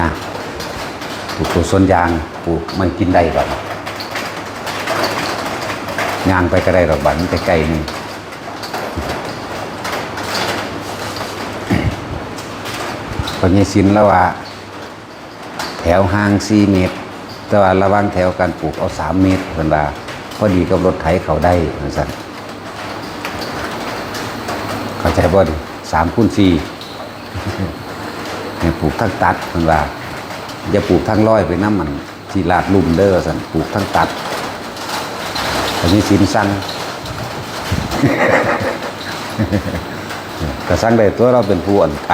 ນະ ປູກ ປູກສວນຢາງ ປູກມັນກິນໄດ້ບັດນີ້ ຍ່າງໄປກໍໄດ້ດອກ ບັດນີ້ໃກ້ໆ ໜຶ່ງ ພໍ່ໃຫຍ່ສິນລາວວ່າ ແຖວຫ່າງສີ່ເມດ ແຕ່ວ່າລະຫວ່າງແຖວການປູກເອົາສາມເມດ ເພິ່ນວ່າ ພໍດີກັບລົດໄຖເຂົ້າໄດ້ ວ່າຊັ້ນ ເຂົ້າໃຈບໍ່ນີ້? ສາມຄູນສີ່ ໃຫ້ປູກທັງຕັດ ເພິ່ນວ່າ ຢ່າປູກທັງລອຍໄປນຳ ອັນທີ່ລາດລຸ່ມເດີ ວ່າຊັ້ນ ປູກທັງຕັດ ພໍ່ໃຫຍ່ສິນສັ່ງ ກໍສັ່ງໄດ້ຕົວະ ລາວເປັນຜູ້ອັນໄຖ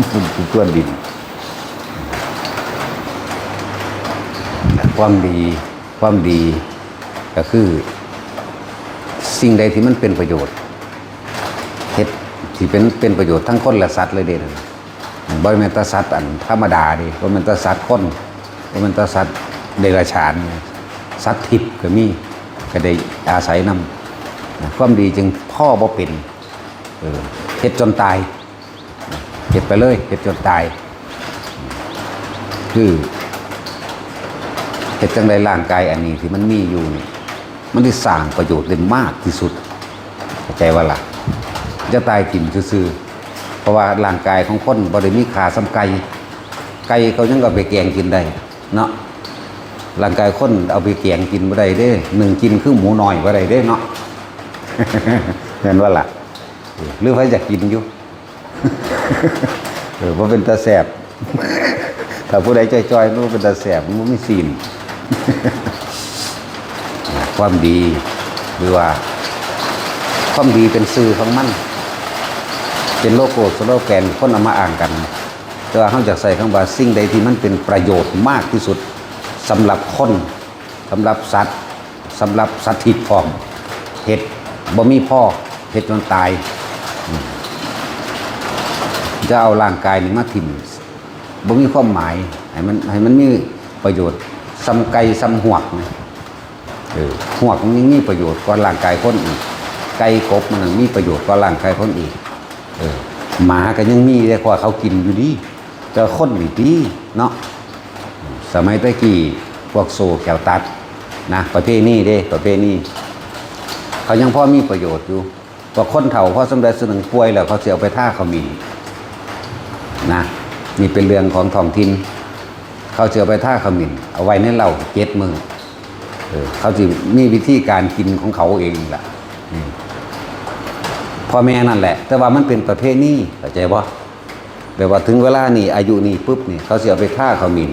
ເປັນຜູ້ກວນດິນ ຄວາມດີ ຄວາມດີກໍຄື ສິ່ງໃດທີ່ມັນເປັນປະໂຫຍດ ເຮັດທີ່ເປັນ ເປັນປະໂຫຍດທັງຄົນ ແລະ ສັດເລີຍເດ້ ນັ້ນ ບໍ່ແມ່ນແຕ່ສັດອັນທຳມະດາເດ້ ບໍ່ແມ່ນແຕ່ສັດຄົນ ບໍ່ແມ່ນແຕ່ສັດເດຍລະສານ ສັດທິບກໍມີ ກໍໄດ້ອາໄສນຳ ຄວາມດີຈຶ່ງພໍບໍ່ເປັນ ເອີ ເຮັດຈົນຕາຍ ເຮັດໄປເລີຍ ເຮັດຈົນຕາຍ ຄືເຮັດຈັ່ງໃດຮ່າງກາຍອັນນີ້ທີ່ມັນມີຢູ່ນີ້ ມັນຊິສ້າງປະໂຫຍດໄດ້ມາກທີ່ສຸດ ເຂົ້າໃຈບໍ່ລະ? ຢ່າຕາຍຖິ້ມຊື່ໆ ເພາະວ່າຮ່າງກາຍຂອງຄົນບໍ່ໄດ້ມີຄ່າສ່ຳໄກ່ ໄກ່ເຂົາຍັງເອົາໄປແກງກິນໄດ້ເນາະ ຮ່າງກາຍຄົນເອົາໄປແກງກິນບໍ່ໄດ້ເດ້ ໜຶ້ງກິນຄືໝູນ້ອຍບໍ່ໄດ້ເດ້ເນາະ ແມ່ນບໍ່ລະ? ຫຼືໃຜຢາກກິນຢູ່? ເອີ ບໍ່ເປັນຕາແຊບ ຖ້າຜູ້ໃດຈ່ອຍໆ ມັນບໍ່ເປັນຕາແຊບ ມັນບໍ່ມີຊີ້ນ ຄວາມດີ ຫຼືວ່າ ຄວາມດີເປັນຊື່ຂອງມັນ ເປັນໂລໂກ້ສະໂລແກນ ຄົນເອົາມາອ້າງກັນ ແຕ່ວ່າເຮົາຢາກໃຊ້ຄຳວ່າ ສິ່ງໃດທີ່ມັນເປັນປະໂຫຍດມາກທີ່ສຸດ ສຳລັບຄົນ ສຳລັບສັດ ສຳລັບສັດທິບພ້ອມ ເຮັດບໍ່ມີພໍ ເຮັດຈົນຕາຍ ອືມ ຈະເອົາຮ່າງກາຍນີ້ມາຖິ້ມ ບໍ່ມີຄວາມໝາຍ ໃຫ້ມັນ ໃຫ້ມັນມີປະໂຫຍດສ່ຳໄກ່ສ່ຳຫວກນະ ເອີ ຫວກມັນຍັງມີປະໂຫຍດກວ່າຮ່າງກາຍຄົນອີກ ໄກ່ກົບມັນຍັງມີປະໂຫຍດກວ່າຮ່າງກາຍຄົນອີກ ເອີ ໝາກໍຍັງມີເດ້ ເພາະວ່າເຂົາກິນຢູ່ດີ ແຕ່ຄົນນີ້ຕິເນາະ ສະໄໝແຕ່ກີ້ພວກໂສ້ແຂ້ວຕັດນະ ປະເພນີເດ້ ປະເພນີ ເຂົາຍັງພໍມີປະໂຫຍດຢູ່ ພວກຄົນເຖົ້າພໍສ່ຳໃດສ່ຳໜຶ່ງປ່ວຍແລ້ວ ເຂົາຊິເອົາໄປທາຂະໝິ້ນນະ ນີ້ເປັນເລື່ອງຂອງທ້ອງຖິ່ນ ເຂົາຊິເອົາໄປທາຂະໝິ້ນ ເອົາໄວ້ໃນເລົ້າເຈັດມື້ ເອີ ເຂົາຊິມີວິທີການກິນຂອງເຂົາເອງລະ ອືມ ພໍ່ແມ່ນັ້ນແຫຼະ ແຕ່ວ່າມັນເປັນປະເພນີ ເຂົ້າໃຈບໍ່? ແບບວ່າເຖິງເວລານີ້ ອາຍຸນີ້ປຶບນີ້ ເຂົາຊິເອົາໄປທາຂະໝິ້ນ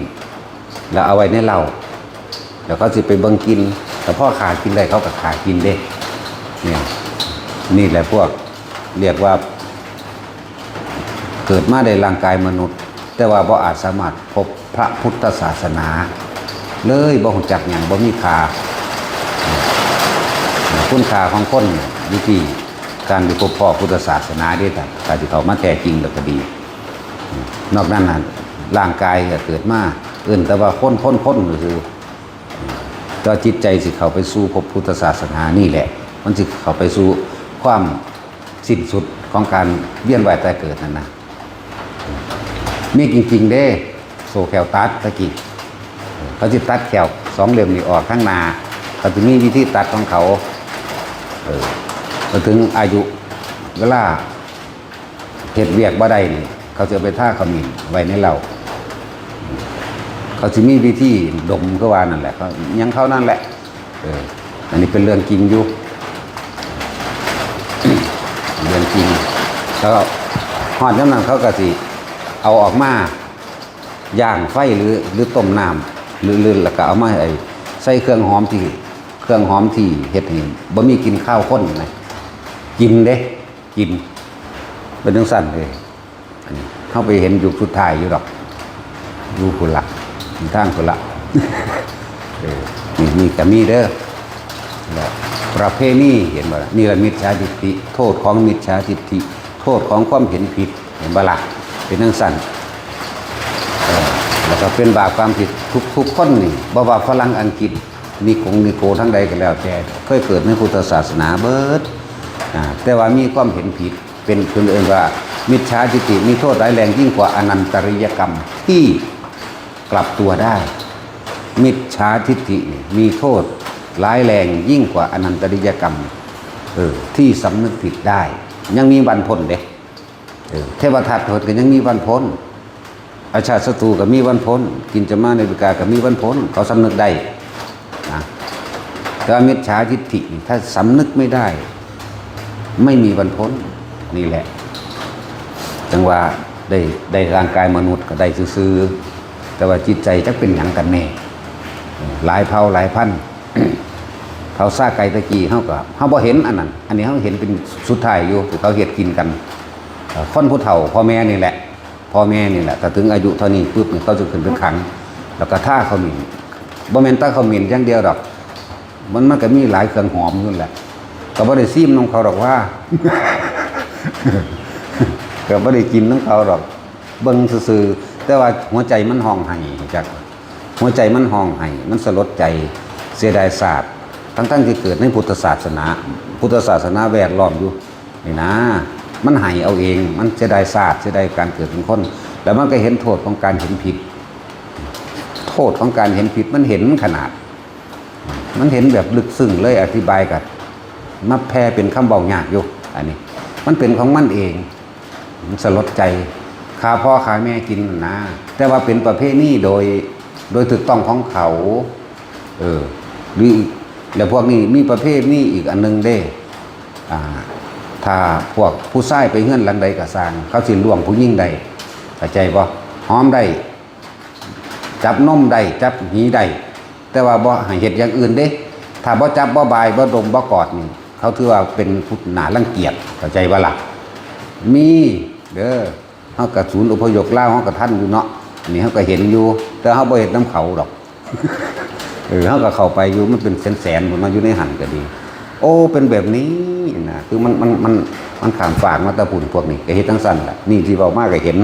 ແລ້ວເອົາໄວ້ໃນເລົ້າ ແລ້ວເຂົາຊິໄປເບິ່ງກິນ ແລ້ວພໍຂ້າກິນໄດ້ ເຂົາກໍຂ້າກິນເດ້ ນີ້ ນີ້ແຫຼະພວກຮຽກວ່າ ເກີດມາໄດ້ຮ່າງກາຍມະນຸດ ແຕ່ວ່າບໍ່ອາດສາມາດພົບພະພຸດທະສາສະໜາເລີຍ ບໍ່ຮູ້ຈັກຫຍັງ ບໍ່ມີຄ່າ ຄຸນຄ່າຂອງຄົນຢູ່ທີ່ການໄດ້ພົບພໍ້ພຸດທະສາສະໜາເດ້ ຖ້າ ຖ້າຊິເຂົ້າມາແທ້ຈິງແລ້ວກໍດີ ນອກນັ້ນນະ ຮ່າງກາຍກໍເກີດມາ ເອີ້ນແຕ່ວ່າຄົນ ຄົນ ຄົນຊື່ໆ ແຕ່ວ່າຈິດໃຈຊິເຂົ້າໄປສູ່ພົບພຸດທະສາສະໜານີ້ແຫຼະ ມັນຊິເຂົ້າໄປສູ່ຄວາມສິ້ນສຸດຂອງການວຽນວ່າຍຕາຍເກີດນັ້ນນະ ມີຈິງໆເດ້ ໂສ້ແຂ້ວຕັດຕະກີ້ ເຂົາຊິຕັດແຂ້ວສອງເຫຼັ້ມນີ້ອອກທາງໜ້າ ເຂົາຊິມີວິທີຕັດຂອງເຂົາ ເອີ ພໍເຖິງອາຍຸເວລາ ເຮັດວຽກບໍ່ໄດ້ນີ້ ເຂົາຊິເອົາໄປທາຂະໝິ້ນໄວ້ໃນເລົ້າ ເຂົາຊິມີວິທີດົມຄືວ່ານັ້ນແຫຼະ ເຂົາ ຫຍັງເຂົານັ້ນແຫຼະ ເອີ ອັນນີ້ເປັນເລື່ອງຈິງຢູ່ ເລື່ອງຈິງ ແລ້ວກໍຮອດຍາມນັ້ນເຂົາກໍຊິເອົາອອກມາ ຍ່າງໄຟ ຫຼື ຫຼື ຕົ້ມນ້ຳ ຫຼື ຫຼື ແລ້ວກໍເອົາມາໃຫ້ໃສ່ເຄື່ອງຫອມທີ່ ເຄື່ອງຫອມທີ່ເຮັດໃຫ້ບໍ່ມີກິ່ນຄາວຄົນນະ ກິນເດ້ ກິນ ເປັນຈັ່ງຊັ້ນເດ້ ອັນນີ້ເຮົາໄປເຫັນຍຸກສຸດທ້າຍຢູ່ດອກ ຢູ່ພຸ້ນລະ ຢູ່ທາງພຸ້ນລະ ເອີ ນີ້ ນີ້ກໍມີເດີ ແລະ ປະເພນີ ເຫັນບໍ່ລະ ນີ້ລະມິດສາທິດຖິ ໂທດຂອງມິດສາທິດຖິ ໂທດຂອງຄວາມເຫັນຜິດ ເຫັນບໍ່ລະ ເປັນຈັ່ງຊັ້ນ ເອີ ແລ້ວກໍເປັນບາບກຳຜິດ ທຸກໆຄົນນີ້ ບໍ່ວ່າຝຣັ່ງ ອັງກິດ ນິກົງນິໂກ ທາງໃດກໍແລ້ວແຕ່ ເຄີຍເກີດໃນພຸດທະສາສະໜາເບິດ ອາ ແຕ່ວ່າມີຄວາມເຫັນຜິດ ເປັນ ເພິ່ນເອີ້ນວ່າມິດສາທິດຖິ ມີໂທດຮ້າຍແຮງຍິ່ງກວ່າອະນັນຕະລິຍະກຳ ທີ່ กลับตัวได้ มิจฉาทิฏฐินี่มีโทษร้ายแรงยิ่งกว่าอนันตริยกรรม เออ ที่สำนึกผิดได้ ยังมีวันพ้นเด้ เออ เทวทัตเพิ่นก็ยังมีวันพ้น อาชาติศัตรูก็มีวันพ้น กินจมาเนปิกาก็มีวันพ้น เขาสำนึกได้นะ แต่ว่ามิจฉาทิฏฐินี่ถ้าสำนึกไม่ได้ ไม่มีวันพ้น นี่แหละ จั่งว่าได้ ได้ร่างกายมนุษย์ก็ได้ซื่อๆ แต่ว่าจิตใจจักเป็นหยังกันแน่ หลายเผ่าหลายพันธุ์ เผ่าซาไก่ตะกี้เฮาก็ เฮาบ่เห็นอันนั้น อันนี้เฮาเห็นเป็นสุดท้ายอยู่ ที่เขาเฮ็ดกินกัน เอ่อ คนผู้เฒ่าพ่อแม่นี่แหละ พ่อแม่นี่แหละ ถ้าถึงอายุเท่านี้ปุ๊บนี่ เขาจะขึ้นไปขัง แล้วก็ทาขมิ้น บ่แม่นทาขมิ้นอย่างเดียวดอก มัน มันก็มีหลายเครื่องหอมอยู่นั่นแหละ ก็บ่ได้ซิมนำเขาดอกว่า ก็บ่ได้กินนำเขาดอก เบิ่งซื่อๆ แต่ว่าหัวใจมันฮ้องไห้จัก หัวใจมันฮ้องไห้ มันสลดใจ เสียดายชาติ ทั้งๆที่เกิดในพุทธศาสนา พุทธศาสนาแวดล้อมอยู่นี่นะ มันไห้เอาเอง มันเสียดายชาติ เสียดายการเกิดเป็นคน แล้วมันก็เห็นโทษของการเห็นผิด โทษของการเห็นผิด มันเห็นขนาด มันเห็นแบบลึกซึ้งเลย อธิบายก็มาแผ่เป็นคำเว้ายากอยู่ อันนี้ มันเป็นของมันเอง มันสลดใจ ฆ่าพ่อฆ่าแม่กินนะ แต่ว่าเป็นประเพณีโดย โดยถูกต้องของเขา เออ หรืออีก แล้วพวกนี้มีประเพณีอีกอันหนึ่งเด้ อ่า ถ้าพวกผู้ชายไปเฮือนหลังใดก็ซ่าง เขาสิล่วงผู้หญิงได้ เข้าใจบ่ หอมได้ จับนมได้ จับหีได้ แต่ว่าบ่ให้เฮ็ดอย่างอื่นเด้ ถ้าบ่จับ บ่บาย บ่ดม บ่กอดนี่ เขาถือว่าเป็นผู้น่ารังเกียจ เข้าใจบ่ล่ะ มีเด้อ เฮาก็ศูนย์อพยพลาว เฮาก็ทันอยู่เนาะ อันนี้เฮาก็เห็นอยู่ แต่เฮาบ่เฮ็ดนำเขาดอก เออ เฮาก็เข้าไปอยู่ มันเป็นแสนๆ พุ้นเนาะ อยู่ในหั่นก็ดี โอ้ เป็นแบบนี้นะ คือมัน มัน มัน มันข้ามฟากมาแต่พุ้น พวกนี้ก็เฮ็ดจั่งซั้นแหละ นี่ที่เว้ามาก็เห็น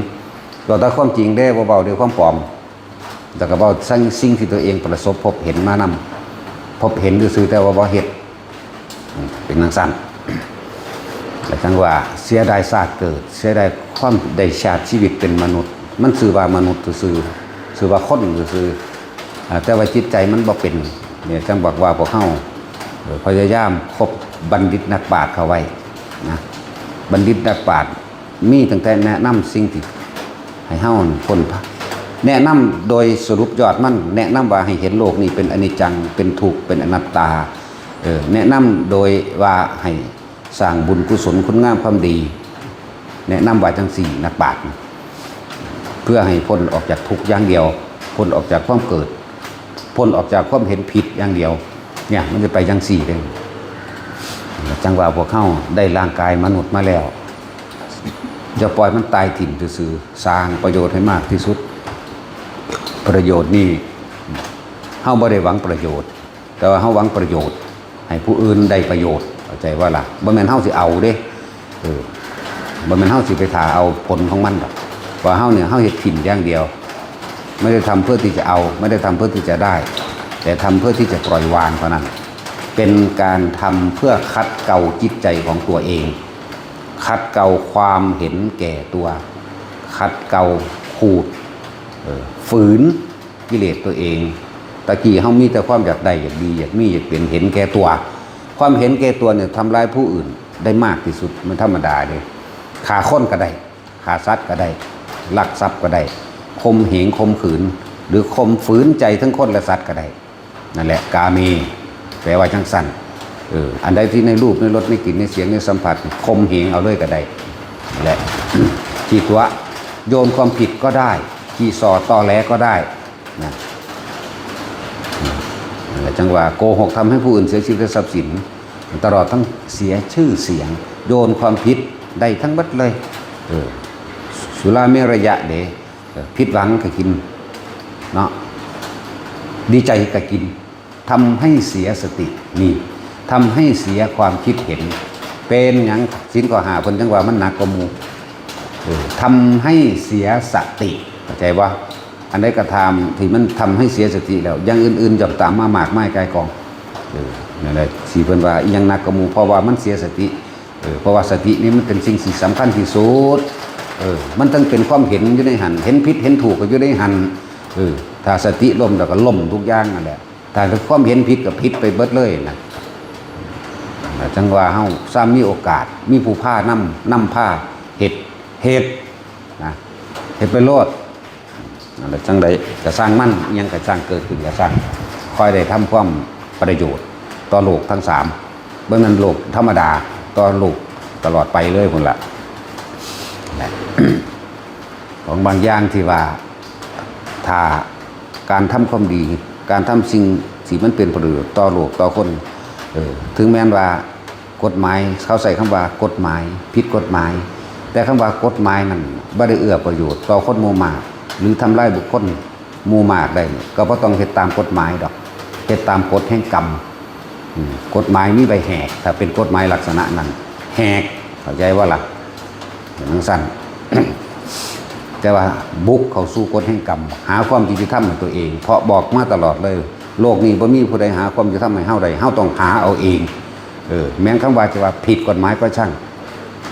เว้าแต่ความจริงเด้ บ่เว้าด้วยความปลอม แล้วก็เว้าสิ่ง สิ่งที่ตัวเองประสบพบเห็นมานำ พบเห็นซื่อๆ แต่ว่าบ่เฮ็ด อืม เป็นจั่งซั้น แล้วจั่งว่าเสียดายชาติเกิด เสียดายความได้ชาติชีวิตเป็นมนุษย์ มันชื่อว่ามนุษย์ซื่อๆ ชื่อว่าคนซื่อๆ อ่า แต่ว่าจิตใจมันบ่เป็น เนี่ย จั่งบอกว่าพวกเฮา เอ่อ พยายามคบบัณฑิตนักปราชญ์เข้าไว้นะ บัณฑิตนักปราชญ์ มีตั้งแต่แนะนำสิ่งที่ให้เฮาพ้น แนะนำโดยสรุปยอดมัน แนะนำว่าให้เห็นโลกนี้เป็นอนิจจัง เป็นทุกข์ เป็นอนัตตา เอ่อ แนะนำโดยว่าให้สร้างบุญกุศลคุณงามความดี แนะนำว่าจั่งซี้ นักปราชญ์ เพื่อให้พ้นออกจากทุกข์อย่างเดียว พ้นออกจากความเกิด พ้นออกจากความเห็นผิดอย่างเดียว เนี่ย มันจะไปจั่งซี้เด้ จั่งว่าพวกเฮาได้ร่างกายมนุษย์มาแล้ว อย่าปล่อยมันตายถิ่มซื่อๆ สร้างประโยชน์ให้มากที่สุด ประโยชน์นี่ เฮาบ่ได้หวังประโยชน์ แต่ว่าเฮาหวังประโยชน์ให้ผู้อื่นได้ประโยชน์ เข้าใจบ่ล่ะ บ่แม่นเฮาสิเอาเด้ เออ บ่แม่นเฮาสิไปถ่าเอาผลของมันดอก ว่าเฮาเนี่ย เฮาเฮ็ดถิ่มอย่างเดียว ไม่ได้ทำเพื่อที่จะเอา ไม่ได้ทำเพื่อที่จะได้ แต่ทำเพื่อที่จะปล่อยวางเท่านั้น เป็นการทำเพื่อขัดเกลาจิตใจของตัวเอง ขัดเกลาความเห็นแก่ตัว ขัดเกลา ขูด เอ่อ ฝืน กิเลสตัวเอง ตะกี้เฮามีแต่ความอยากได้ อยากดี อยากมี อยากเป็น เห็นแก่ตัว ความเห็นแก่ตัวเนี่ยทำร้ายผู้อื่นได้มากที่สุด มันธรรมดาเด้ ฆ่าคนก็ได้ ฆ่าสัตว์ก็ได้ ลักทรัพย์ก็ได้ ข่มเหงข่มขืน หรือข่มฝืนใจทั้งคนและสัตว์ก็ได้ นั่นแหละ กาเม แปลว่าจั่งซั้น เออ อันใดที่ในรูป ในรส ในกลิ่น ในเสียง ในสัมผัส ข่มเหงเอาเลยก็ได้ นั่นแหละ ขี้ตั๋ว โยนความผิดก็ได้ ขี้ส่อตอแหลก็ได้ นะ นั่นแหละ จั่งว่าโกหกทำให้ผู้อื่นเสียชีวิตและทรัพย์สิน ตลอดทั้งเสียชื่อเสียง โยนความผิดได้ทั้งหมดเลย เออ สุราเมรยะเด้ เออ ผิดหวังก็กิน เนาะ ดีใจก็กิน ทำให้เสียสติ นี่ ทำให้เสียความคิดเห็น เป็นหยัง ศีลข้อห้าเพิ่นจั่งว่ามันหนักกว่าหมู่ เออ ทำให้เสียสติ เข้าใจบ่ อันใดก็ตามที่มันทำให้เสียสติแล้ว อย่างอื่นๆย่อมตามมามากมายก่ายกอง เออ นั่นแหละ ที่เพิ่นว่าอิหยังหนักกว่าหมู่ เพราะว่ามันเสียสติ เออ เพราะว่าสตินี่มันเป็นสิ่งที่สำคัญที่สุด เออ มันต้องเป็นความเห็นอยู่ในหั่น เห็นผิดเห็นถูกก็อยู่ในหั่น ເອີ ຖ້າສະຕິລົ້ມແລ້ວກໍລົ້ມທຸກຢ່າງນັ້ນແຫຼະ ຖ້າຄວາມເຫັນຜິດກໍຜິດໄປເບິດເລີຍນະ. ຈັ່ງວ່າເຮົາຊ້ຳມີໂອກາດ ມີຜູ້ພານຳ ນຳພາເຮັດ ເຮັດນະ ເຮັດໄປໂລດ. ນັ້ນແຫຼະ ຈັ່ງໃດກໍຊ່າງມັນ ອີ່ຫຍັງກໍຊ່າງເກີດຂຶ້ນກໍຊ່າງ ຄ່ອຍໄດ້ທຳຄວາມປະໂຫຍດຕໍ່ໂລກທັງສາມ ບໍ່ແມ່ນໂລກທຳມະດາ ຕໍ່ໂລກຕະຫຼອດໄປເລີຍພຸ້ນລະ. ແລະ ຂອງບາງຢ່າງທີ່ວ່າ ຖ້າການທຳຄວາມດີ ການທຳສິ່ງທີ່ມັນເປັນປະໂຫຍດຕໍ່ໂລກຕໍ່ຄົນ ເອີ ເຖິງແມ່ນວ່າ ກົດໝາຍ ເຂົາໃຊ້ຄຳວ່າກົດໝາຍ ຜິດກົດໝາຍ ແຕ່ຄຳວ່າກົດໝາຍນັ້ນບໍ່ໄດ້ເອື້ອປະໂຫຍດຕໍ່ຄົນໝູ່ມາກ ຫຼື ທຳລາຍບຸກຄົນໝູ່ມາກໄດ້ນີ້ ກໍບໍ່ຕ້ອງເຮັດຕາມກົດໝາຍດອກ ເຮັດຕາມກົດແຫ່ງກຳ. ອືມ ກົດໝາຍມີໄວ້ແຫກ ຖ້າເປັນກົດໝາຍລັກສະນະນັ້ນ ແຫກ ເຂົ້າໃຈບໍ່ລະ? ເປັນຈັ່ງຊັ້ນ ແຕ່ວ່າບຸກເຂົ້າສູ່ກົດແຫ່ງກຳ ຫາຄວາມຍຸຕິທຳໃຫ້ຕົວເອງ ເພາະບອກມາຕະຫຼອດເລີຍ ໂລກນີ້ບໍ່ມີຜູ້ໃດຫາຄວາມຍຸຕິທຳໃຫ້ເຮົາໄດ້ ເຮົາຕ້ອງຫາເອົາເອງ. ເອີ ແມ່ນຄຳວ່າຈະວ່າຜິດກົດໝາຍກໍຊ່າງ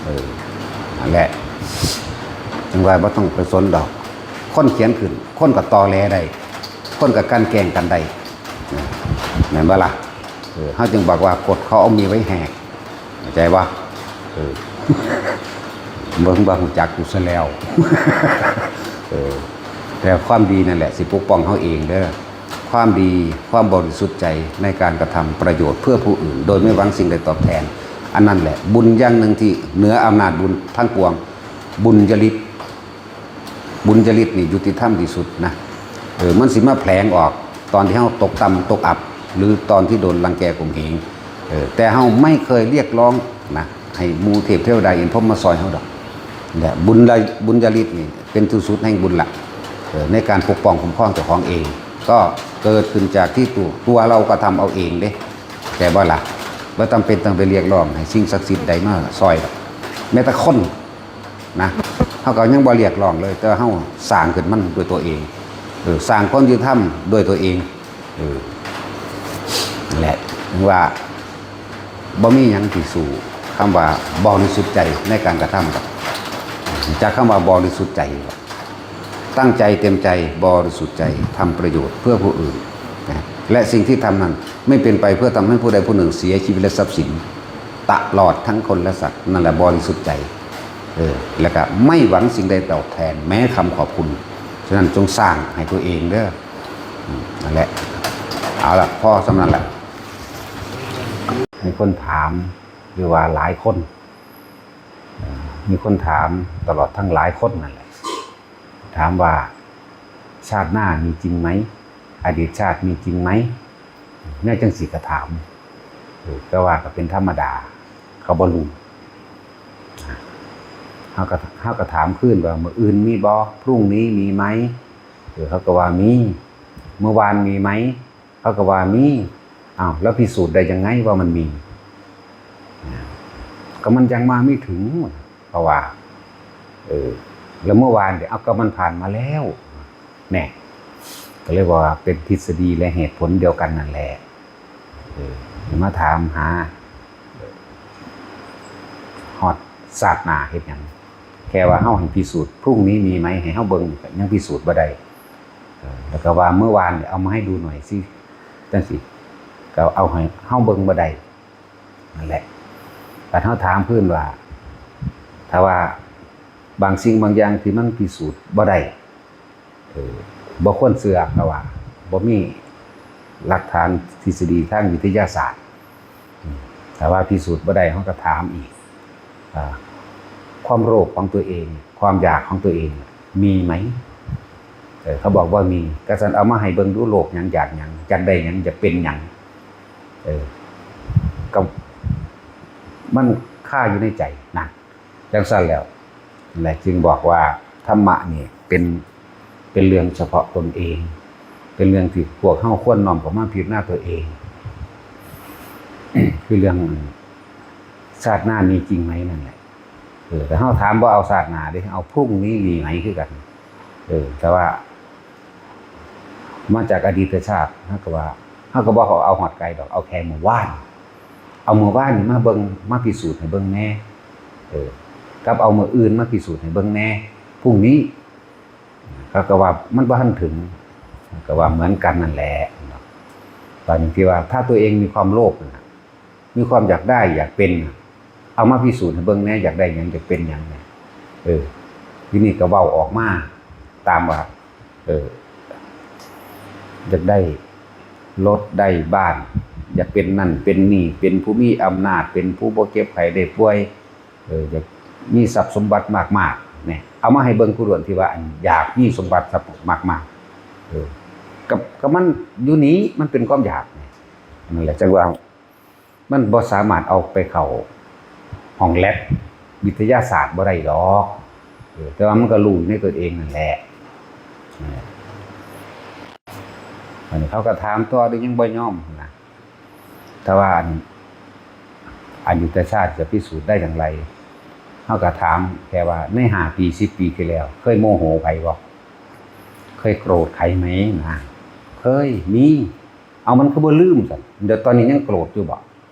ເອີ ນັ້ນແຫຼະ ຈັ່ງວ່າບໍ່ຕ້ອງໄປສົນດອກ ຄົນຂຽນຂຶ້ນ ຄົນກໍຕໍ່ແຫຼໄດ້ ຄົນກໍກັ່ນແກ້ງກັນໄດ້ ແມ່ນບໍ່ລະ? ເອີ ເຮົາຈຶ່ງບອກວ່າກົດເຂົາເອົາມີໄວ້ແຫກ ເຂົ້າໃຈບໍ່? ເອີ ເບິ່ງບໍ່ຮູ້ຈັກຢູ່ຊະແລ້ວ ເອີ ແຕ່ຄວາມດີນັ້ນແຫຼະຊິປົກປ້ອງເຮົາເອງເດີ. ຄວາມດີ ຄວາມບໍລິສຸດໃຈໃນການກະທຳປະໂຫຍດເພື່ອຜູ້ອື່ນ ໂດຍໄມ່ຫວັງສິ່ງໃດຕອບແທນ ອັນນັ້ນແຫຼະບຸນຢ່າງໜຶ່ງທີ່ເໜືອອຳນາດບຸນທັງປວງ. ບຸນຍະລິດ ບຸນຍະລິດນີ້ຍຸຕິທຳທີ່ສຸດນະ ເອີ ມັນຊິມາແຜງອອກຕອນທີ່ເຮົາຕົກຕ່ຳຕົກອັບ ຫຼື ຕອນທີ່ໂດນລັງແກຂົ່ມເຫງ ເອີ ແຕ່ເຮົາໄມ່ເຄີຍຮຽກຮ້ອງນະ ໃຫ້ໝູ່ເທບເທວດາອິນພົມມາຊ່ອຍເຮົາດອກ ແລະ ບຸນລະ ບຸນຍະລິດນີ້ເປັນທີ່ສຸດແຫ່ງບຸນລະ ເອີ ໃນການປົກປ້ອງຄຸ້ມຄອງເຈົ້າຂອງເອງ ກໍເກີດຂຶ້ນຈາກທີ່ຕົວ ຕົວເຮົາກະທຳເອົາເອງເດ້ ແຕ່ບໍ່ລະ ບໍ່ຈຳເປັນຕ້ອງໄປຮຽກຮ້ອງໃຫ້ສິ່ງສັກສິດໃດມາຊ່ອຍດອກ ແມ້ແຕ່ຄົນ ນະ ເຮົາກໍຍັງບໍ່ຮຽກຮ້ອງເລີຍ ແຕ່ວ່າເຮົາສ້າງຂຶ້ນມັນດ້ວຍຕົວເອງ ເອີ ສ້າງຄວາມຍຸຕິທຳດ້ວຍຕົວເອງ ເອີ ນັ້ນແຫຼະ ເຖິງວ່າບໍ່ມີຫຍັງທີ່ສູ້ຄຳວ່າບໍລິສຸດໃຈໃນການກະທຳດອກ ຈາກຄຳວ່າບໍລິສຸດໃຈ ຕັ້ງໃຈເຕັມໃຈບໍລິສຸດໃຈທຳປະໂຫຍດເພື່ອຜູ້ອື່ນນະ ແລະ ສິ່ງທີ່ທຳນັ້ນໄມ່ເປັນໄປເພື່ອທຳໃຫ້ຜູ້ໃດຜູ້ໜຶ່ງເສຍຊີວິດ ແລະ ຊັບສິນ ຕະຫຼອດທັງຄົນ ແລະ ສັດ ນັ້ນແຫຼະບໍລິສຸດໃຈ ເອີ ແລ້ວກະໄມ່ຫວັງສິ່ງໃດຕອບແທນ ແມ້ຄຳຂອບຄຸນ. ສະນັ້ນຈົ່ງສ້າງໃຫ້ຕົວເອງເດີ ອືມ ນັ້ນແຫຼະ ເອົາລະ ພໍສ່ຳນັ້ນລະ. ມີຄົນຖາມ ຫຼືວ່າຫຼາຍຄົນ ເອີ ມີຄົນຖາມຕະຫຼອດທັງຫຼາຍຄົນນັ້ນແຫຼະ ຖາມວ່າ ຊາດໜ້າມີຈິງໄໝ? ອະດີດຊາດມີຈິງໄໝ? ແນວຈັ່ງຊີ້ກໍຖາມ ເອີ ກໍວ່າກໍເປັນທຳມະດາ ເຂົາບໍ່ຮູ້ ເຮົາກໍ ເຮົາກໍຖາມຄືນວ່າ ມື້ອື່ນມີບໍ່? ພລຸ່ງນີ້ມີໄໝ? ເອີ ເຂົາກໍວ່າມີ. ມື້ວານມີໄໝ? ເຂົາກໍວ່າມີ. ອ້າວ ແລ້ວພິສູດໄດ້ຍັງໄງວ່າມັນມີ? ກໍມັນຍັງມາໄມ່ເຖິງ ເຂົາວ່າ ເອີ ແລ້ວເມື່ອວານເດ? ເອົາ ກໍມັນຜ່ານມາແລ້ວ ແນ່ ກໍເລີຍວ່າເປັນທິດສະດີ ແລະ ເຫດຜົນດຽວກັນນັ້ນແຫຼະ ເອີ ມາຖາມຫາ ເອີ ຮອດຊາດໜ້າເຮັດຫຍັງ? ແຄ່ວ່າເຮົາໃຫ້ພິສູດ ພລຸ່ງນີ້ມີໄໝ? ໃຫ້ເຮົາເບິ່ງ ກໍຍັງພິສູດບໍ່ໄດ້ ເອີ ແລ້ວກໍວ່າເມື່ອວານເອົາມາໃຫ້ດູໜ້ອຍຊິ ຈັ່ງຊີ້ ກໍເອົາໃຫ້ເຮົາເບິ່ງບໍ່ໄດ້ ນັ້ນແຫຼະ ບັດເຮົາຖາມຄືນວ່າ ຖ້າວ່າບາງສິ່ງບາງຢ່າງທີ່ມັນພິສູດບໍ່ໄດ້ ເອີ ບໍ່ຄວນເຊື່ອ ເພາະວ່າບໍ່ມີຫຼັກຖານທິດສະດີທາງວິທະຍາສາດ ອືມ ຖ້າວ່າພິສູດບໍ່ໄດ້ ເຮົາກໍຖາມອີກ ອາ ຄວາມໂລບຂອງຕົວເອງ ຄວາມຢາກຂອງຕົວເອງມີໄໝ? ເອີ ເຂົາບອກບໍ່ມີ ກະຊັ້ນເອົາມາໃຫ້ເບິ່ງດູ ໂລບຫຍັງ? ຢາກຫຍັງ? ຢາກໄດ້ຫຍັງ? ຢາກເປັນຫຍັງ? ເອີ ກໍມັນຄາຢູ່ໃນໃຈ ນັ້ນ ຈັ່ງຊັ້ນແລ້ວ ແລະ ຈຶ່ງບອກວ່າທຳມະນີ້ເປັນ ເປັນເລື່ອງສະເພາະຕົນເອງ ເປັນເລື່ອງທີ່ພວກເຮົາຄວນນ້ອມເຂົ້າມາພິຈາລະນາຕົວເອງ ຄືເລື່ອງຊາດໜ້າມີຈິງໄໝນັ້ນແຫຼະ. ເອີ ແຕ່ເຮົາຖາມບໍ່ເອົາຊາດໜ້າເດ້ ເອົາພລຸ່ງນີ້ມີໄໝຄືກັນ ເອີ ແຕ່ວ່າມາຈາກອະດີດຊາດ ເຮົາກໍວ່າ ເຮົາກໍບໍ່ເອົາຮອດໄກດອກ ເອົາແຄ່ມື້ວານ ເອົາມື້ວານນີ້ມາເບິ່ງ ມາພິສູດໃຫ້ເບິ່ງແດ່ ເອີ ກັບເອົາມື້ອື່ນມາພິສູດໃຫ້ເບິ່ງແດ່ ພລຸ່ງນີ້ ເຂົາກໍວ່າມັນບໍ່ທັນເຖິງ ກໍວ່າເໝືອນກັນນັ້ນແຫຼະເນາະ. ຕອນທີ່ວ່າຖ້າຕົວເອງມີຄວາມໂລບນະ ມີຄວາມຢາກໄດ້ຢາກເປັນນະ ເອົາມາພິສູດໃຫ້ເບິ່ງແດ່ ຢາກໄດ້ຫຍັງ ຢາກເປັນຫຍັງນະ. ເອີ ທີນີ້ກໍເວົ້າອອກມາຕາມວ່າ ເອີ ຢາກໄດ້ລົດໄດ້ບ້ານ ຢາກເປັນນັ້ນເປັນນີ້ ເປັນຜູ້ມີອຳນາດ ເປັນຜູ້ບໍ່ເຈັບໄຂ້ໄດ້ປ່ວຍ ເອີ ຢາກມີຊັບສົມບັດມາກໆ ນີ້ ເອົາມາໃຫ້ເບິ່ງຜູ້ດ່ວນທີ່ວ່າ ອັນ ຢາກມີສົມບັດຊັບມາກໆ ເອີ ກໍ ກໍມັນຢູ່ນີ້ ມັນເປັນຄວາມຢາກນີ້ ນັ້ນແຫຼະ ຈັ່ງວ່າມັນບໍ່ສາມາດເອົາໄປເຂົ້າຫ້ອງແລັບວິທະຍາສາດບໍ່ໄດ້ດອກ ເອີ ແຕ່ວ່າມັນກໍຮູ້ຢູ່ໃນຕົນເອງນັ້ນແຫຼະ. ເອີ ອັນນີ້ເຂົາກໍຖາມຕໍ່ ຫຼືຍັງບໍ່ຍອມນະ ຖ້າວ່າອັນ ອະດີດຊາດຈະພິສູດໄດ້ຢ່າງໃດ? ເຮົາກໍຖາມແຄ່ວ່າ ໃນຫ້າປີ ສິບປີທີ່ແລ້ວ ເຄີຍໂມໂຫໃຜບໍ່? ເຄີຍໂກຣດໃຜໄໝນະ? ເຄີຍ ມີ. ເອົາ ມັນຄືບໍ່ລືມຊັ້ນ? ດຽວຕອນນີ້ຍັງໂກຣດຢູ່ບໍ່?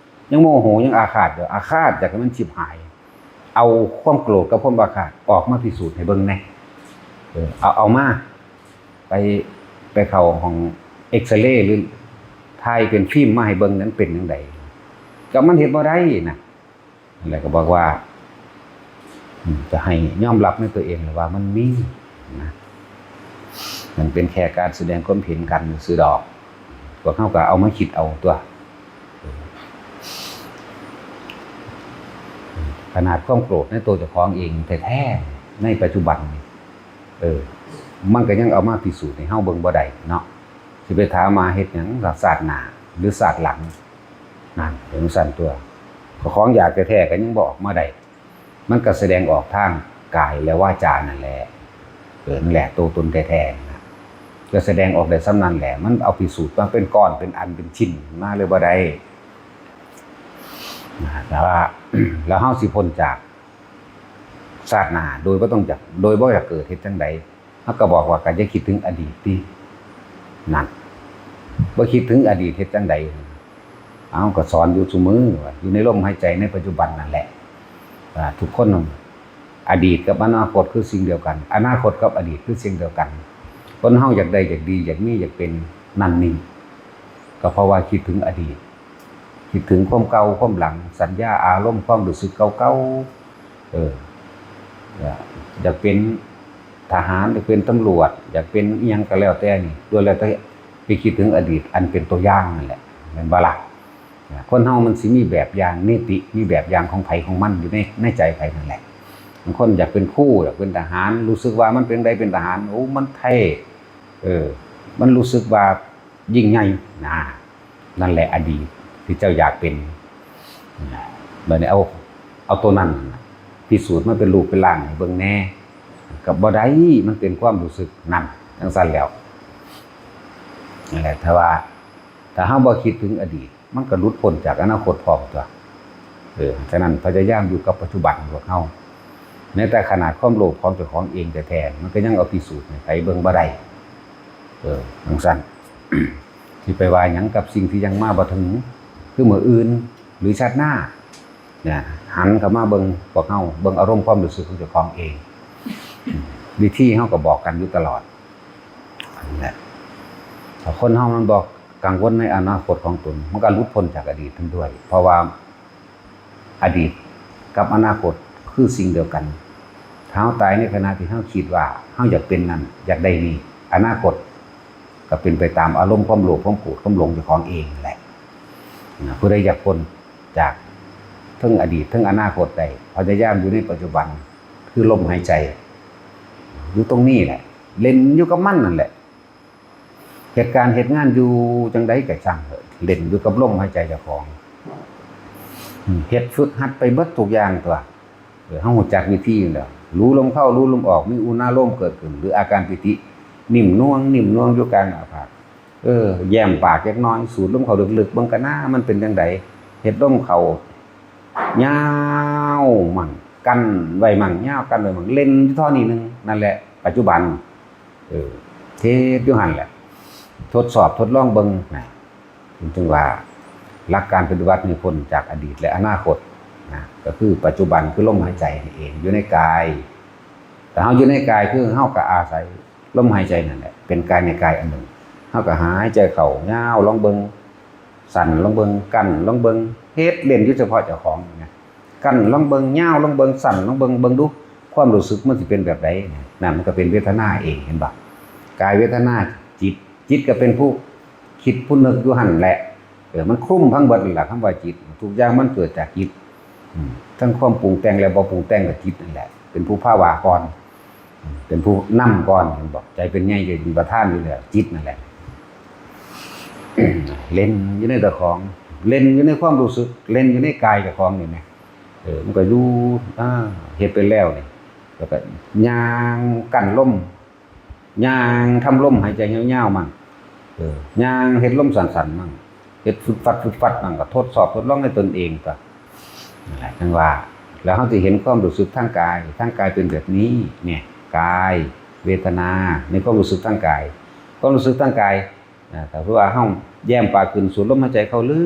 ຍັງໂມໂຫ ຍັງອາຄາດຢູ່? ອາຄາດ ຢາກໃຫ້ມັນຊິບຫາຍ. ເອົາຄວາມໂກຣດກັບຄວາມອາຄາດອອກມາພິສູດໃຫ້ເບິ່ງແດ່. ເອີ ເອົາ ເອົາມາ ໄປ ໄປເຂົ້າຫ້ອງເອັກຊະເລ ຫຼືຖ່າຍເປັນຟີມມາໃຫ້ເບິ່ງນັ້ນເປັນຈັ່ງໃດ? ກໍມັນເຮັດບໍ່ໄດ້ນະ. ແລ້ວກໍບອກວ່າ ອືມ ຈະໃຫ້ຍອມຮັບໃນຕົວເອງແຫຼະວ່າມັນມີນະ. ມັນເປັນແຄ່ການສະແດງຄວາມເຫັນກັນຊື່ໆດອກ. ພວກເຮົາກໍເອົາມາຄິດເອົາຕົວະ. ຂະໜາດຄວາມໂກຣດໃນຕົວເຈົ້າຂອງເອງແທ້ໆ ໃນປັດຈຸບັນນີ້ ເອີ ມັນກໍຍັງເອົາມາພິສູດໃຫ້ເຮົາເບິ່ງບໍ່ໄດ້ເນາະ. ຊິໄປຖາມວ່າເຮັດຫຍັງຊາດໜ້າ ຫຼືຊາດຫຼັງ? ນັ້ນ ເປັນຈັ່ງຊັ້ນຕົວະ. ຂອງຢາກແທ້ໆກໍຍັງບໍ່ອອກມາໄດ້. ມັນກໍສະແດງອອກທາງກາຍ ແລະ ວາຈານັ້ນແຫຼະ. ເອີ ນັ້ນແຫຼະ ໂຕຕົນແທ້ໆນະ ກໍສະແດງອອກໄດ້ສ່ຳນັ້ນແຫຼະ. ມັນເອົາພິສູດມາເປັນກ້ອນ ເປັນອັນ ເປັນຊິ້ນມາເລີຍບໍ່ໄດ້ນະ. ແຕ່ວ່າ ແລ້ວເຮົາຊິພົ້ນຈາກຊາດໜ້າໂດຍບໍ່ຕ້ອງຢາກ ໂດຍບໍ່ຢາກເກີດ ເຮັດຈັ່ງໃດ? ເຮົາກໍບອກວ່າ ກໍຢ່າຄິດເຖິງອະດີດຕິ. ນັ້ນ ບໍ່ຄິດເຖິງອະດີດເຮັດຈັ່ງໃດ? ເອົາ ກໍສອນຢູ່ຊຸມື້ວ່າ ຢູ່ໃນລົມຫາຍໃຈໃນປັດຈຸບັນນັ້ນແຫຼະ. ອາ ທຸກຄົນ ອະດີດກັບອະນາຄົດຄືສິ່ງດຽວກັນ, ອະນາຄົດກັບອະດີດຄືສິ່ງດຽວກັນ. ຄົນເຮົາຢາກໄດ້ ຢາກດີ ຢາກມີ ຢາກເປັນນັ້ນນີ້ ກໍເພາະວ່າຄິດເຖິງອະດີດ, ຄິດເຖິງຄວາມເກົ່າຄວາມຫຼັງ, ສັນຍາ, ອາລົມ, ຄວາມຮູ້ສຶກເກົ່າໆ. ເອີ ຢາກເປັນທະຫານ, ຢາກເປັນຕຳຫຼວດ, ຢາກເປັນອີ່ຫຍັງກໍແລ້ວແຕ່ນີ້, ລ້ວນແລ້ວແຕ່ໄປຄິດເຖິງອະດີດອັນເປັນຕົວຢ່າງນັ້ນແຫຼະ, ແມ່ນບໍ່ລະ? ຄົນເຮົາມັນຊິມີແບບຢ່າງນິຕິ, ມີແບບຢ່າງຂອງໃຜຂອງມັນຢູ່ໃນ, ໃນໃຈໃຜນັ້ນແຫຼະ. ບາງຄົນຢາກເປັນຄູ, ຢາກເປັນທະຫານ, ຮູ້ສຶກວ່າມັນເປັນໃດເປັນທະຫານ, ໂອ້ ມັນເທ່, ເອີ, ມັນຮູ້ສຶກວ່າຍິ່ງໃຫຍ່ນະ. ນັ້ນແຫຼະອະດີດທີ່ເຈົ້າຢາກເປັນ. ບາດນີ້ເອົາ, ເອົາໂຕນັ້ນພິສູດມາເປັນຮູບເປັນຮ່າງໃຫ້ເບິ່ງແດ່. ກໍບໍ່ໄດ້, ມັນເປັນຄວາມຮູ້ສຶກນັ້ນ, ຈັ່ງຊັ້ນແລ້ວ. ນັ້ນແຫຼະ, ຖ້າວ່າ, ຖ້າເຮົາບໍ່ຄິດເຖິງອະດີດ, ມັນກໍຫຼຸດພົ້ນຈາກອະນາຄົດພ້ອມຕົວະ. ເອີ, ສະນັ້ນພະຍາຍາມຢູ່ກັບປັດຈຸບັນຂອງພວກເຮົາ. ແມ້ແຕ່ຂະໜາດຄວາມໂລບຂອງເຈົ້າຂອງເອງແທ້ໆ ມັນກໍຍັງເອົາພິສູດໃຫ້ໃຜເບິ່ງບໍ່ໄດ້. ເອີ, ຈັ່ງຊັ້ນ, ຊິໄປວ່າຫຍັງກັບສິ່ງທີ່ຍັງມາບໍ່ເຖິງ, ຄືມື້ອື່ນ ຫຼື ຊາດໜ້າ. ນະ, ຫັນເຂົ້າມາເບິ່ງພວກເຮົາ, ເບິ່ງອາລົມຄວາມຮູ້ສຶກຂອງເຈົ້າຂອງເອງ. ວິທີເຮົາກໍບອກກັນຢູ່ຕະຫຼອດ. ນັ້ນແຫຼະ, ຖ້າຄົນເຮົາມັນບໍ່ກັງວົນໃນອະນາຄົດຂອງຕົນ, ມັນກໍຫຼຸດພົ້ນຈາກອະດີດນັ້ນດ້ວຍ, ເພາະວ່າອະດີດກັບອະນາຄົດຄືສິ່ງດຽວກັນ. ຖ້າເຮົາຕາຍໃນຂະນະທີ່ເຮົາຄິດວ່າເຮົາຢາກເປັນນັ້ນ, ຢາກໄດ້ນີ້, ອະນາຄົດກໍເປັນໄປຕາມອາລົມຄວາມໂລບ, ຄວາມໂກດ, ຄວາມຫຼົງເຈົ້າຂອງເອງນັ້ນແຫຼະ. ນະ, ຜູ້ໃດຢາກພົ້ນຈາກເທິງອະດີດ, ເທິງອະນາຄົດໄດ້, ພະຍາຍາມຢູ່ໃນປັດຈຸບັນ, ຄືລົມຫາຍໃຈ, ຢູ່ຕົງນີ້ແຫຼະ, ເລ່ນຢູ່ກັບມັນນັ້ນແຫຼະ. ເຮັດການເຮັດງານຢູ່ຈັ່ງໃດກໍຊ່າງເຖາະ, ເລ່ນຢູ່ກັບລົມຫາຍໃຈເຈົ້າຂອງ. ເຮັດຝຶກຫັດໄປເບິດທຸກຢ່າງຕົວະ. ເອີ, ເຮົາຮູ້ຈັກວິທີຢູ່ແລ້ວ. ຮູ້ລົມເຂົ້າ, ຮູ້ລົມອອກ, ມີອຸນາໂລມເກີດຂຶ້ນ ຫຼື ອາການປີຕິ, ນິ້ມນວງ, ນິ້ມນວງຢູ່ກາງໜ້າຜາກ. ເອີ, ແຍ້ມປາກຈັກໜ້ອຍ, ສູດລົມເຂົ້າເລິກໆເບິ່ງກັນນາ, ມັນເປັນຈັ່ງໃດ? ເຮັດລົມເຂົ້າຍາວໝັ່ງ, ກັ້ນໄວ້ໝັ່ງ, ຍາວກັ້ນໄວ້ໝັ່ງ, ເຫຼັ້ນຢູ່ທໍ່ນີ້ໜຶ່ງ. ນັ້ນແຫຼະປັດຈຸບັນ. ເອີ, ເຮັດຢູ່ຫັ້ນແຫຼະ. ທົດສອບທົດລອງເບິ່ງນະ. ຈຶ່ງວ່າຫຼັກການປະຕິບັດໃຫ້ພົ້ນຈາກອະດີດ ແລະ ອະນາຄົດນະ, ກໍຄືປັດຈຸບັນ, ຄືລົມຫາຍໃຈນີ້ເອງ, ຢູ່ໃນກາຍ. ແຕ່ເຮົາຢູ່ໃນກາຍ, ຄືເຮົາກໍອາໄສລົມຫາຍໃຈນັ້ນແຫຼະ, ເປັນກາຍໃນກາຍອັນໜຶ່ງ. ເຮົາກໍຫາຍໃຈເຂົ້າຍາວລອງເບິ່ງ ສັ້ນລອງເບິ່ງ ກັ້ນລອງເບິ່ງ ເຮັດເລ່ນຢູ່ສະເພາະເຈົ້າຂອງນະ ກັ້ນລອງເບິ່ງ ຍາວລອງເບິ່ງ ສັ້ນລອງເບິ່ງ ເບິ່ງດູ ຄວາມຮູ້ສຶກມັນຊິເປັນແບບໃດ. ນັ້ນມັນກໍເປັນເວທະນາເອງ ເຫັນບໍ່? ກາຍເວທະນາ ຈິດ ຈິດກໍເປັນຜູ້ຄິດຜູ້ນຶກຢູ່ຫັ້ນແຫຼະ. ເອີ ມັນຄຸມທັງເບິດນັ້ນລະ ຄຳວ່າຈິດ ທຸກຢ່າງມັນເກີດຈາກຈິດ. ອືມ ທັງຄວາມປຸງແຕ່ງ ແລະ ບໍ່ປຸງແຕ່ງກໍຈິດນັ້ນແຫຼະ ເປັນຜູ້ພາວາກ່ອນ ເປັນຜູ້ນຳກ່ອນ ເຫັນບໍ່? ໃຈເປັນໃຫຍ່ ໃຈເປັນປະທານຢູ່ແລ້ວ ຈິດນັ້ນແຫຼະ ເລ່ນຢູ່ໃນເຈົ້າຂອງ ເລ່ນຢູ່ໃນຄວາມຮູ້ສຶກ ເລ່ນຢູ່ໃນກາຍເຈົ້າຂອງນີ້ແໝ່. ເອີ ມັນກໍຢູ່ ອາ ເຮັດໄປແລ້ວນີ້ ແລ້ວກໍຍ່າງກັ້ນລົມ ຍ່າງທຳລົມຫາຍໃຈຍາວໆມັ່ງ ເອີ ຍ່າງເຮັດລົມສັ້ນໆມັ່ງ ເຮັດຟຶດຟັດຟຶດຟັດມັ່ງ ກໍທົດສອບທົດລອງໃຫ້ຕົນເອງ ກໍນັ້ນແຫຼະ ຈັ່ງວ່າ ແລ້ວເຮົາຊິເຫັນຄວາມຮູ້ສຶກທາງກາຍ ທາງກາຍເປັນແບບນີ້ ແນ່ ກາຍ ເວທະນາ ໃນຄວາມຮູ້ສຶກທາງກາຍ ຄວາມຮູ້ສຶກທາງກາຍ ອາ ກໍຄືວ່າເຮົາແຍ້ມປາກຂຶ້ນ ສູດລົມຫາຍໃຈເຂົ້າເລິ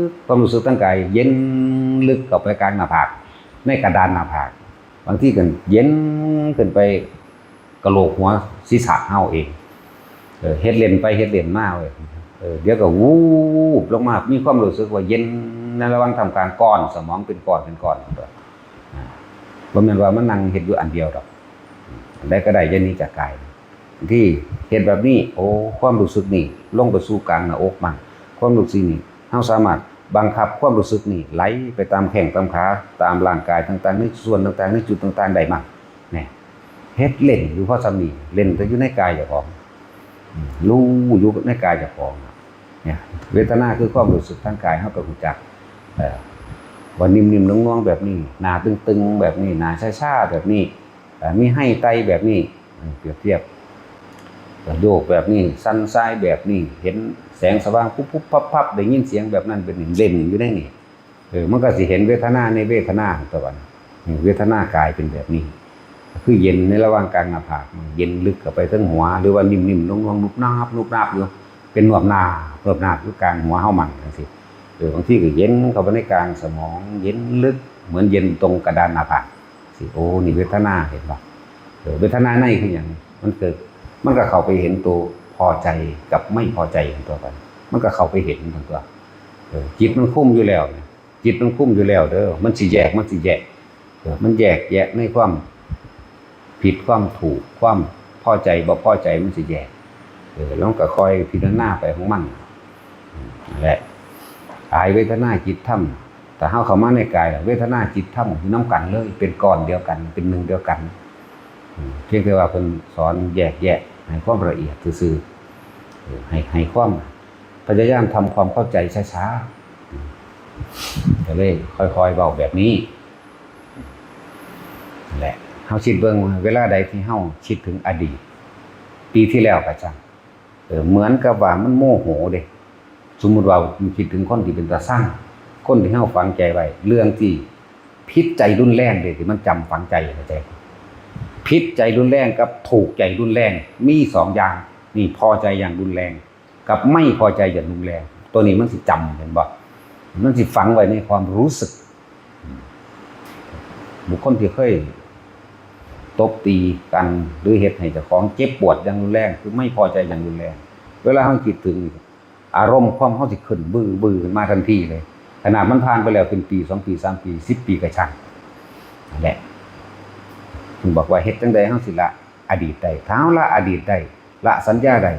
ກ ຄວາມຮູ້ສຶກທາງກາຍເຢັນເລິກເຂົ້າໄປກາງໜ້າຜາກ ໃນກະດານໜ້າຜາກ ບາງທີກໍເຢັນຂຶ້ນໄປ ກະໂຫຼກຫົວສີສະເຮົາເອງ ເອີ ເຮັດເລ່ນໄປເຮັດເລ່ນມາເວີຍ ເອີ ດຽວກໍວູບລົງມາ ມີຄວາມຮູ້ສຶກວ່າເຢັນໃນລະຫວ່າງທ່າມກາງກ້ອນສະໝອງເປັນກ້ອນເປັນກ້ອນ ອາ ບໍ່ແມ່ນວ່າມານັ່ງເຮັດຢູ່ອັນດຽວດອກ ອັນໃດກໍໄດ້ ຢ່າໜີຈາກກາຍ ທີ່ເຮັດແບບນີ້ ໂອ້ ຄວາມຮູ້ສຶກນີ້ລົງໄປສູ່ກາງໜ້າອົກມັນ ຄວາມຮູ້ສຶກນີ້ ເຮົາສາມາດບັງຄັບຄວາມຮູ້ສຶກນີ້ໄຫຼໄປຕາມແຂ້ງຕາມຂາ ຕາມຮ່າງກາຍຕ່າງໆ ໃນສ່ວນຕ່າງໆ ໃນຈຸດຕ່າງໆໄດ້ມັນ ແນ່ ເຮັດເລ່ນຢູ່ພໍສ່ຳນີ້ ເລ່ນແຕ່ຢູ່ໃນກາຍເຈົ້າຂອງ ອືມ ຮູ້ຢູ່ໃນກາຍເຈົ້າຂອງ ເນຍ ເວທະນາຄືຄວາມຮູ້ສຶກທາງກາຍ ເຮົາກໍຮູ້ຈັກ ເອີ ວ່ານິ່ມໆນວງໆແບບນີ້ ໜ້າຕຶງໆແບບນີ້ ໜ້າຊາໆແບບນີ້ ເອີ ມີໄຮໄຕແບບນີ້ ເອີ ປຽບທຽບ ກະໂຍກແບບນີ້ ສັ່ນຊາຍແບບນີ້ ເຫັນແສງສະຫວ່າງປຸບໆພັບໆ ໄດ້ຍິນສຽງແບບນັ້ນແບບນີ້ ເຫຼັ້ນຢູ່ໃນນີ້ ເອີ ມັນກໍຊິເຫັນເວທະນາໃນເວທະນາຕົວະ ເວທະນາກາຍເປັນແບບນີ້ ກໍຄືເຢັນໃນລະຫວ່າງກາງໜ້າຜາກ ເຢັນເລິກເຂົ້າໄປເທິງຫົວ ຫຼືວ່ານິ່ມໆນວງໆນຸບໜາບນຸບໜາບຢູ່ ເປັນນວບໜາບນວບໜາບຢູ່ກາງຫົວເຮົາມັນຈັ່ງຊີ້ ເອີ ບາງທີກໍເຢັນເຂົ້າໄປໃນກາງສະໝອງ ເຢັນເລິກ ເໝືອນເຢັນຕົງກະດານໜ້າຜາກ ຊິ ໂອ້ ນີ້ເວທະນາ ເຫັນບໍ່? ເອີ ເວທະນາໃນຄືຫຍັງ? ມັນເກີດ ມັນກໍເຂົ້າໄປເຫັນໂຕພໍໃຈກັບໄມ່ພໍໃຈຕົວະ ມັນກໍເຂົ້າໄປເຫັນຕົວະ ເອີ ຈິດມັນຄຸມຢູ່ແລ້ວ ຈິດມັນຄຸມຢູ່ແລ້ວເດີ ມັນຊິແຍກ ມັນຊິແຍກ ເອີ ມັນແຍກແຍະໃນຄວາມຜິດຄວາມຖືກ ຄວາມພໍໃຈບໍ່ພໍໃຈ ມັນຊິແຍກ ເອີ ແລ້ວມັນກໍຄ່ອຍພິຈາລະນາໄປຂອງມັນ ນັ້ນແຫຼະ ກາຍເວທະນາຈິດທຳ ຖ້າເຮົາເຂົ້າມາໃນກາຍແລ້ວ ເວທະນາຈິດທຳຢູ່ນຳກັນເລີຍ ເປັນກ້ອນດຽວກັນ ເປັນໜຶ່ງດຽວກັນ ອືມ ພຽງແຕ່ວ່າເພິ່ນສອນແຍກແຍະໃຫ້ຄວາມລະອຽດຊື່ໆ ເອີ ໃຫ້ ໃຫ້ຄວາາມ ພະຍາຍາມທຳຄວາມເຂົ້າໃຈຊ້າໆ ອືມ ກໍເລີຍຄ່ອຍໆເວົ້າແບບນີ້ ນັ້ນແຫຼະ ເຮົາຄິດເບິ່ງວ່າ ເວລາໃດທີ່ເຮົາຄິດເຖິງອະດີດ ປີທີ່ແລ້ວກໍຊ່າງ ເອີ ເໝືອນກັບວ່າມັນໂມໂຫເດ້ ສົມມຸດວ່າຄິດເຖິງຄົນທີ່ເປັນຕາຊັງ ຄົນທີ່ເຮົາຝັງໃຈໄວ້ ເລື່ອງທີ່ຜິດໃຈຮຸນແຮງເດ້ ທີ່ມັນຈຳຝັງໃຈ ເຂົ້າໃຈ ຜິດໃຈຮຸນແຮງກັບຖືກໃຈຮຸນແຮງ ມີສອງຢ່າງ ນີ້ພໍໃຈຢ່າງຮຸນແຮງ ກັບໄມ່ພໍໃຈຢ່າງຮຸນແຮງ ໂຕນີ້ມັນຊິຈຳ ເຫັນບໍ່? ມັນຊິຝັງໄວ້ໃນຄວາມຮູ້ສຶກ ອືມ ບຸກຄົນທີ່ເຄີຍຕົບຕີກັນ ຫຼື ເຮັດໃຫ້ເຈົ້າຂອງເຈັບປວດຢ່າງຮຸນແຮງ ຄືໄມ່ພໍໃຈຢ່າງຮຸນແຮງ ເວລາເຮົາຄິດເຖິງອາລົມ ຄວາມເຮົາຊິຂຶ້ນບືໆຂຶ້ນມາທັນທີເລີຍ ຂະໜາດມັນຜ່ານໄປແລ້ວເປັນປີ ສອງປີ ສາມປີ ສິບປີກໍຊ່າງ ນັ້ນແຫຼະ ເພິ່ນບອກວ່າເຮັດຈັ່ງໃດເຮົາຊິລະອະດີດໄດ້ ຖ້າເຮົາລະອະດີດໄດ້ ລະສັນຍາໄດ້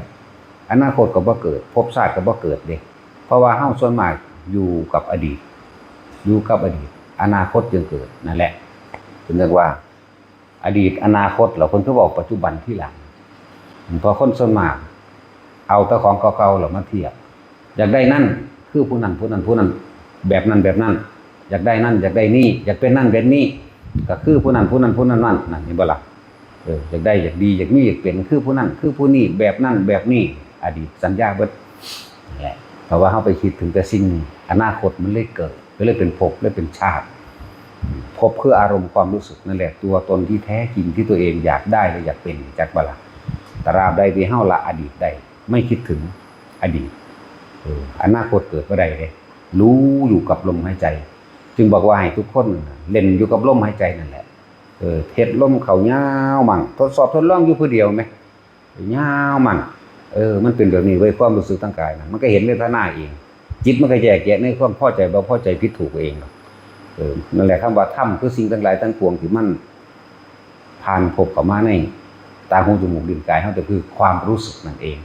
ອະນາຄົດກໍບໍ່ເກີດ ພົບຊາດກໍບໍ່ເກີດເດ້ ເພາະວ່າເຮົາສ່ວນມາກຢູ່ກັບອະດີດ ຢູ່ກັບອະດີດ ອະນາຄົດຈຶ່ງເກີດ ນັ້ນແຫຼະ ເພິ່ນເອີ້ນວ່າ ອະດີດ ອະນາຄົດ ແລ້ວເພິ່ນຄືເວົ້າປັດຈຸບັນທີຫຼັງ ເພາະຄົນສ່ວນມາກເອົາແຕ່ຂອງເກົ່າໆແລ້ວມາທຽບ ຢາກໄດ້ນັ້ນ ຄືຜູ້ນັ້ນ ຜູ້ນັ້ນ ຜູ້ນັ້ນ ແບບນັ້ນ ແບບນັ້ນ ຢາກໄດ້ນັ້ນ ຢາກໄດ້ນີ້ ຢາກເປັນນັ້ນເປັນນີ້ ກໍຄືຜູ້ນັ້ນ ຜູ້ນັ້ນ ຜູ້ນັ້ນນັ້ນ ນັ້ນ ເຫັນບໍ່ລະ? ເອີ ຢາກໄດ້ ຢາກດີ ຢາກມີ ຢາກເປັນ ຄືຜູ້ນັ້ນ ຄືຜູ້ນີ້ ແບບນັ້ນແບບນີ້ ອະດີດສັນຍາເບິດ ນັ້ນແຫຼະ ເພາະວ່າເຮົາໄປຄິດເຖິງແຕ່ສິ່ງນີ້ ອະນາຄົດມັນເລີຍເກີດ ກໍເລີຍເປັນພົບ ເລີຍເປັນຊາດ ພົບຄືອາລົມຄວາມຮູ້ສຶກນັ້ນແຫຼະ ຕົວຕົນທີ່ແທ້ຈິງທີ່ຕົວເອງຢາກໄດ້ ແລະ ຢາກເປັນ ຈັກບໍ່ລະ? ຕະລາບໃດທີ່ເຮົາລະອະດີດໄດ້ ໄມ່ຄິດເຖິງອະດີດ ເອີ ອະນາຄົດເກີດບໍ່ໄດ້ເດ້ ຮູ້ຢູ່ກັບລົມຫາຍໃຈ ຈຶ່ງບອກວ່າໃຫ້ທຸກຄົນເຫຼັ້ນຢູ່ກັບລົມຫາຍໃຈນັ້ນແຫຼະ ເອີ ເຮັດລົມເຂົ້າຍາວໝັ່ງ ທົດສອບທົດລອງຢູ່ຜູ້ດຽວແມ ຍາວໝັ່ງ ເອີ ມັນເປັນແບບນີ້ເວີຍ ຄວາມຮູ້ສຶກທາງກາຍນະ ມັນກໍເຫັນເວທະນາເອງ ຈິດມັນກໍແຍກແຍະໃນຄວາມພໍໃຈ ບໍ່ພໍໃຈ ຜິດຖືກເອງດອກ. ເອີ ນັ້ນແຫຼະ ຄຳວ່າທຳຄືສິ່ງທັງຫຼາຍທັງປວງທີ່ມັນຜ່ານພົບເຂົ້າມາໃນຕາ ຫູ ຈະມູກ ລີ້ນ ກາຍເຮົາ ກໍຄືຄວາມຮູ້ສຶກນັ້ນເອງ.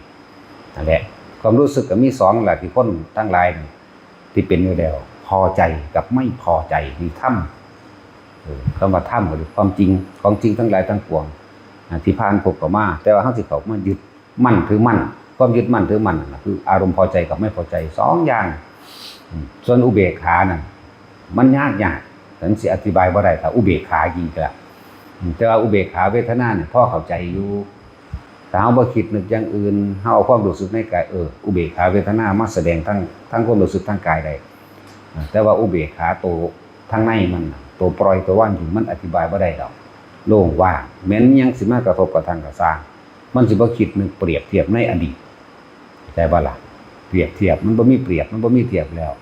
ນັ້ນແຫຼະ ຄວາມຮູ້ສຶກກໍມີສອງລະ ທີ່ຄົນທັງຫຼາຍທີ່ເປັນຢູ່ແລ້ວ ພໍໃຈກັບໄມ່ພໍໃຈ ນີ້ທຳ. ເອີ ຄຳວ່າທຳກໍຄືຄວາມຈິງ ຂອງສິ່ງທັງຫຼາຍທັງປວງ ອາ ທີ່ຜ່ານພົບເຂົ້າມາ ແຕ່ວ່າເຮົາຊິເຂົ້າມາຍຶດ ໝັ້ນຖືໝັ້ນ ຄວາມຍຶດໝັ້ນຖືໝັ້ນນັ້ນນະ ຄືອາລົມພໍໃຈກັບໄມ່ພໍໃຈສອງຢ່າງ. ອືມ ສ່ວນອຸເບກຂານັ້ນ ມັນຍາກໆ ມັນຊິອະທິບາຍບໍ່ໄດ້ ຖ້າອຸເບກຂາອີກລະ. ອືມ ແຕ່ວ່າອຸເບກຂາເວທະນານີ້ພໍເຂົ້າໃຈຢູ່ ຖ້າເຮົາບໍ່ຄິດນຶກຢ່າງອື່ນ ເຮົາເອົາຄວາມຮູ້ສຶກໃນກາຍ ເອີ ອຸເບກຂາເວທະນາມາສະແດງທັງ ທັງຄວາມຮູ້ສຶກທາງກາຍໄດ້. ອາ ແຕ່ວ່າອຸເບກຂາໂຕທາງໃນມັນ ໂຕປ່ອຍ ໂຕວາງຢູ່ ມັນອະທິບາຍບໍ່ໄດ້ດອກ ໂລ່ງວ່າງ ແມ່ນຫຍັງຊິມາກະທົບກະທັ່ງກະຊ່າງ ມັນຊິບໍ່ຄິດນຶກປຽບທຽບໃນອະດີດ ເຂົ້າໃຈບໍ່ລະ? ປຽບທຽບ ມັນບໍ່ມີປຽບ ມັນບໍ່ມີທຽບແລ້ວ.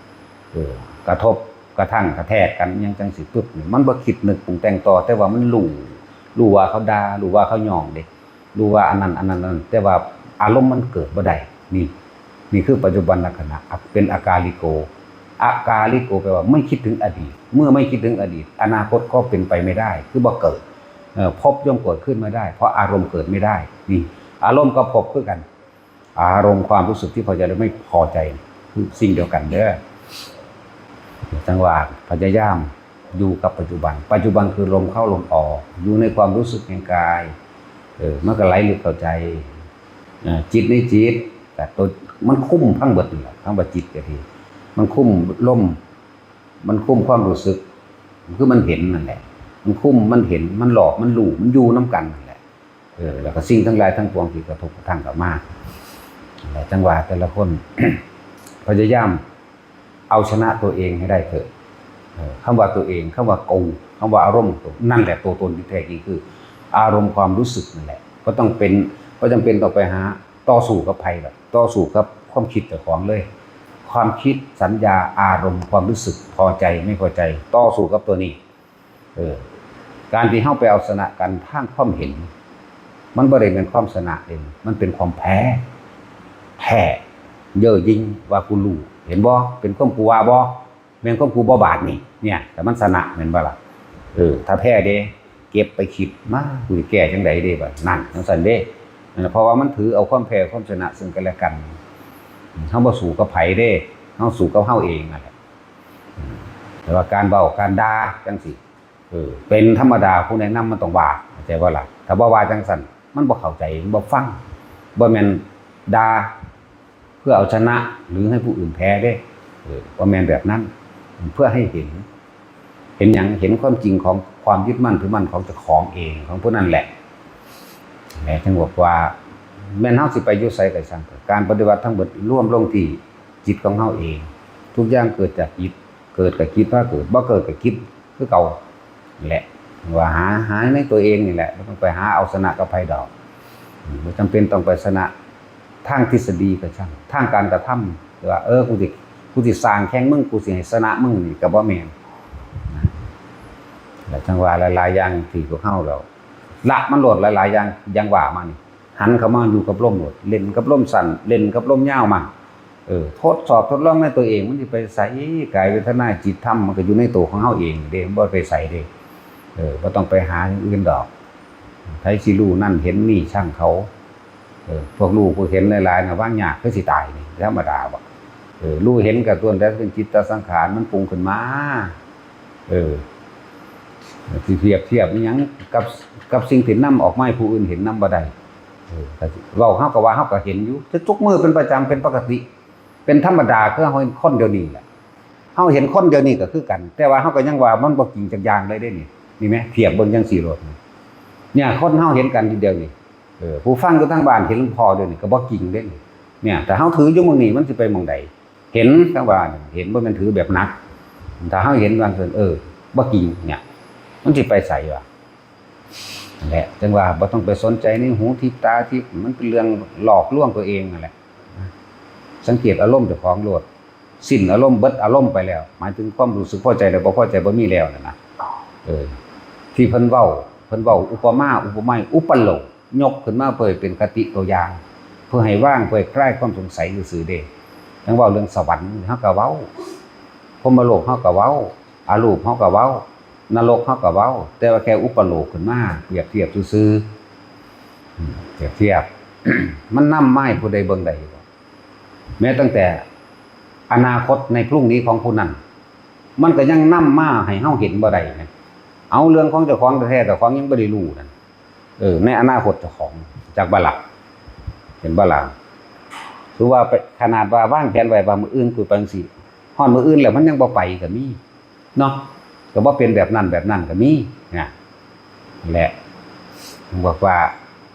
ເອີ ກະທົບກະທັ່ງກະແທກກັນຫຍັງຈັ່ງຊີ້ປຶບນີ້ ມັນບໍ່ຄິດນຶກປຸງແຕ່ງຕໍ່ ແຕ່ວ່າມັນຮູ້ ຮູ້ວ່າເຂົາດ່າ ຮູ້ວ່າເຂົາຍ້ອງເດ້ ຮູ້ວ່າອັນນັ້ນ ອັນນັ້ນ ອັນນັ້ນ ແຕ່ວ່າອາລົມມັນເກີດບໍ່ໄດ້. ນີ້ ນີ້ຄືປັດຈຸບັນລັກຂະນະ ອາ ເປັນອາກາລິໂກ ອາກາລິໂກ ແປວ່າໄມ່ຄິດເຖິງອະດີດ ເມື່ອໄມ່ຄິດເຖິງອະດີດ ອະນາຄົດກໍເປັນໄປໄມ່ໄດ້ ຄືບໍ່ເກີດ. ເອີ ພົບຍ່ອມເກີດຂຶ້ນມາໄດ້ ເພາະອາລົມເກີດໄມ່ໄດ້. ນີ້ ອາລົມກັບພົບຄືກັນ ອາລົມຄວາມຮູ້ສຶກທີ່ພໍໃຈ ແລະ ໄມ່ພໍໃຈ ຄືສິ່ງດຽວກັນເດີ. ຈັ່ງວ່າພະຍາຍາມຢູ່ກັບປັດຈຸບັນ ປັດຈຸບັນຄືລົມເຂົ້າລົມອອກ ຢູ່ໃນຄວາມຮູ້ສຶກແຫ່ງກາຍ ເອີ ມັນກໍໄຫຼເລິກເຂົ້າໃຈ. ເອີ ຈິດໃນຈິດ ກະໂຕ ມັນຄຸມທັງເບິດນັ້ນແຫຼະ ຄຳວ່າຈິດກໍດີ ມັນຄຸມລົມ ມັນຄຸມຄວາມຮູ້ສຶກ ຄືມັນເຫັນນັ້ນແຫຼະ ມັນຄຸມ ມັນເຫັນ ມັນຫຼອກ ມັນຮູ້ ມັນຢູ່ນຳກັນນັ້ນແຫຼະ. ເອີ ແລ້ວກໍສິ່ງທັງຫຼາຍທັງປວງທີ່ກະທົບກະທັ່ງເຂົ້າມາ ແລະ ຈັ່ງວ່າແຕ່ລະຄົນ ພະຍາຍາມເອົາຊະນະຕົວເອງໃຫ້ໄດ້ເທີ້ະ. ເອີ ຄຳວ່າຕົວເອງ ຄຳວ່າກູ ຄຳວ່າອາລົມ ນັ້ນແຫຼະໂຕຕົນທີ່ແທ້ຈິງ ຄືອາລົມຄວາມຮູ້ສຶກນັ້ນແຫຼະ. ບໍ່ຕ້ອງເປັນ ບໍ່ຈຳເປັນຕ້ອງໄປຫາຕໍ່ສູ້ກັບໃຜດອກ ຕໍ່ສູ້ກັບຄວາມຄິດເຈົ້າຂອງເລີຍ. ຄວາມຄິດ ສັນຍາ ອາລົມ ຄວາມຮູ້ສຶກ ພໍໃຈ ໄມ່ພໍໃຈ ຕໍ່ສູ້ກັບຕົວນີ້. ເອີ ການທີ່ເຮົາໄປເອົາຊະນະກັນທາງຄວາມເຫັນ ມັນບໍ່ໄດ້ແມ່ນຄວາມຊະນະເດ້ ມັນເປັນຄວາມແພ້ ແພ້ເຍີ້ຍິງວ່າກູຮູ້ ເຫັນບໍ່? ເປັນຄວາມກູວ່າບໍ່? ແມ່ນຄວາມກູບໍ່? ບາດນີ້ ເນ່ຍ ແຕ່ມັນຊະນະແມ່ນບໍ່ລະ? ເອີ ຖ້າແພ້ເດ້ ເກັບໄປຄິດ ມາ ກູຊິແກ້ຈັ່ງໃດເດ້ບາດ ນັ້ນ ຈັ່ງຊັ້ນເດ້. ນັ້ນລະ ເພາະວ່າມັນຖືເອົາຄວາມແພ້ຄວາມຊະນະເຊິ່ງກັນແລະກັນ ເຮົາບໍ່ສູ້ກັບໃຜເດ້ ເຮົາສູ້ກັບເຮົາເອງນັ້ນແຫຼະ. ແຕ່ວ່າການເວົ້າການດ່າຈັ່ງຊີ້ ເອີ ເປັນທຳມະດາ ຜູ້ແນະນຳມັນຕ້ອງວ່າ ເຂົ້າໃຈບໍ່ລະ? ຖ້າບໍ່ວ່າຈັ່ງຊັ້ນ ມັນບໍ່ເຂົ້າໃຈ ມັນບໍ່ຟັງ ບໍ່ແມ່ນດ່າເພື່ອເອົາຊະນະ ຫຼື ໃຫ້ຜູ້ອື່ນແພ້ເດ້ ເອີ ບໍ່ແມ່ນແບບນັ້ນ ເພື່ອໃຫ້ເຫັນ ເຫັນຫຍັງ? ເຫັນຄວາມຈິງຂອງຄວາມຍຶດໝັ້ນຖືໝັ້ນຂອງເຈົ້າຂອງເອງ ຂອງຜູ້ນັ້ນແຫຼະ. ແມ່ນຈັ່ງບອກວ່າ ແມ່ນເຮົາຊິໄປຢູ່ໃສກໍຊ່າງ ການປະຕິບັດທັງເບິດລວມລົງທີ່ຈິດຂອງເຮົາເອງ ທຸກຢ່າງເກີດຈາກຈິດ ເກີດກໍຈິດພາເກີດ ບໍ່ເກີດກໍຈິດ ຄືເກົ່າແຫຼະ ວ່າຫາ ຫາໃນຕົວເອງນີ້ແຫຼະ ບໍ່ຕ້ອງໄປຫາເອົາຊະນະກັບໃຜດອກ. ບໍ່ຈຳເປັນຕ້ອງໄປຊະນະທາງທິດສະດີກໍຊ່າງ ທາງການກະທຳ ຫຼືວ່າ ເອີ ກູຊິ ກູຊິສ້າງແຂ່ງມຶງ ກູຊິໃຫ້ຊະນະມຶງ ນີ້ກໍບໍ່ແມ່ນ. ແລະ ຈັ່ງວ່າຫຼາຍໆຢ່າງທີ່ພວກເຮົາລະ ລະມັນໂລດ ຫຼາຍໆຢ່າງ ຢ່າງວ່າມານີ້ ຫັນເຂົ້າມາຢູ່ກັບລົມໂລດ ຫຼິ້ນກັບລົມສັ້ນ ຫຼິ້ນກັບລົມຍາວມາ ເອີ ທົດສອບທົດລອງໃນຕົວເອງ ມັນຊິໄປໃສ? ກາຍເວທະນາຈິດທຳ ມັນກໍຢູ່ໃນໂຕຂອງເຮົາເອງເດ້ ມັນບໍ່ໄປໃສເດ້. ເອີ ບໍ່ຕ້ອງໄປຫາຢ່າງອື່ນດອກ ໃຜຊິຮູ້ນັ້ນເຫັນນີ້ ຊ່າງເຂົາ. ເອີ ພວກຮູ້ພວກເຫັນຫຼາຍໆນະ ວາງຍາກ ຄືຊິຕາຍນີ້ ທຳມະດາບໍ່? ເອີ ຮູ້ເຫັນກະຕົວນັ້ນແຫຼະ ເປັນຈິດຕະສັງຂານ ມັນປຸງຂຶ້ນມາ. ເອີ ຊິປຽບທຽບອີ່ຫຍັງກັບ ກັບສິ່ງທີ່ນຳອອກມາໃຫ້ຜູ້ອື່ນເຫັນນຳບໍ່ໄດ້. ເອີ ກໍເວົ້າ ເຮົາກໍວ່າເຮົາກໍເຫັນຢູ່ ແຕ່ທຸກມື້ເປັນປະຈຳ ເປັນປົກກະຕິ ເປັນທຳມະດາ ຄືເຮົາເຫັນຄົນດຽວນີ້ແຫຼະ. ເຮົາເຫັນຄົນດຽວນີ້ກໍຄືກັນ ແຕ່ວ່າເຮົາກໍຍັງວ່າມັນບໍ່ຈິງຈັກຢ່າງເລີຍເດ້ນີ້. ນີ້ແມະ ທຽບເບິ່ງຈັ່ງຊີ້ໂລດນີ້ ເນ່ຍ ຄົນເຮົາເຫັນກັນດຽວນີ້ ເອີ ຜູ້ຟັງຢູ່ທາງບ້ານເຫັນຫຼວງພໍ່ດຽວນີ້ກໍບໍ່ຈິງເດ້ນີ້. ເນ່ຍ ຖ້າເຮົາຖືຢູ່ໝ່ອງນີ້ ມັນຊິໄປໝ່ອງໃດ? ເຫັນ ຄຳວ່າເຫັນ ບໍ່ແມ່ນຖືແບບໜັກ. ຖ້າເຮົາເຫັນວ່າ ເອີ ບໍ່ຈິງ ເນ່ຍ ມັນຊິໄປໃສວະ? ນັ້ນແຫຼະ ຈັ່ງວ່າບໍ່ຕ້ອງໄປສົນໃຈໃນຫູທິບຕາທິບ ມັນເປັນເລື່ອງຫຼອກລວງຕົວເອງນັ້ນແຫຼະ. ສັງເກດອາລົມເຈົ້າຂອງໂລດ ສິ້ນອາລົມ ເບິດອາລົມໄປແລ້ວ ໝາຍເຖິງຄວາມຮູ້ສຶກພໍໃຈ ແລະ ບໍ່ພໍໃຈບໍ່ມີແລ້ວນັ້ນນະ. ເອີ ທີ່ເພິ່ນເວົ້າ ເພິ່ນເວົ້າອຸປະມາ ອຸປະໄມ ອຸປະໂລກ ຍົກຂຶ້ນມາເພື່ອໃຫ້ເປັນຄະຕິຕົວຢ່າງ ເພື່ອໃຫ້ວ່າງ ເພື່ອໃຫ້ຄລາຍຄວາມສົງໄສຊື່ໆເດ້. ຈັ່ງເວົ້າເລື່ອງສະຫວັນ ເຮົາກໍເວົ້າ, ພົມມະໂລກເຮົາກໍເວົ້າ, ອະຮູບເຮົາກໍເວົ້າ, ນະລົກເຮົາກໍເວົ້າ, ແຕ່ວ່າແຄ່ອຸປະໂລກຂຶ້ນມາປຽບທຽບຊື່ໆ. ອືມ ປຽບທຽບ ມັນນຳມາໃຫ້ຜູ້ໃດເບິ່ງໄດ້ບໍ່? ແມ້ຕັ້ງແຕ່ອະນາຄົດໃນພรุ่ງນີ້ຂອງຜູ້ນັ້ນ ມັນກໍຍັງນຳມາໃຫ້ເຮົາເຫັນບໍ່ໄດ້ນະ. ເອົາເລື່ອງຂອງເຈົ້າຂອງແທ້ໆ ເຈົ້າຂອງຍັງບໍ່ໄດ້ຮູ້ນັ້ນ. ເອີ ໃນອະນາຄົດເຈົ້າຂອງ ຈັກບໍ່ລະ? ເຫັນບໍ່ລະ? ຄືວ່າໄປ ຂະໜາດວ່າວາງແຜນໄວ້ວ່າມື້ອື່ນກູໄປຈັ່ງຊີ້ ຮອດມື້ອື່ນແລ້ວມັນຍັງບໍ່ໄປກໍມີເນາະ, ກໍບໍ່ເປັນແບບນັ້ນແບບນັ້ນກໍມີນະ. ແລະ ເພິ່ນບອກວ່າ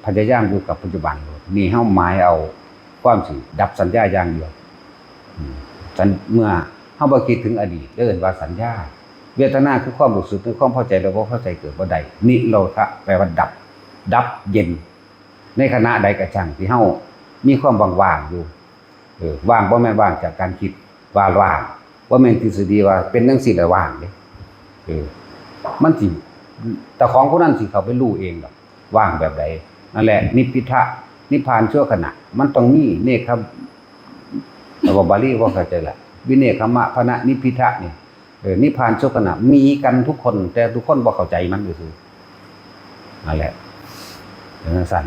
ພະຍາຍາມຢູ່ກັບປັດຈຸບັນໂລດ. ນີ້ເຮົາໝາຍເອົາຄວາມຊິດັບສັນຍາຢ່າງດຽວ. ອືມ ສັນ ເມື່ອເຮົາບໍ່ຄິດເຖິງອະດີດ ເອີ້ນວ່າສັນຍາ. ເວທະນາຄືຄວາມຮູ້ສຶກໃນຄວາມພໍໃຈ ແລະ ບໍ່ພໍໃຈເກີດບໍ່ໄດ້. ນິໂຣທະແປວ່າດັບ, ດັບເຢັນ. ໃນຂະນະໃດກໍຊ່າງທີ່ເຮົາມີຄວາມວ່າງໆຢູ່, ເອີ ວ່າງບໍ່ແມ່ນວ່າງຈາກການຄິດວ່າວ່າງ, ບໍ່ແມ່ນທິດສະດີວ່າເປັນຈັ່ງຊີ້ແລ້ວວ່າງເດ້. ເອີ ມັນຊິ ເຈົ້າຂອງຜູ້ນັ້ນຊິເຂົ້າໄປຮູ້ເອງດອກ. ວ່າງແບບໃດ? ນັ້ນແຫຼະ ນິບພິທະ ນິບພານຊົ່ວຂະນະ ມັນຕ້ອງມີເນກຂະ ແຕ່ວ່າບາລີບໍ່ເຂົ້າໃຈລະ ວິເນກຂະມະພະນະນິບພິທະນີ້ ເອີ ນິບພານຊົ່ວຂະນະ ມີກັນທຸກຄົນ ແຕ່ທຸກຄົນບໍ່ເຂົ້າໃຈມັນຊື່ໆ. ນັ້ນແຫຼະ ເປັນຈັ່ງຊັ້ນ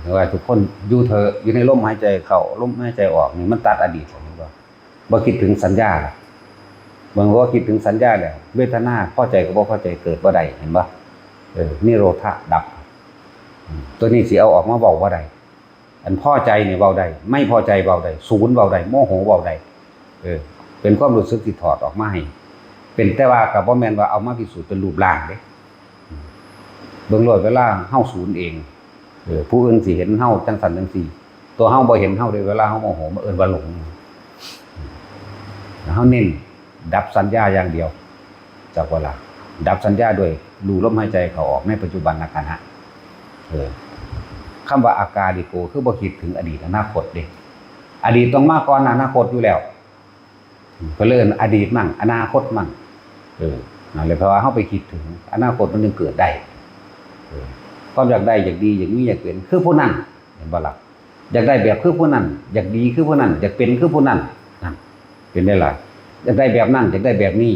ແຕ່ວ່າທຸກຄົນຢູ່ເທີະ ຢູ່ໃນລົມຫາຍໃຈເຂົ້າ ລົມຫາຍໃຈອອກນີ້ ມັນຕັດອະດີດ ເຫັນບໍ່? ບໍ່ຄິດເຖິງສັນຍາລະ ເມື່ອບໍ່ຄິດເຖິງສັນຍາແລ້ວ ເວທະນາພໍໃຈກັບບໍ່ພໍໃຈເກີດບໍ່ໄດ້ ເຫັນບໍ່? ເອີ ນິໂຣທະດັບ. ອືມ ຕົວນີ້ຊິເອົາອອກມາເວົ້າບໍ່ໄດ້. ອັນພໍໃຈນີ້ເວົ້າໄດ້, ໄມ່ພໍໃຈເວົ້າໄດ້, ສູນເວົ້າໄດ້, ໂມໂຫເວົ້າໄດ້. ເອີ ເປັນຄວາມຮູ້ສຶກທີ່ຖອດອອກມາໃຫ້ເປັນ, ແຕ່ວ່າກໍບໍ່ແມ່ນວ່າເອົາມາພິສູດເປັນຮູບຮ່າງເດ້. ເບິ່ງໂລດ ເວລາເຮົາສູນເອງ ເອີ ຜູ້ອື່ນຊິເຫັນເຮົາຈັ່ງຊັ້ນຈັ່ງຊີ້, ຕົວເຮົາບໍ່ເຫັນເຮົາເດ້. ເວລາເຮົາໂມໂຫ ມັນເອີ້ນວ່າຫຼົງ. ເຮົາເນັ້ນດັບສັນຍາຢ່າງດຽວ ຈັກວ່າລະ ດັບສັນຍາດ້ວຍຮູ້ລົມຫາຍໃຈເຂົ້າອອກໃນປັດຈຸບັນນະຂະນະ. ເອີ ຄຳວ່າອາກາລິໂກ ຄືບໍ່ຄິດເຖິງອະດີດອະນາຄົດເດ້. ອະດີດຕ້ອງມາກ່ອນອະນາຄົດຢູ່ແລ້ວ. ເພິ່ນເອີ້ນອະດີດມັ້ງ ອະນາຄົດມັ້ງ. ເອີ ນັ້ນແຫຼະ ເພາະວ່າເຮົາໄປຄິດເຖິງອະນາຄົດ ມັນຈຶ່ງເກີດໄດ້. ເອີ ຄວາມຢາກໄດ້ ຢາກດີ ຢາກມີ ຢາກເປັນ ຄືຜູ້ນັ້ນ ເຫັນບໍ່ລະ? ຢາກໄດ້ແບບຄືຜູ້ນັ້ນ ຢາກດີຄືຜູ້ນັ້ນ ຢາກເປັນຄືຜູ້ນັ້ນ. ນັ້ນ ເປັນໄດ້ລະ? ຢາກໄດ້ແບບນັ້ນ ຢາກໄດ້ແບບນີ້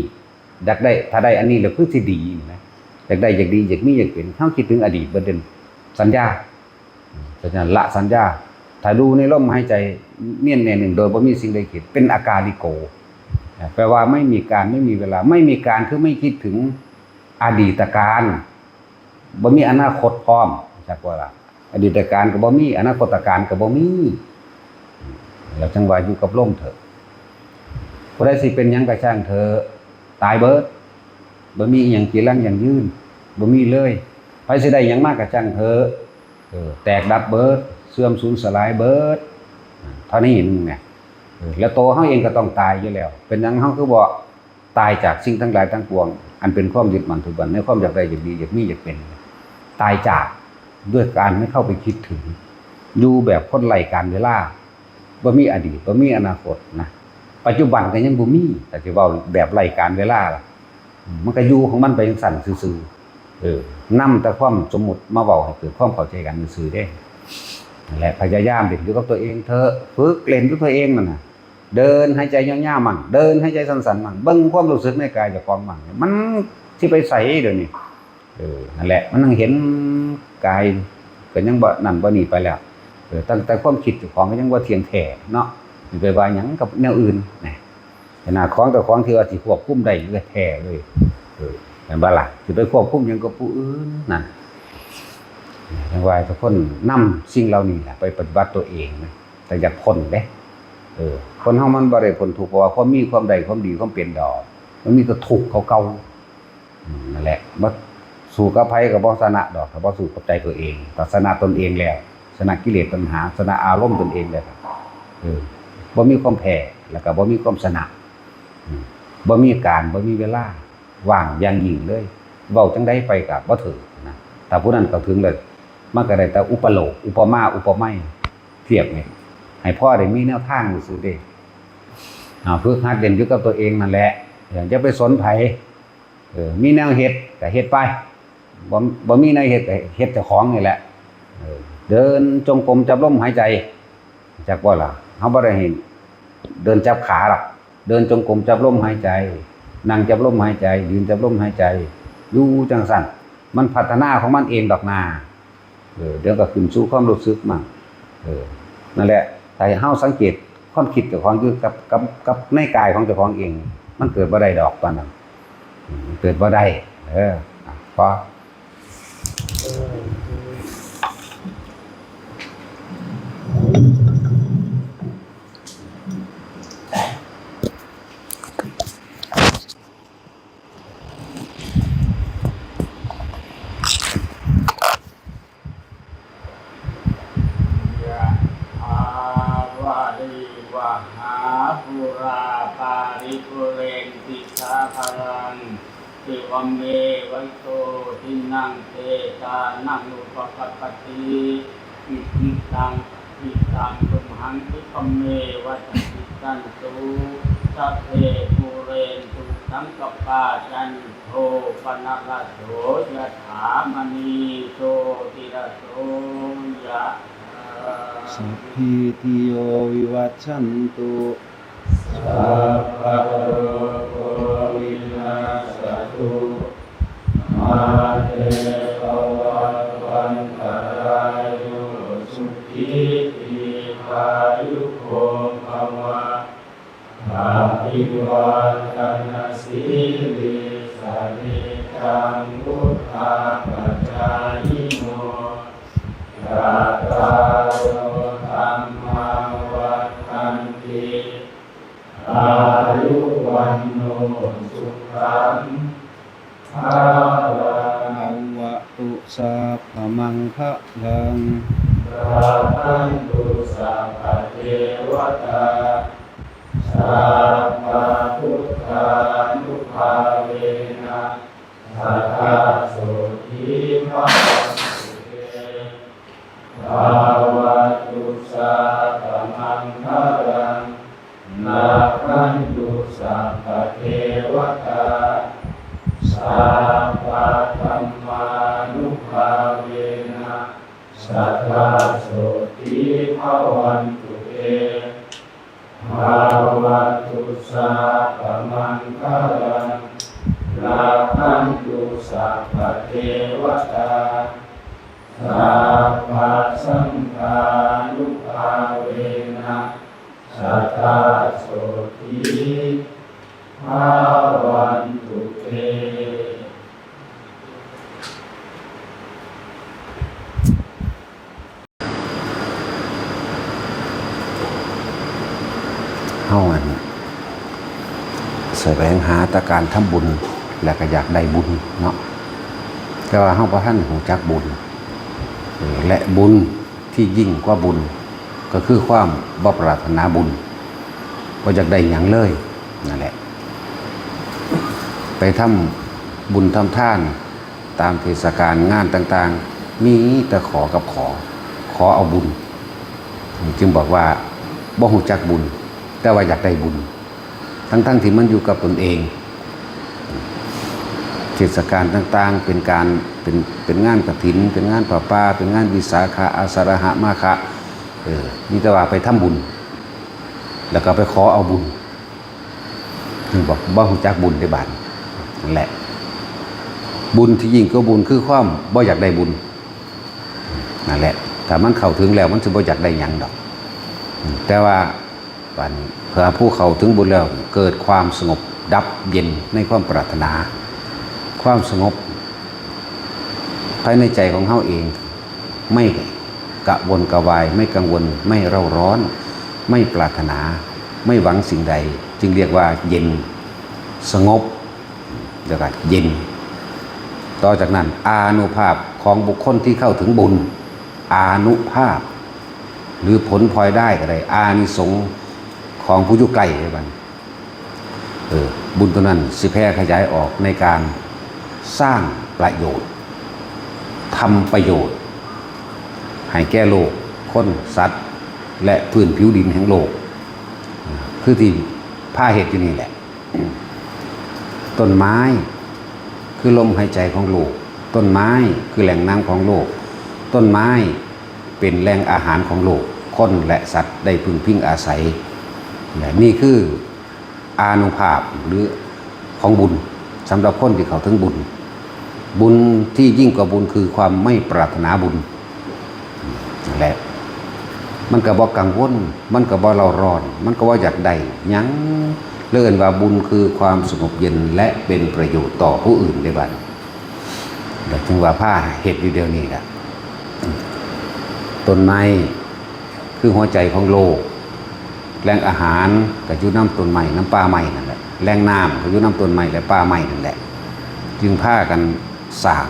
ຢາກໄດ້ ຖ້າໄດ້ອັນນີ້ແລ້ວຄືຊິດີນະ. ຢາກໄດ້ ຢາກດີ ຢາກມີ ຢາກເປັນ ເຮົາຄິດເຖິງອະດີດເບິດເດ້ ສັນຍາ. ເພາະສະນັ້ນລະສັນຍາ ຖ້າຢູ່ໃນລົມຫາຍໃຈນຽນແນ່ໜຶ່ງໂດຍບໍ່ມີສິ່ງໃດຄິດ ເປັນອາກາລິໂກ. ແປວ່າໄມ່ມີການ ໄມ່ມີເວລາ ໄມ່ມີການ ຄືໄມ່ຄິດເຖິງອະດີດຕະການ ບໍ່ມີອະນາຄົດພ້ອມ ຈັກວ່າລະ ອະດີດຕະການກໍບໍ່ມີ ອະນາຄົດຕະການກໍບໍ່ມີ. ແລ້ວຈັ່ງວ່າຢູ່ກັບລົມເຖາະ. ຜູ້ໃດຊິເປັນຫຍັງກໍຊ່າງເຖາະ ຕາຍເບິດ. ບໍ່ມີອີ່ຫຍັງຈີລັງຢັ້ງຢືນ ບໍ່ມີເລີຍ. ໃຜຊິໄດ້ຫຍັງມາກໍຊ່າງເຖາະ ເອີ ແຕກດັບເບິດ ເສື່ອມສູນສະຫຼາຍເບິດ. ເທົ່ານີ້ໜຶ່ງແຫຼະ. ເອີ ແລ້ວໂຕເຮົາເອງກໍຕ້ອງຕາຍຢູ່ແລ້ວ. ເປັນຫຍັງເຮົາຄືບໍ່ຕາຍຈາກສິ່ງທັງຫຼາຍທັງປວງ ອັນເປັນຄວາມຍຶດໝັ້ນຖືກໝັ້ນໃນຄວາມຢາກໄດ້ ຢາກດີ ຢາກມີ ຢາກເປັນ? ຕາຍຈາກດ້ວຍການໃຫ້ເຂົ້າໄປຄິດເຖິງ ຢູ່ແບບຄົນໄຮ້ການເວລາ. ບໍ່ມີອະດີດ ບໍ່ມີອະນາຄົດນະ ປັດຈຸບັນກໍຍັງບໍ່ມີ. ຖ້າຊິເວົ້າແບບໄຮ້ການເວລາລະ ມັນກໍຢູ່ຂອງມັນໄປຈັ່ງຊັ້ນຊື່ໆ. ເອີ ນຳແຕ່ຄວາມສົມມຸດມາເວົ້າໃຫ້ເກີດຄວາມເຂົ້າໃຈກັນຊື່ໆເດ້. ນັ້ນແຫຼະ ພະຍາຍາມຫຼິ້ນຢູ່ກັບຕົວເອງເຖາະ ຝຶກຫຼິ້ນຢູ່ຕົວເອງນັ້ນນະ. ເດີນຫາຍໃຈຍາວໆມັ້ງ ເດີນຫາຍໃຈສັ້ນໆມັ້ງ ເບິ່ງຄວາມຮູ້ສຶກໃນກາຍເຈົ້າຂອງມັ້ງ ມັນຊິໄປໃສດຽວນີ້? ເອີ ນັ້ນແຫຼະ ມັນຍັງເຫັນກາຍ ກໍຍັງບໍ່ນັ້ນບໍ່ນີ້ໄປແລ້ວ. ເອີ ຕັ້ງແຕ່ຄວາມຄິດເຈົ້າຂອງກໍຍັງບໍ່ທ່ຽງແທ້ເນາະ ຊິໄປວ່າຫຍັງກັບແນວອື່ນນະ. ຂະໜາດຂອງເຈົ້າຂອງທີ່ວ່າຊິຄວບຄຸມໄດ້ແທ້ເລີຍ ເອີ ແມ່ນບໍ່ລະ? ຊິໄປຄວບຄຸມຫຍັງກັບຜູ້ອື່ນນັ້ນ? ຈັ່ງວ່າທຸກຄົນນຳສິ່ງເຫຼົ່ານີ້ລະໄປປະຕິບັດຕົວເອງນະ ແຕ່ຢາກພົ້ນເດ້. ເອີ ຄົນເຮົາມັນບໍ່ໄດ້ພົ້ນທຸກ ເພາະວ່າຄວາມມີຄວາມໄດ້ຄວາມດີຄວາມເປັນດອກ ມັນມີແຕ່ທຸກເກົ່າໆ. ອືມ ນັ້ນແຫຼະ ບໍ່ສູ້ກັບໃຜກໍບໍ່ຊະນະດອກ ຖ້າບໍ່ສູ້ກັບໃຈຕົວເອງ. ຖ້າຊະນະຕົນເອງແລ້ວ ຊະນະກິເລດຕັນຫາ ຊະນະອາລົມຕົນເອງແລ້ວ ເອີ ບໍ່ມີຄວາມແພ້ ແລ້ວກໍບໍ່ມີຄວາມຊະນະ. ອືມ ບໍ່ມີການ ບໍ່ມີເວລາ ວ່າງຢ່າງຍິ່ງເລີຍ ເວົ້າຈັ່ງໃດໄປກໍບໍ່ຖືກນະ. ຖ້າຜູ້ນັ້ນເຂົ້າເຖິງແລ້ວ ມັນກໍໄດ້ແຕ່ອຸປະໂລກ ອຸປະມາ ອຸປະໄມ ທຽບນີ້ ໃຫ້ພໍໄດ້ມີແນວທາງຊື່ໆເດ້. ອາ ຝຶກຫັດເຫຼັ້ນຢູ່ກັບຕົວເອງນັ້ນແຫຼະ ຢ່າໄປສົນໃຜ. ເອີ ມີແນວເຮັດກໍເຮັດໄປ ບໍ່ ບໍ່ມີແນວເຮັດກໍເຮັດເຈົ້າຂອງນີ້ແຫຼະ. ເອີ ເດີນຈົງກົມຈັບລົມຫາຍໃຈ ຈັກບໍ່ລະ? ເຮົາບໍ່ໄດ້ໃຫ້ເດີນຈັບຂາດອກ ເດີນຈົງກົມຈັບລົມຫາຍໃຈ ນັ່ງຈັບລົມຫາຍໃຈ ຢືນຈັບລົມຫາຍໃຈ ຢູ່ຈັ່ງຊັ້ນ ມັນພັດທະນາຂອງມັນເອງດອກນາ. ເອີ ດຽວກໍຂຶ້ນສູ່ຄວາມຮູ້ສຶກມັນ ເອີ ນັ້ນແຫຼະ ໃຫ້ເຮົາສັງເກດຄວາມຄິດເຈົ້າຂອງຢູ່ກັບ ກັບ ກັບໃນກາຍຂອງເຈົ້າຂອງເອງ ມັນເກີດບໍ່ໄດ້ດອກຕອນນັ້ນ ເກີດບໍ່ໄດ້ ເອີ ພໍ. ຍະຖາ ວາລິວະຫາປູຣາ ປາລິປູເຣນຕິ ສາຄະລັງ ເອວະເມວະ ໂຕ ທິນນັງ ເປຕານັງ ອຸປະກັບປະຕິ ອິທິຕັງ ປັດຖິຕັງ ຕຸມຫັງ ຄິປະເມວະ ສະມິດທັນຕຸ ສັບເພ ປູເຣນຕຸ ສັງກັບປາ ຈັນໂທ ປະນະລະໂສ ຍະຖາ ມະນີ ໂຊຕິລະໂສ ຍະຖາ ສັບພີຕິໂຍ ວິວັດຊັນຕຸ ສັບພະໂລໂກ ວິນັດສະຕຸ ມາເຕ ພະວັດວັນຕະລາໂຍ ສຸຂີ ທີຄາຍຸໂກ ພະວະ ອະພິວາທະນະສີລິສະນິດຈັງ ວຸດທາປະຈາຍິໂນ ຈາຕາໂລ ທຳມາ ວັດທັນຕິ ອາຍຸ ວັນໂນ ສຸຂັງ ພະລັງ ພະວະຕຸ ສັບພະມັງຄະລັງ ລັກຂັນຕຸ ສັບພະເທວະຕາ ສັບພະພຸດທານຸພາເວນະ ສະທາໂສທີພະວັນຕຸເຕ ພະວະຕຸ ສັບພະມັງຄະລັງ ລັກຂັນຕຸ ສັບພະເທວະຕາ ສັບພະທຳມານຸພາເວນະ ສະທາໂສທີພະວັນຕຸເຕ ພະວະຕຸ ສັບພະມັງຄະລັງ ລັກຂັນຕຸ ສັບພະເທວະຕາ ສັບພະສັງຄານຸພາເວນະ ສະທາໂສທີພະວັນຕຸເຕ. ເຮົາ ອັນ ສະແຫວງຫາແຕ່ການທຳບຸນ ແລະ ກໍຢາກໄດ້ບຸນເນາະ ແຕ່ວ່າເຮົາບໍ່ທັນຮູ້ຈັກບຸນ ແລະ ບຸນທີ່ຍິ່ງກວ່າບຸນ ກໍຄືຄວາມບໍ່ປາດຖະໜາບຸນ ບໍ່ຢາກໄດ້ຫຍັງເລີຍ ນັ້ນແຫຼະ ໄປທຳບຸນທຳທານ ຕາມເທດສະການງານຕ່າງໆ ມີແຕ່ຂໍກັບຂໍ ຂໍເອົາບຸນ ຈຶ່ງບອກວ່າບໍ່ຮູ້ຈັກບຸນ ແຕ່ວ່າຢາກໄດ້ບຸນ ທັງໆທີ່ມັນຢູ່ກັບຕົນເອງ. ເທດສະການຕ່າງໆ ເປັນການ ເປັນ ເປັນງານກະຖິນ ເປັນງານຜ້າປ່າ ເປັນງານວິສາຂະ ອາສາລະຫະ ມາຄະ ເອີ ມີແຕ່ວ່າໄປທຳບຸນ ແລ້ວກໍໄປຂໍເອົາບຸນ. ເຫັນບໍ່? ບໍ່ຮູ້ຈັກບຸນເດ້ບາດນີ້ ນັ້ນແຫຼະ ບຸນທີ່ຍິ່ງກວ່າບຸນຄືຄວາມບໍ່ຢາກໄດ້ບຸນ ນັ້ນແຫຼະ ຖ້າມັນເຂົ້າເຖິງແລ້ວ ມັນຊິບໍ່ຢາກໄດ້ຫຍັງດອກ ແຕ່ວ່າບາດນີ້ ຖ້າຜູ້ເຂົ້າເຖິງບຸນແລ້ວ ເກີດຄວາມສະຫງົບ ດັບເຢັນໃນຄວາມປາດຖະໜາ ຄວາມສະຫງົບພາຍໃນໃຈຂອງເຮົາເອງ ໄມ່ກະວົນກະວາຍ ໄມ່ກັງວົນ ໄມ່ເຣົາຮ້ອນ ໄມ່ປາດຖະໜາ ໄມ່ຫວັງສິ່ງໃດ ຈຶ່ງລຽກວ່າເຢັນ ສະຫງົບ ແລ້ວກໍເຢັນ. ຕໍ່ຈາກນັ້ນ ອານຸພາບຂອງບຸກຄົນທີ່ເຂົ້າເຖິງບຸນ ອານຸພາບ ຫຼື ຜົນພອຍໄດ້ກໍໄດ້ ອານິສົງຂອງຜູ້ຢູ່ໃກ້ເດ້ບັດນີ້ ເອີ ບຸນຕົວນັ້ນຊິແຜ່ຂະຫຍາຍອອກໃນການສ້າງປະໂຫຍດ ທຳປະໂຫຍດໃຫ້ແກ່ໂລກ ຄົນ ສັດ ແລະ ພື້ນຜິວດິນແຫ່ງໂລກ ຄືທີ່ພາເຮັດຢູ່ນີ້ແຫຼະ. ຕົ້ນໄມ້ຄືລົມຫາຍໃຈຂອງໂລກ, ຕົ້ນໄມ້ຄືແຫຼ່ງນ້ຳຂອງໂລກ, ຕົ້ນໄມ້ ເປັນແຫຼ່ງອາຫານຂອງໂລກ, ຄົນ ແລະ ສັດໄດ້ເພິ່ງພິງອາໄສ ແລະ ນີ້ຄືອານຸພາບ ຫຼື ຂອງບຸນ ສຳລັບຄົນທີ່ເຂົ້າເຖິງບຸນ. ບຸນທີ່ຍິ່ງກວ່າບຸນຄືຄວາມໄມ່ປາດຖະໜາບຸນ ແລະ ມັນກໍບໍ່ກັງວົນ, ມັນກໍບໍ່ເລົ່າຮ້ອນ, ມັນກໍບໍ່ຢາກໄດ້ຫຍັງ. ເອີ້ນວ່າບຸນຄືຄວາມສະຫງົບເຢັນ ແລະ ເປັນປະໂຫຍດຕໍ່ຜູ້ອື່ນເດ້ບັດ. ແລ້ວຈຶ່ງວ່າພາເຮັດຢູ່ດຽວນີ້ລະ. ຕົ້ນໄມ້ຄືຫົວໃຈຂອງໂລກ, ແຫຼ່ງອາຫານກໍຢູ່ນຳຕົ້ນໄມ້ ນຳປ່າໄມ້ນັ້ນແຫຼະ, ແຫຼ່ງນ້ຳກໍຢູ່ນຳຕົ້ນໄມ້ ແລະ ປ່າໄມ້ນັ້ນແຫຼະ, ຈຶ່ງພາກັນສ້າງ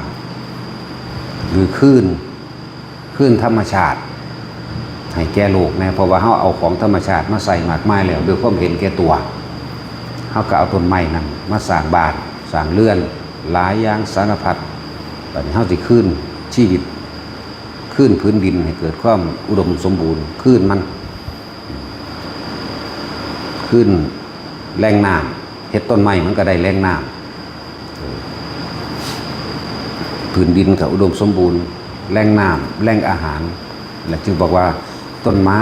ຫຼື ຄືນ ຄືນທຳມະຊາດໃຫ້ແກ່ໂລກແດ່, ເພາະວ່າເຮົາເອົາຂອງທຳມະຊາດມາໃສ່ມາກມາຍແລ້ວ ດ້ວຍຄວາມເຫັນແກ່ຕົວ. ເຮົາກໍເອົາຕົ້ນໄມ້ນັ້ນມາສ້າງບ້ານ ສ້າງເຮືອນ ຫຼາຍຢ່າງສາລະພັດ. ບັດນີ້ເຮົາຊິຄືນຊີວິດ ຄືນພື້ນດິນໃຫ້ເກີດຄວາມອຸດົມສົມບູນ ຄືນມັນ ຄືນແຫຼ່ງນ້ຳ, ເຮັດຕົ້ນໄມ້ມັນກໍໄດ້ແຫຼ່ງນ້ຳ, ພື້ນດິນກໍອຸດົມສົມບູນ ແຫຼ່ງນ້ຳ ແຫຼ່ງອາຫານ. ແລະ ຈຶ່ງບອກວ່າຕົ້ນໄມ້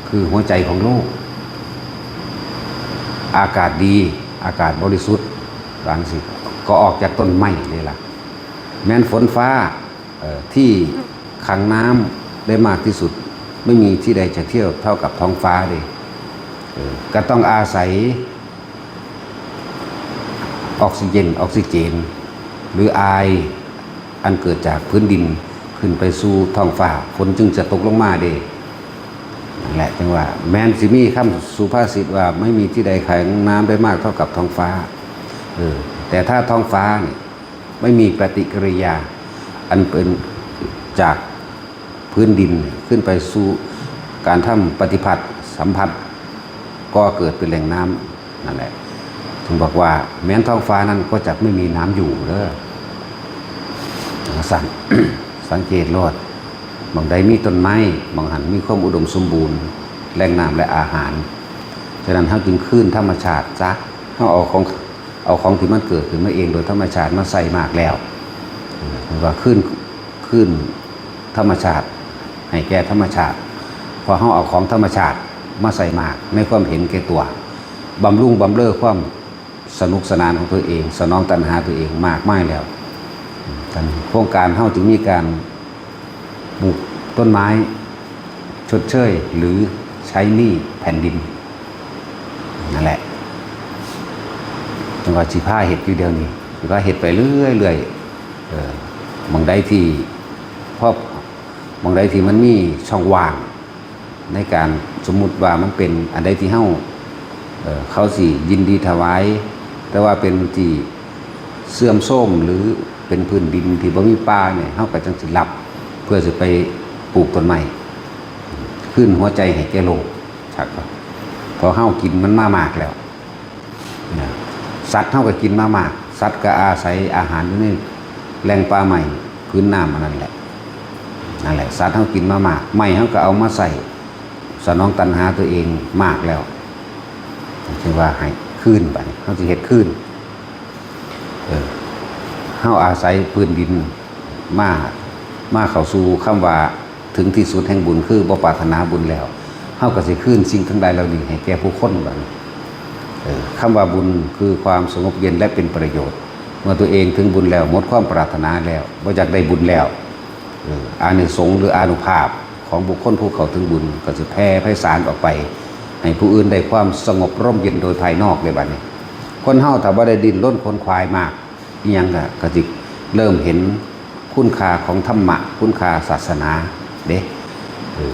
ຄືຫົວໃຈຂອງໂລກ. ອາກາດດີ ອາກາດບໍລິສຸດ ວ່າຈັ່ງຊີ້ ກໍອອກຈາກຕົ້ນໄມ້ເດ້ລະ. ແມ່ນຝົນຟ້າ ເອີ ທີ່ຂັງນ້ຳໄດ້ມາກທີ່ສຸດ ໄມ່ມີທີ່ໃດຈະທຽບເທົ່າກັບທ້ອງຟ້າເດ້. ເອີ ກໍຕ້ອງອາໄສອອກຊີເຈນ ອອກຊີເຈນ ຫຼື ອາຍ ອັນເກີດຈາກພື້ນດິນຂຶ້ນໄປສູ່ທ້ອງຟ້າ ຝົນຈຶ່ງຈະຕົກລົງມາເດ້. ນັ້ນແຫຼະ ຈຶ່ງວ່າແມ່ນຊິມີຄຳສຸພາສິດວ່າ ໄມ່ມີທີ່ໃດຂັງນ້ຳໄດ້ມາກເທົ່າກັບທ້ອງຟ້າ. ເອີ ແຕ່ຖ້າທ້ອງຟ້ານີ້ ໄມ່ມີປະຕິກິລິຍາອັນເປັນຈາກພື້ນດິນຂຶ້ນໄປສູ່ການທຳປະຕິພັດສຳພັດ ກໍເກີດເປັນແຫຼ່ງນ້ຳນັ້ນແຫຼະ. ຈຶ່ງບອກວ່າແມ່ນທ້ອງຟ້ານັ້ນກໍຈະໄມ່ມີນ້ຳຢູ່ເດີ ວ່າຊັ້ນ. ສັງເກດໂລດ ໝ່ອງໃດມີຕົ້ນໄມ້ ໝ່ອງຫັ້ນມີຄວາມອຸດົມສົມບູນ ແຫຼ່ງນ້ຳ ແລະ ອາຫານ. ສະນັ້ນເຮົາຈຶ່ງຄືນທຳມະຊາດຊະ, ເຮົາເອົາຂອງ ເອົາຂອງທີ່ມັນເກີດຂຶ້ນມາເອງໂດຍທຳມະຊາດມາໃສ່ໝາກແລ້ວ. ເອີ ເພິ່ນວ່າຄືນ ຄືນທຳມະຊາດໃຫ້ແກ່ທຳມະຊາດ, ເພາະເຮົາເອົາຂອງທຳມະຊາດມາໃສ່ໝາກໃນຄວາມເຫັນແກ່ຕົວ, ບຳລຸງບຳເລີຄວາມສະໜຸກສະໜານຂອງຕົວເອງ, ສະໜອງຕັນຫາຕົວເອງມາກມາຍແລ້ວ. ໂຄງການເຮົາຈຶ່ງມີການ ປູກຕົ້ນໄມ້ຊົດເຊີຍ ຫຼື ໃຊ້ໜີ້ແຜ່ນດິນ ນັ້ນແຫຼະ. ຈັ່ງວ່າຊິພາເຮັດຢູ່ດຽວນີ້ ຊິພາເຮັດໄປເລື້ອຍໆ. ເອີ ໝ່ອງໃດທີ່ ເພາະໝ່ອງໃດທີ່ມັນມີຊ່ອງວ່າງໃນການ ສົມມຸດວ່າມັນເປັນອັນໃດທີ່ເຮົາ ເອີ ເຂົາຊິຍິນດີຖວາຍ, ແຕ່ວ່າເປັນທີ່ ເສື່ອມໂຊມ ຫຼື ເປັນພື້ນດິນທີ່ບໍ່ມີປ່ານີ້ ເຮົາກໍຈັ່ງຊິລັບ ເພື່ອຊິໄປປູກຕົ້ນໄມ້ ຄືນຫົວໃຈໃຫ້ແກ່ໂລກ. ເພາະເຮົາກິນມັນມາມາກແລ້ວນະ, ສັດເຮົາກໍກິນມາມາກ, ສັດກໍອາໄສອາຫານຢູ່ໃນແຫຼ່ງປ່າໄມ້ ພື້ນນ້ຳອັນນັ້ນແຫຼະ. ນັ້ນແຫຼະ ສັດເຮົາກິນມາມາກ, ໄມ້ເຮົາກໍເອົາມາໃຊ້ສະໜອງຕັນຫາຕົວເອງມາກແລ້ວ. ຈຶ່ງວ່າໃຫ້ຄືນ, ບາດນີ້ເຮົາຊິເຮັດຄືນ. ເອີ ເຮົາອາໄສພື້ນດິນມາ, ມາເຂົ້າສູ່ຄຳວ່າເຖິງທີ່ສຸດແຫ່ງບຸນ ຄືບໍ່ປາດຖະໜາບຸນແລ້ວ, ເຮົາກໍຊິຄືນສິ່ງທັງຫຼາຍເຫຼົ່ານີ້ໃຫ້ແກ່ຜູ້ຄົນ. ເອີ ຄຳວ່າບຸນຄືຄວາມສະຫງົບເຢັນ ແລະ ເປັນປະໂຫຍດ. ເມື່ອຕົວເອງເຖິງບຸນແລ້ວ, ໝົດຄວາມປາດຖະໜາແລ້ວ, ບໍ່ຢາກໄດ້ບຸນແລ້ວ, ເອີ ອານິສົງ ຫຼື ອານຸພາບ ຂອງບຸກຄົນຜູ້ເຂົ້າເຖິງບຸນ ກໍຈະແຜ່ໄພສານອອກໄປ ໃຫ້ຜູ້ອື່ນໄດ້ຄວາມສະຫງົບຮົ່ມເຢັນໂດຍພາຍນອກເດ້. ບາດນີ້ ຄົນເຮົາຖ້າບໍ່ໄດ້ດີ້ນລົນຂົນຂວາຍມາກອີ່ຫຍັງ ກໍ ກໍຊິເລີ່ມເຫັນຄຸນຄ່າຂອງທຳມະ, ຄຸນຄ່າສາສະໜາເດ້. ເອີ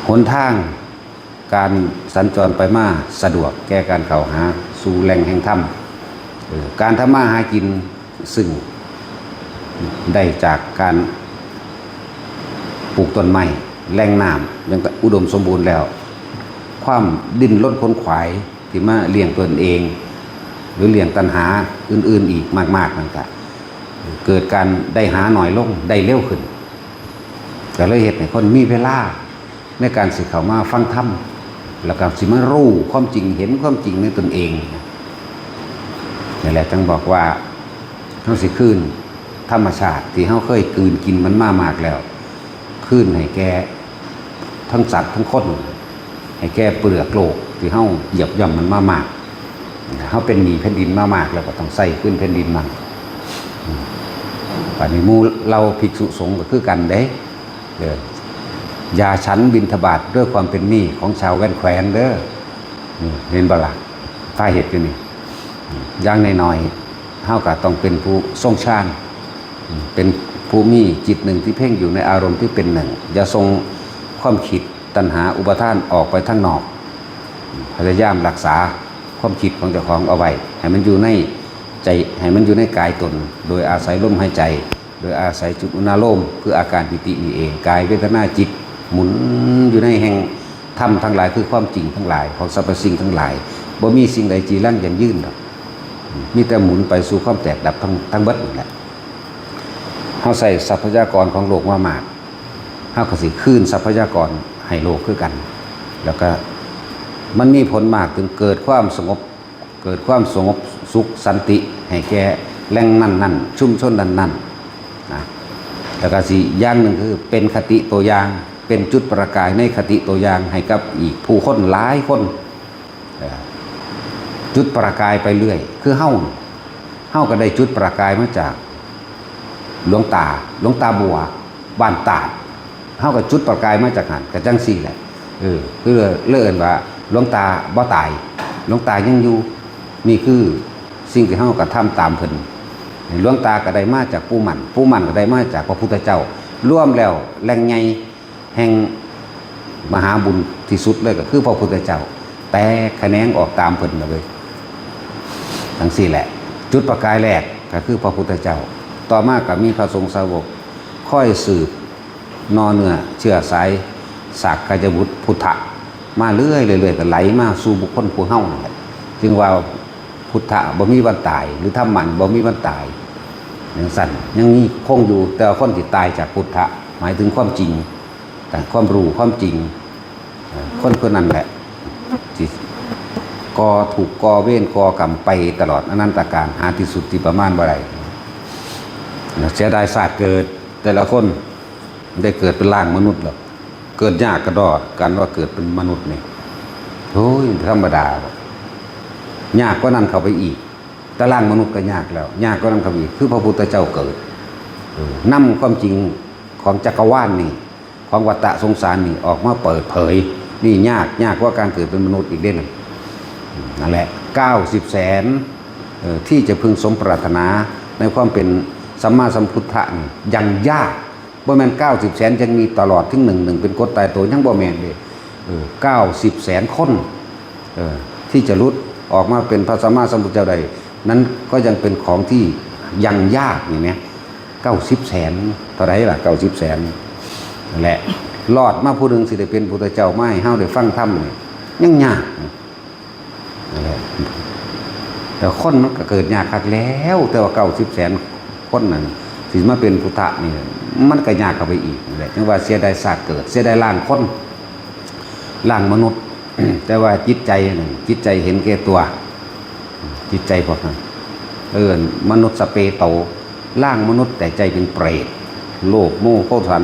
ຫົນທາງການສັນຈອນໄປມາສະດວກແກ່ການເຂົ້າຫາສູ່ແຫຼ່ງແຫ່ງທຳ. ເອີ ການທຳມາຫາກິນ ຊຶ່ງໄດ້ຈາກການປູກຕົ້ນໄມ້, ແຫຼ່ງນ້ຳຍັງອຸດົມສົມບູນແລ້ວ, ຄວາມດີ້ນລົນຂົນຂວາຍທີ່ມາລ້ຽງຕົນເອງ ຫຼື ລ້ຽງຕັນຫາອື່ນໆອີກມາກໆນັ້ນ ກະເກີດການໄດ້ຫາໜ້ອຍລົງ, ໄດ້ເລັວຂຶ້ນ, ກະເລີຍເຮັດໃຫ້ຄົນມີເວລາ ໃນການຊິເຂົ້າມາຟັງທຳ ແລ້ວກໍຊິມາຮູ້ຄວາມຈິງ, ເຫັນຄວາມຈິງໃນຕົນເອງ. ນັ້ນແຫຼະ ຈຶ່ງບອກວ່າເຮົາຊິຄືນທຳມະຊາດທີ່ເຮົາເຄີຍກືນກິນມັນມາມາກແລ້ວ, ເ ຄືນໃຫ້ແກ່ທັງສັດທັງຄົນ ໃຫ້ແກ່ເປືອກໂລກທີ່ເຮົາຢຽບຢ່ຳມັນມາມາກ. ເຮົາເປັນໜີ້ແຜ່ນດິນມາມາກ ແລ້ວກໍຕ້ອງໃຊ້ຄືນແຜ່ນດິນມັນ. ບາດນີ້ໝູ່ເຫຼົ່າພິກສຸສົງກໍຄືກັນເດ້. ເອີ ຢ່າສັນບິນທະບາດດ້ວຍຄວາມເປັນໜີ້ຂອງຊາວແວ່ນແຄວນເດີ. ນີ້ ເຫັນບໍ່ລະ? ພາເຮັດຢູ່ນີ້. ຢ່າງໜ້ອຍໆ ເຮົາກໍຕ້ອງເປັນຜູ້ຊົງຊານ, ເປັນຜູ້ມີຈິດໜຶ່ງທີ່ເພັ່ງຢູ່ໃນອາລົມທີ່ເປັນໜຶ່ງ. ຢ່າສົ່ງຄວາມຄິດ ຕັນຫາ ອຸປາທານອອກໄປທາງນອກ. ພະຍາຍາມຮັກສາຄວາມຄິດຂອງເຈົ້າຂອງເອົາໄວ້ ໃຫ້ມັນຢູ່ໃນໃຈ, ໃຫ້ມັນຢູ່ໃນກາຍຕົນ ໂດຍອາໄສລົມຫາຍໃຈ, ໂດຍອາໄສຈຸດອຸນາໂລມ ຄືອາການປີຕິນີ້ເອງ. ກາຍ ເວທະນາ ຈິດ ໝູນຢູ່ໃນແຫ່ງທຳທັງຫຼາຍ ຄືຄວາມຈິງທັງຫຼາຍຂອງສັບພະສິ່ງທັງຫຼາຍ. ບໍ່ມີສິ່ງໃດຈີລັງຢັ້ງຢືນດອກ, ມີແຕ່ໝູນໄປສູ່ຄວາມແຕກດັບທັງ, ທັງເບິດນັ້ນແຫຼະ. ເຮົາໃຊ້ຊັບພະຍາກອນຂອງໂລກມາມາກ, ເຮົາກໍຊິຄືນຊັບພະຍາກອນໃຫ້ໂລກຄືກັນ. ແລ້ວກໍມັນມີຜົນມາກເຖິງເກີດຄວາມສະຫງົບ, ເກີດຄວາມສະຫງົບສຸກສັນຕິໃຫ້ແກ່ແຫຼ່ງນັ້ນໆ, ຊຸມຊົນນັ້ນໆ ນະ. ແລ້ວກໍຊິ ຢ່າງໜຶ່ງຄືເປັນຄະຕິຕົວຢ່າງ, ເປັນຈຸດປະກາຍໃນຄະຕິຕົວຢ່າງໃຫ້ກັບອີກຜູ້ຄົນຫຼາຍຄົນ. ເອີ ຈຸດປະກາຍໄປເລື້ອຍ ຄືເຮົາ, ເຮົາກໍໄດ້ຈຸດປະກາຍມາຈາກຫຼວງຕາ, ຫຼວງຕາບົວ ບ້ານຕາດ. ເຮົາກໍຈຸດປະກາຍມາຈາກຫັ້ນ ກໍຈັ່ງຊີ້ແຫຼະ. ເອີ ຄືເລີຍເອີ້ນວ່າຫຼວງຕາບໍ່ຕາຍ, ຫຼວງຕາຍັງຢູ່. ນີ້ຄືສິ່ງທີ່ເຮົາກະທຳຕາມເພິ່ນ. ຫຼວງຕາກໍໄດ້ມາຈາກປູ່ໝັ້ນ, ປູ່ໝັ້ນກໍໄດ້ມາຈາກພະພຸດທະເຈົ້າ. ລວມແລ້ວແຫຼ່ງໃຫຍ່ ແຫ່ງມະຫາບຸນທີ່ສຸດເລີຍກໍຄືພະພຸດທະເຈົ້າ. ແຕກຂະແໜງອອກຕາມເພິ່ນເລີຍ. ຈັ່ງຊີ້ແຫຼະ, ຈຸດປະກາຍແລກກໍຄືພະພຸດທະເຈົ້າ, ຕໍ່ມາກໍມີພະສົງສາວົກຄອຍສືບໜໍ່ເນື້ອເຊື້ອສາຍສາກກະຍະບຸດພຸດທະມາເລື້ອຍໆ ເລື້ອຍໆ ກໍໄຫຼມາສູ່ບຸກຄົນຜູ້ເຮົານັ້ນແຫຼະ. ຈຶ່ງວ່າ ພຸດທະບໍ່ມີວັນຕາຍ ຫຼື ທຳມະນີ້ບໍ່ມີວັນຕາຍ ຈັ່ງຊັ້ນ ຍັງມີຄົງຢູ່. ແຕ່ວ່າຄົນທີ່ຕາຍຈາກພຸດທະ ໝາຍເຖິງຄວາມຈິງ, ການ ຄວາມຮູ້ ຄວາມຈິງ. ເອີ ຄົນຜູ້ນັ້ນແຫຼະ ທີ່ກໍ່ທຸກ ກໍ່ເວນ ກໍ່ກຳໄປຕະຫຼອດອະນັນຕະການ ຫາທີ່ສຸດທີ່ປະມານບໍ່ໄດ້. ເສຍດາຍຊາດເກີດ ແຕ່ລະຄົນໄດ້ເກີດເປັນຮ່າງມະນຸດແລ້ວ. ເກີດຍາກກະດໍ ການວ່າເກີດເປັນມະນຸດນີ້ ໂອ້ຍ ທຳມະດາ ຍາກກວ່ານັ້ນເຂົ້າໄປອີກ. ຕາລ່າງມະນຸດກໍຍາກແລ້ວ, ຍາກກວ່ານັ້ນເຂົ້າໄປອີກ ຄືພະພຸດທະເຈົ້າເກີດ. ເອີ ນຳຄວາມຈິງຂອງຈັກກະວານນີ້, ຂອງວັດຕະສົງສານນີ້ ອອກມາເປີດເຜີຍ. ນີ້ຍາກ, ຍາກກວ່າການເກີດເປັນມະນຸດອີກເດ້ນັ້ນ. ນັ້ນແຫຼະ ເກົ້າສິບແສນ ເອີ ທີ່ຈະເພິ່ງສົມປາດຖະໜາໃນຄວາມເປັນສຳມາສຳພຸດທະນີ້ ຍັງຍາກ. ບໍ່ແມ່ນເກົ້າສິບແສນຈະມີຕະຫຼອດເຖິງໜຶ່ງໜຶ່ງເປັນກົດຕາຍໂຕ, ຍັງບໍ່ແມ່ນເດ້. ເອີ ເກົ້າສິບແສນຄົນ ເອີ ທີ່ຈະຫຼຸດອອກມາເປັນພະສຳມາສຳພຸດທະເຈົ້າໄດ້ ນັ້ນກໍຍັງເປັນຂອງທີ່ຍັງຍາກນີ້ແໝ. ເກົ້າສິບແສນ ເທົ່າໃດລະ ເກົ້າສິບແສນ ແລະ ລອດມາຜູ້ໜຶ່ງຊິໄດ້ເປັນພຸດທະເຈົ້າມາໃຫ້ເຮົາໄດ້ຟັງທຳນີ້ ຍັງຍາກ. ນັ້ນແຫຼະ ແຕ່ຄົນມັນກໍເກີດຍາກຄັກແລ້ວ, ແຕ່ວ່າເກົ້າສິບແສນຄົນນັ້ນ ຊິມາເປັນພຸດທະນີ້ ມັນກໍຍາກເຂົ້າໄປອີກ. ນັ້ນແຫຼະ ຈຶ່ງວ່າເສຍດາຍຊາດເກີດ, ເສຍດາຍຮ່າງຄົນ, ຮ່າງມະນຸດ. ແຕ່ວ່າຈິດໃຈນັ້ນ ຈິດໃຈເຫັນແກ່ຕົວ, ຈິດໃຈພວກນັ້ນ ເອີ້ນມະນຸດສະເປໂຕ, ຮ່າງມະນຸດແຕ່ໃຈເປັນເປດ, ໂລບໂມໂທສັນ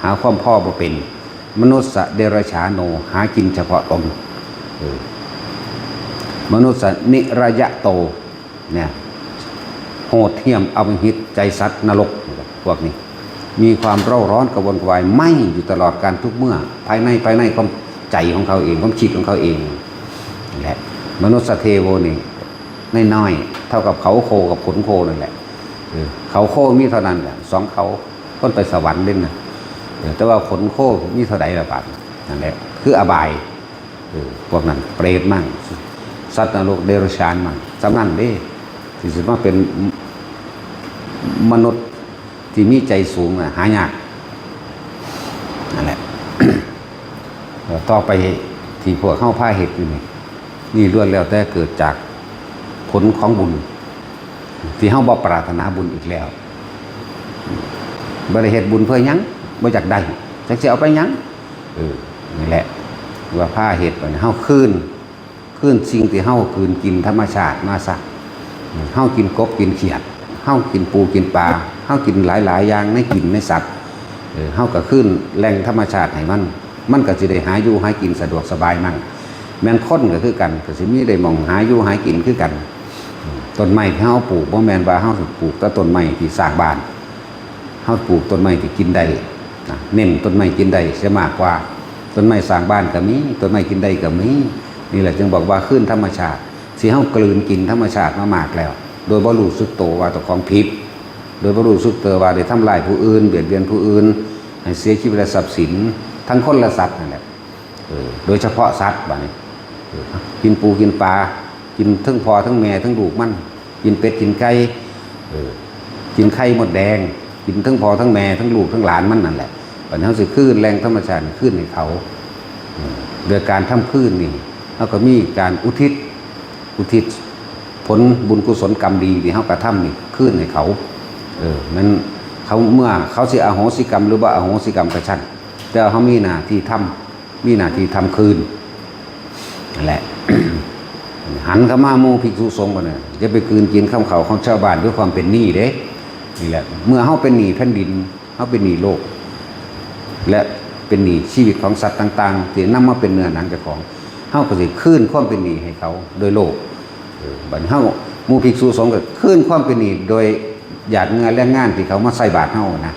ຫາຄວາມພໍບໍ່ເປັນ. ມະນຸດສະເດຣະສາໂນ ຫາກິນສະເພາະຕົນ. ເອີ ມະນຸດສະນິຣະຍະໂຕ ເນຍ ໂຫດຫ້ຽມອຳມະຫິດ ໃຈສັດນະລົກ. ພວກນີ້ມີຄວາມເຣົາຮ້ອນກະວົນກະວາຍ ໄໝ້ຢູ່ຕະຫຼອດການທຸກເມື່ອ ພາຍໃນ, ພາຍໃນຄວາມໃຈຂອງເຂົາເອງ, ຄວາມຄິດຂອງເຂົາເອງ. ແລະ ມະນຸດສະເທໂວນີ້ ນ້ອຍໆ ເທົ່າກັບເຂົາໂຄກັບຂົນໂຄນັ້ນແຫຼະ. ເອີ ເຂົາໂຄມີເທົ່ານັ້ນແຫຼະ ສອງເຂົາ. ຄົນໄປສະຫວັນເດ້ນະ. ເອີ ແຕ່ວ່າຂົນໂຄມີເທົ່າໃດລະບາດ? ນັ້ນແຫຼະ ຄືອະບາຍ. ເອີ ພວກນັ້ນເປດມັ້ງ ສັດນະລົກເດຣະສານມັ້ງ ສ່ຳນັ້ນເດ້. ທີ່ຊິມາເປັນມະນຸດທີ່ມີໃຈສູງນະ ຫາຍາກ. ນັ້ນແຫຼະ ຕໍ່ໄປທີ່ພວກເຮົາພາເຮັດຢູ່ນີ້ ນີ້ລ້ວນແລ້ວແຕ່ເກີດຈາກຜົນຂອງບຸນ ທີ່ເຮົາບໍ່ປາດຖະໜາບຸນອີກແລ້ວ. ບໍ່ໄດ້ເຮັດບຸນເພື່ອຫຍັງ, ບໍ່ຢາກໄດ້, ຈັກຊິເອົາໄປຫຍັງ. ເອີ ນີ້ແຫຼະ ວ່າພາເຮັດ ບາດນີ້ເຮົາຄືນ, ຄືນສິ່ງທີ່ເຮົາກືນກິນທຳມະຊາດມາຊະ. ເຮົາກິນກົບກິນຂຽດ, ເຮົາກິນປູກິນປາ, ເຮົາກິນຫຼາຍໆຢ່າງໃນກິນໃນສັດ. ເອີ ເຮົາກໍຄືນແຫຼ່ງທຳມະຊາດໃຫ້ມັນ ມັນກໍຊິໄດ້ຫາຢູ່ຫາກິນສະດວກສະບາຍມັນ. ແມ່ນຄົນກໍຄືກັນ ກໍຊິມີໄດ້ໝ່ອງຫາຢູ່ຫາກິນຄືກັນ. ຕົ້ນໄມ້ທີ່ເຮົາປູກ ບໍ່ແມ່ນວ່າເຮົາປູກແຕ່ຕົ້ນໄມ້ທີ່ສ້າງບ້ານ, ເຮົາປູກຕົ້ນໄມ້ທີ່ກິນໄດ້ນະ ເນັ້ນຕົ້ນໄມ້ກິນໄດ້ເສຍມາກກວ່າ. ຕົ້ນໄມ້ສ້າງບ້ານກໍມີ ຕົ້ນໄມ້ກິນໄດ້ກໍມີ. ນີ້ແຫຼະຈຶ່ງບອກວ່າຄືນທຳມະຊາດ ທີ່ເຮົາກືນກິນທຳມະຊາດມາມາກແລ້ວ ໂດຍບໍ່ຮູ້ສຶກໂຕວ່າເຈົ້າຂອງຜິດ, ໂດຍບໍ່ຮູ້ສຶກໂຕວ່າໄດ້ທຳລາຍຜູ້ອື່ນ, ບຽດບຽນຜູ້ອື່ນ ໃຫ້ເສຍຊີວິດ ແລະ ຊັບສິນ ທັງຄົນ ແລະ ສັດນັ້ນແຫຼະ. ເອີ ໂດຍສະເພາະສັດບາດນີ້ ເອີ ກິນປູກິນປາ ກິນເຖິງພໍ່ເຖິງແມ່ເຖິງລູກມັນ ກິນເປັດກິນໄກ່ ເອີ ກິນໄຂ່ມົດແດງ ກິນເຖິງພໍ່ເຖິງແມ່ເຖິງລູກເຖິງຫຼານມັນນັ້ນແຫຼະ. ບາດນີ້ເຮົາຊິຄືນແຫຼ່ງທຳມະຊາດຄືນໃຫ້ເຂົາ ເອີ ໂດຍການທຳຄືນນີ້ ເຮົາກໍມີການອຸທິດ ອຸທິດຜົນບຸນກຸສົນກຳດີທີ່ເຮົາກະທຳນີ້ຄືນໃຫ້ເຂົາ. ເອີ ແມ່ນເຂົາ ເມື່ອເຂົາຊິອະໂຫສິກຳ ຫຼື ບໍ່ອະໂຫສິກຳກະຊ່າງ ແຕ່ເຮົາມີໜ້າທີ່ທຳ ມີໜ້າທີ່ທຳຄືນນັ້ນແຫຼະ. ຫັນເຂົ້າມາໝູ່ພິກສຸສົງບັດນີ້ ຢ່າໄປກືນກິນຄຳເຂົ້າຂອງຊາວບ້ານດ້ວຍຄວາມເປັນໜີ້ເດ້. ນີ້ແຫຼະ ເມື່ອເຮົາເປັນໜີ້ແຜ່ນດິນ ເຮົາເປັນໜີ້ໂລກ ແລະ ເປັນໜີ້ຊີວິດຂອງສັດຕ່າງໆ ທີ່ນຳມາເປັນເນື້ອໜັງເຈົ້າຂອງ, ເຮົາກໍຊິຄືນຄວາມເປັນໜີ້ໃຫ້ເຂົາໂດຍໂລກ. ເອີ ບັດເຮົາ ໝູ່ພິກສຸສົງກໍຄືນຄວາມເປັນໜີ້ໂດຍຫຍາດເຫຍື້ອແຮງງານທີ່ເຂົາມາໃສ່ບາດເຮົານະ.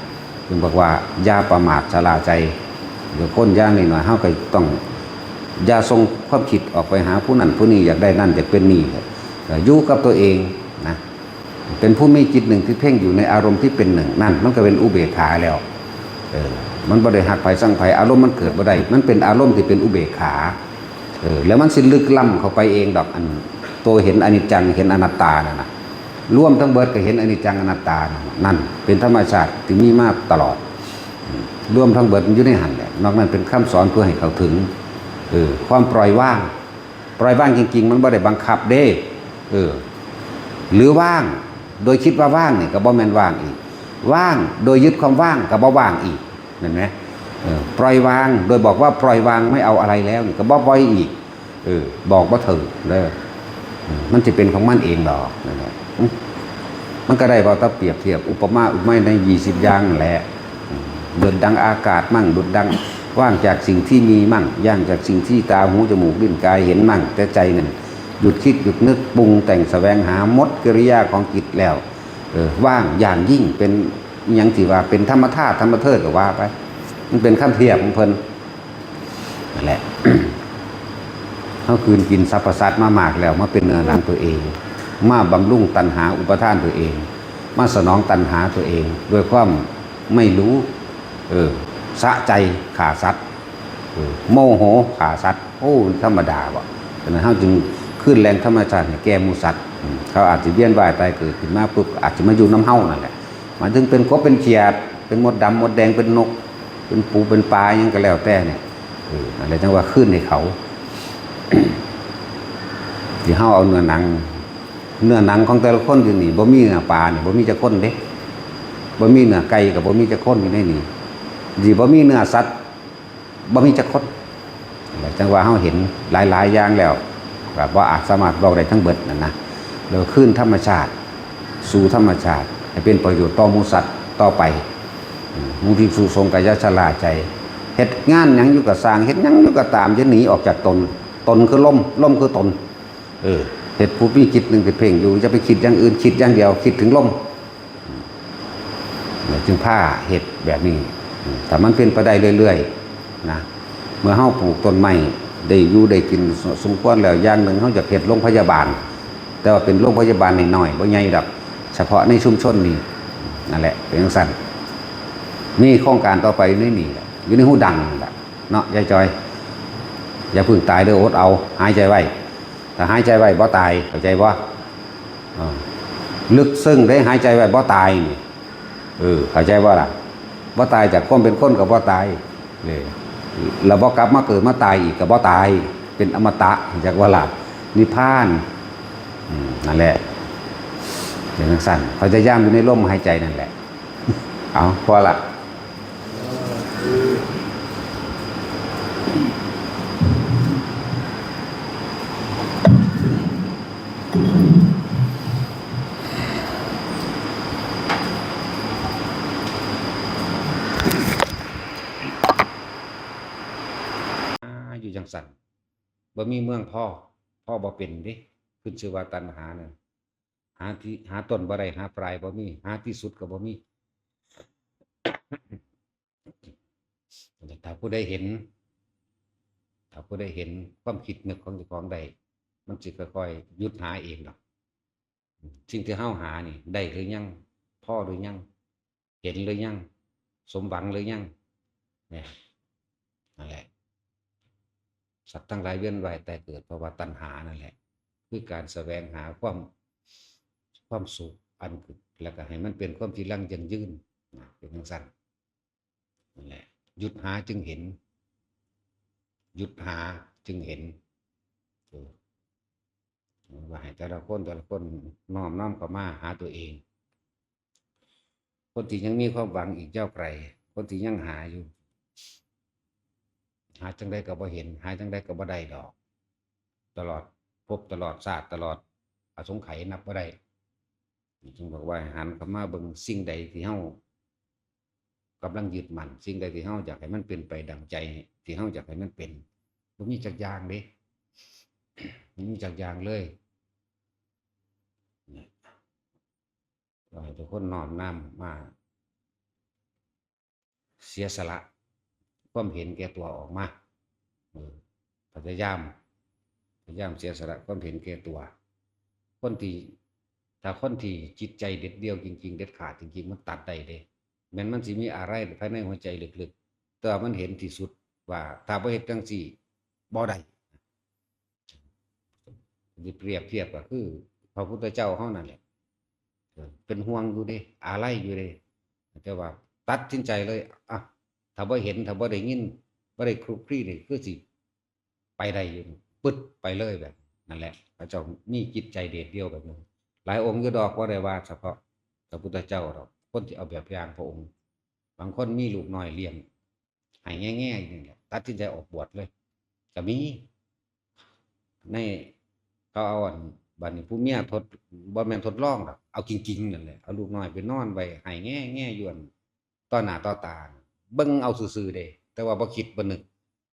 ຈຶ່ງບອກວ່າ ຢ່າປະໝາດຊະລ່າໃຈ. ເອີ ຄົນຢ່າງນ້ອຍໆ ເຮົາກໍຕ້ອງຢ່າສົ່ງຄວາມຄິດອອກໄປຫາຜູ້ນັ້ນຜູ້ນີ້ ຢາກໄດ້ນັ້ນ ຢາກເປັນນີ້. ເອີ ຢູ່ກັບຕົວເອງນະ ເປັນຜູ້ມີຈິດໜຶ່ງທີ່ເພັ່ງຢູ່ໃນອາລົມທີ່ເປັນໜຶ່ງ ນັ້ນມັນກໍເປັນອຸເບກຂາແລ້ວ. ເອີ ມັນບໍ່ໄດ້ຮັກໃຜຊັງໃຜ ອາລົມມັນເກີດບໍ່ໄດ້ ມັນເປັນອາລົມທີ່ເປັນອຸເບກຂາ. ເອີ ແລ້ວມັນຊິລຶກລ້ຳເຂົ້າໄປເອງດອກ ອັນໂຕເຫັນອະນິດຈັງ ເຫັນອະນັດຕານັ້ນນະ ລວມທັງເບິດກໍເຫັນອະນິດຈັງອະນັດຕານັ້ນ ນັ້ນເປັນທຳມະຊາດທີ່ມີມາຕະຫຼອດ. ອືມ ລວມທັງເບິດມັນຢູ່ໃນຫັ້ນແຫຼະ ນອກນັ້ນເປັນຄຳສອນເພື່ອໃຫ້ເຂົ້າເຖິງ ເອີ ຄວາມປ່ອຍວາງ. ປ່ອຍວາງຈິງໆ ມັນບໍ່ໄດ້ບັງຄັບເດ້ ເອີ ຫຼື ວ່າງໂດຍຄິດວ່າວ່າງນີ້ກໍບໍ່ແມ່ນວ່າງອີກ, ວ່າງໂດຍຍຶດຄວາມວ່າງກໍບໍ່ວ່າງອີກ ແມ່ນໄໝ? ເອີ ປ່ອຍວາງໂດຍບອກວ່າປ່ອຍວາງ ໄມ່ເອົາອະໄລແລ້ວນີ້ກໍບໍ່ປ່ອຍອີກ. ເອີ ບອກບໍ່ຖືກເດີ ເອີ ມັນຊິເປັນຂອງມັນເອງດອກ ນັ້ນແຫຼະ. ມັນກໍໄດ້ເວົ້າແຕ່ປຽບທຽບ ອຸປະມາອຸປະໄມໃນ ຊາວຊາວຢ່າງນັ້ນແຫຼະ. ດຸດດັ່ງອາກາດມັງ ດຸດດັ່ງວ່າງຈາກສິ່ງທີ່ມີມັງ ວ່າງຈາກສິ່ງທີ່ຕາ ຫູ ຈະມູກ ລີ້ນ ກາຍເຫັນມັງ ແຕ່ໃຈນັ້ນຢຸດຄິດ ຢຸດນຶກ ປຸງແຕ່ງ ສະແຫວງຫາ ໝົດກິລິຍາຂອງຈິດແລ້ວ. ເອີ ວ່າງຢ່າງຍິ່ງ ເປັນອີ່ຫຍັງທີ່ວ່າເປັນທຳມະທາດ ທຳມະເທີດກໍວ່າໄປ ມັນເປັນຄຳທຽບຂອງເພິ່ນ. ນັ້ນແຫຼະ ເຮົາກືນກິນສັບພະສັດມາມາກແລ້ວ ມາເປັນເນື້ອໜັງຕົວເອງ ມາບຳລຸງຕັນຫາອຸປະທານຕົວເອງ ມາສະໜອງຕັນຫາຕົວເອງ ດ້ວຍຄວາມໄມ່ຮູ້ ເອີ ສະໃຈຂ້າສັດ ເອີ ໂມໂຫຂ້າສັດ. ໂອ້ ມັນທຳມະດາບໍ? ສະນັ້ນເຮົາຈຶ່ງຄືນແຫຼ່ງທຳມະຊາດໃຫ້ແກ່ໝູ່ສັດ. ເຂົາອາດຊິວຽນວ່າຍຕາຍເກີດຂຶ້ນມາປຸບ ອາດຊິມາຢູ່ນຳເຮົານັ້ນແຫຼະ. ໝາຍເຖິງເປັນກົບເປັນຂຽດ ເປັນມົດດຳມົດແດງ ເປັນນົກ ເປັນປູເປັນປາ ອີ່ຫຍັງກໍແລ້ວແຕ່ນີ້ ເອີ ນັ້ນແຫຼະ ຈັ່ງວ່າຄືນໃຫ້ເຂົາ. ທີ່ເຮົາເອົາເນື້ອໜັງ ເນື້ອໜັງຂອງແຕ່ລະຄົນຢູ່ນີ້ ບໍ່ມີເນື້ອປານີ້ ບໍ່ມີຈັກຄົນເດ້ ບໍ່ມີເນື້ອໄກ່ກໍບໍ່ມີຈັກຄົນຢູ່ໃນນີ້ ທີ່ບໍ່ມີເນື້ອສັດ ບໍ່ມີຈັກຄົນ. ແລ້ວຈັ່ງວ່າເຮົາເຫັນຫຼາຍໆຢ່າງແລ້ວ ກໍບໍ່ອາດສາມາດເວົ້າໄດ້ທັງເບິດນັ້ນນະ. ແລ້ວຄືນທຳມະຊາດສູ່ທຳມະຊາດ ໃຫ້ເປັນປະໂຫຍດຕໍ່ໝູ່ສັດຕໍ່ໄປ. ອືມ ໝູ່ພິກສຸສົງກໍຢ່າຊະລ່າໃຈ ເຮັດງານຫຍັງຢູ່ກໍຊ່າງ ເຮັດຫຍັງຢູ່ກໍຕາມ ຢ່າໜີອອກຈາກຕົນ ຕົນຄືລົມ ລົມຄືຕົນ. ເອີ ເຮັດຜູ້ມີຈິດໜຶ່ງທີ່ເພັ່ງຢູ່ ຢ່າໄປຄິດຢ່າງອື່ນ ຄິດຢ່າງດຽວ ຄິດເຖິງລົມ. ແລ້ວຈຶ່ງພາເຮັດແບບນີ້ ຖ້າມັນເປັນໄປໄດ້ເລື້ອຍໆນະ ເມື່ອເຮົາປູກຕົ້ນໄມ້ໄດ້ຢູ່ໄດ້ກິນສົມຄວນແລ້ວ ຢ່າງໜຶ່ງເຮົາຢາກເຮັດໂຮງພະຍາບານ ແຕ່ວ່າເປັນໂຮງພະຍາບານນ້ອຍໆ ບໍ່ໃຫຍ່ດອກ ສະເພາະໃນຊຸມຊົນນີ້ ນັ້ນແຫຼະ ເປັນຈັ່ງຊັ້ນ. ມີໂຄງການຕໍ່ໄປຢູ່ໃນນີ້ແຫຼະ ຢູ່ໃນຫູດັງນັ້ນແຫຼະເນາະ ຍາຍຈອຍ. ຢ່າເພິ່ງຕາຍເດີ ອົດເອົາ ຫາຍໃຈໄວ້. ຖ້າຫາຍໃຈໄວ້ບໍ່ຕາຍ ເຂົ້າໃຈບໍ່? ເອີ ເລິກເຊິ່ງເດ້ ຫາຍໃຈໄວ້ບໍ່ຕາຍນີ້ ເອີ ເຂົ້າໃຈບໍ່ລະ? ບໍ່ຕາຍຈາກຄວາມເປັນຄົນກໍບໍ່ຕາຍ ເອີ ແລ້ວບໍ່ກັບມາເກີດມາຕາຍອີກກໍບໍ່ຕາຍ ເປັນອະມະຕະ ຮູ້ຈັກບໍ່ລະ? ນິບພານ. ອືມ ນັ້ນແຫຼະ ເປັນຈັ່ງຊັ້ນ ພະຍາຍາມຢູ່ໃນລົມຫາຍໃຈນັ້ນແຫຼະ. ເອົາ ພໍລະ. ຢູ່ຈັ່ງຊັ້ນ ບໍ່ມີເມືອງພໍ ພໍບໍ່ເປັນເດ້. ຂຶ້ນຊື່ວ່າຕັນຫານັ້ນ ຫາທີ່ ຫາຕົ້ນບໍ່ໄດ້ ຫາປາຍບໍ່ມີ ຫາທີ່ສຸດກໍບໍ່ມີ. ຖ້າຜູ້ໃດເຫັນ ຖ້າຜູ້ໃດເຫັນຄວາມຄິດນຶກຂອງເຈົ້າຂອງໄດ້ ມັນຊິຄ່ອຍໆຢຸດຫາເອງດອກ. ສິ່ງທີ່ເຮົາຫານີ້ໄດ້ຫຼືຍັງ? ພໍຫຼືຍັງ? ເຫັນຫຼືຍັງ? ສົມຫວັງຫຼືຍັງ? ແມ່ນ ນັ້ນແຫຼະ ສັດທັງຫຼາຍວຽນວ່າຍຕາຍເກີດ ເພາະວ່າຕັນຫານັ້ນແຫຼະ ຄືການສະແຫວງຫາຄວາມ ຄວາມສຸກອັນ ແລ້ວກໍໃຫ້ມັນເປັນຄວາມຈີລັງຢັ້ງຢືນນະ ເປັນຈັ່ງຊັ້ນ. ນັ້ນແຫຼະ ຢຸດຫາຈຶ່ງເຫັນ ຢຸດຫາຈຶ່ງເຫັນ. ເອີ ວ່າໃຫ້ແຕ່ລະຄົນ ແຕ່ລະຄົນນ້ອມ ນ້ອມເຂົ້າມາຫາຕົວເອງ. ຄົນທີ່ຍັງມີຄວາມຫວັງອີກຍາວໄກ ຄົນທີ່ຍັງຫາຢູ່ ຫາຈັ່ງໃດກໍບໍ່ເຫັນ ຫາຈັ່ງໃດກໍບໍ່ໄດ້ດອກ ຕະຫຼອດພົບ ຕະຫຼອດຊາດ ຕະຫຼອດອະສົງໄຂນັບບໍ່ໄດ້. ຈຶ່ງບອກວ່າໃຫ້ຫັນເຂົ້າມາເບິ່ງສິ່ງໃດທີ່ເຮົາກຳລັງຍຶດໝັ້ນ ສິ່ງໃດທີ່ເຮົາຢາກໃຫ້ມັນເປັນໄປດັ່ງໃຈ ທີ່ເຮົາຢາກໃຫ້ມັນເປັນ ບໍ່ມີຈັກຢ່າງເດ້ ບໍ່ມີຈັກຢ່າງເລີຍ. ກໍໃຫ້ທຸກຄົນນ້ອມນຳມາ ເສຍສະຫຼະຄວາມເຫັນແກ່ຕົວອອກມາ. ເອີ ພະຍາຍາມ ພະຍາຍາມເສຍສະຫຼະຄວາມເຫັນແກ່ຕົວ. ຄົນທີ່ ຖ້າຄົນທີ່ຈິດໃຈເດັດດ່ຽວຈິງໆ ເດັດຂາດຈິງໆ ມັນຕັດໄດ້ເດ້ ແມ່ນມັນຊິມີອາໄລພາຍໃນຫົວໃຈເລິກໆ ແຕ່ວ່າມັນເຫັນທີ່ສຸດວ່າ ຖ້າບໍ່ເຮັດຈັ່ງຊີ້ບໍ່ໄດ້. ທີ່ປຽບທຽບກໍຄືພະພຸດທະເຈົ້າເຮົານັ້ນແຫຼະ ເປັນຫ່ວງຢູ່ເດ້ ອາໄລຢູ່ເດ້ ແຕ່ວ່າຕັດສິນໃຈເລີຍ ອະ ຖ້າບໍ່ເຫັນ ຖ້າບໍ່ໄດ້ຍິນ ບໍ່ໄດ້ຄຸກຄລີນີ້ ຄືຊິໄປໄດ້ຢູ່ ປຶດໄປເລີຍແບບນັ້ນແຫຼະ. ເຂົາເຈົ້າມີຈິດໃຈເດດດ່ຽວແບບນັ້ນ ຫຼາຍອົງຢູ່ດອກ ບໍ່ໄດ້ວ່າສະເພາະພະພຸດທະເຈົ້າດອກ ຄົນທີ່ເອົາແບບຢ່າງພະອົງ ບາງຄົນມີລູກນ້ອຍລ້ຽງ ໃຫ້ແງ່ໆຢູ່ນີ້ແຫຼະ ຕັດສິນໃຈອອກບວດເລີຍ ກໍມີ. ໃນ ເຂົາເອົາອັນ ບັດນີ້ຜູ້ເມຍທົດ ບໍ່ແມ່ນທົດລອງດອກ ເອົາຈິງໆນັ້ນແຫຼະ ເອົາລູກນ້ອຍໄປນອນໄວ້ ໃຫ້ແງ່ໆຢູ່ອັນ ຕໍ່ໜ້າຕໍ່ຕາ ເບິ່ງເອົາຊື່ໆເດ້ ແຕ່ວ່າບໍ່ຄິດບໍ່ນຶກ.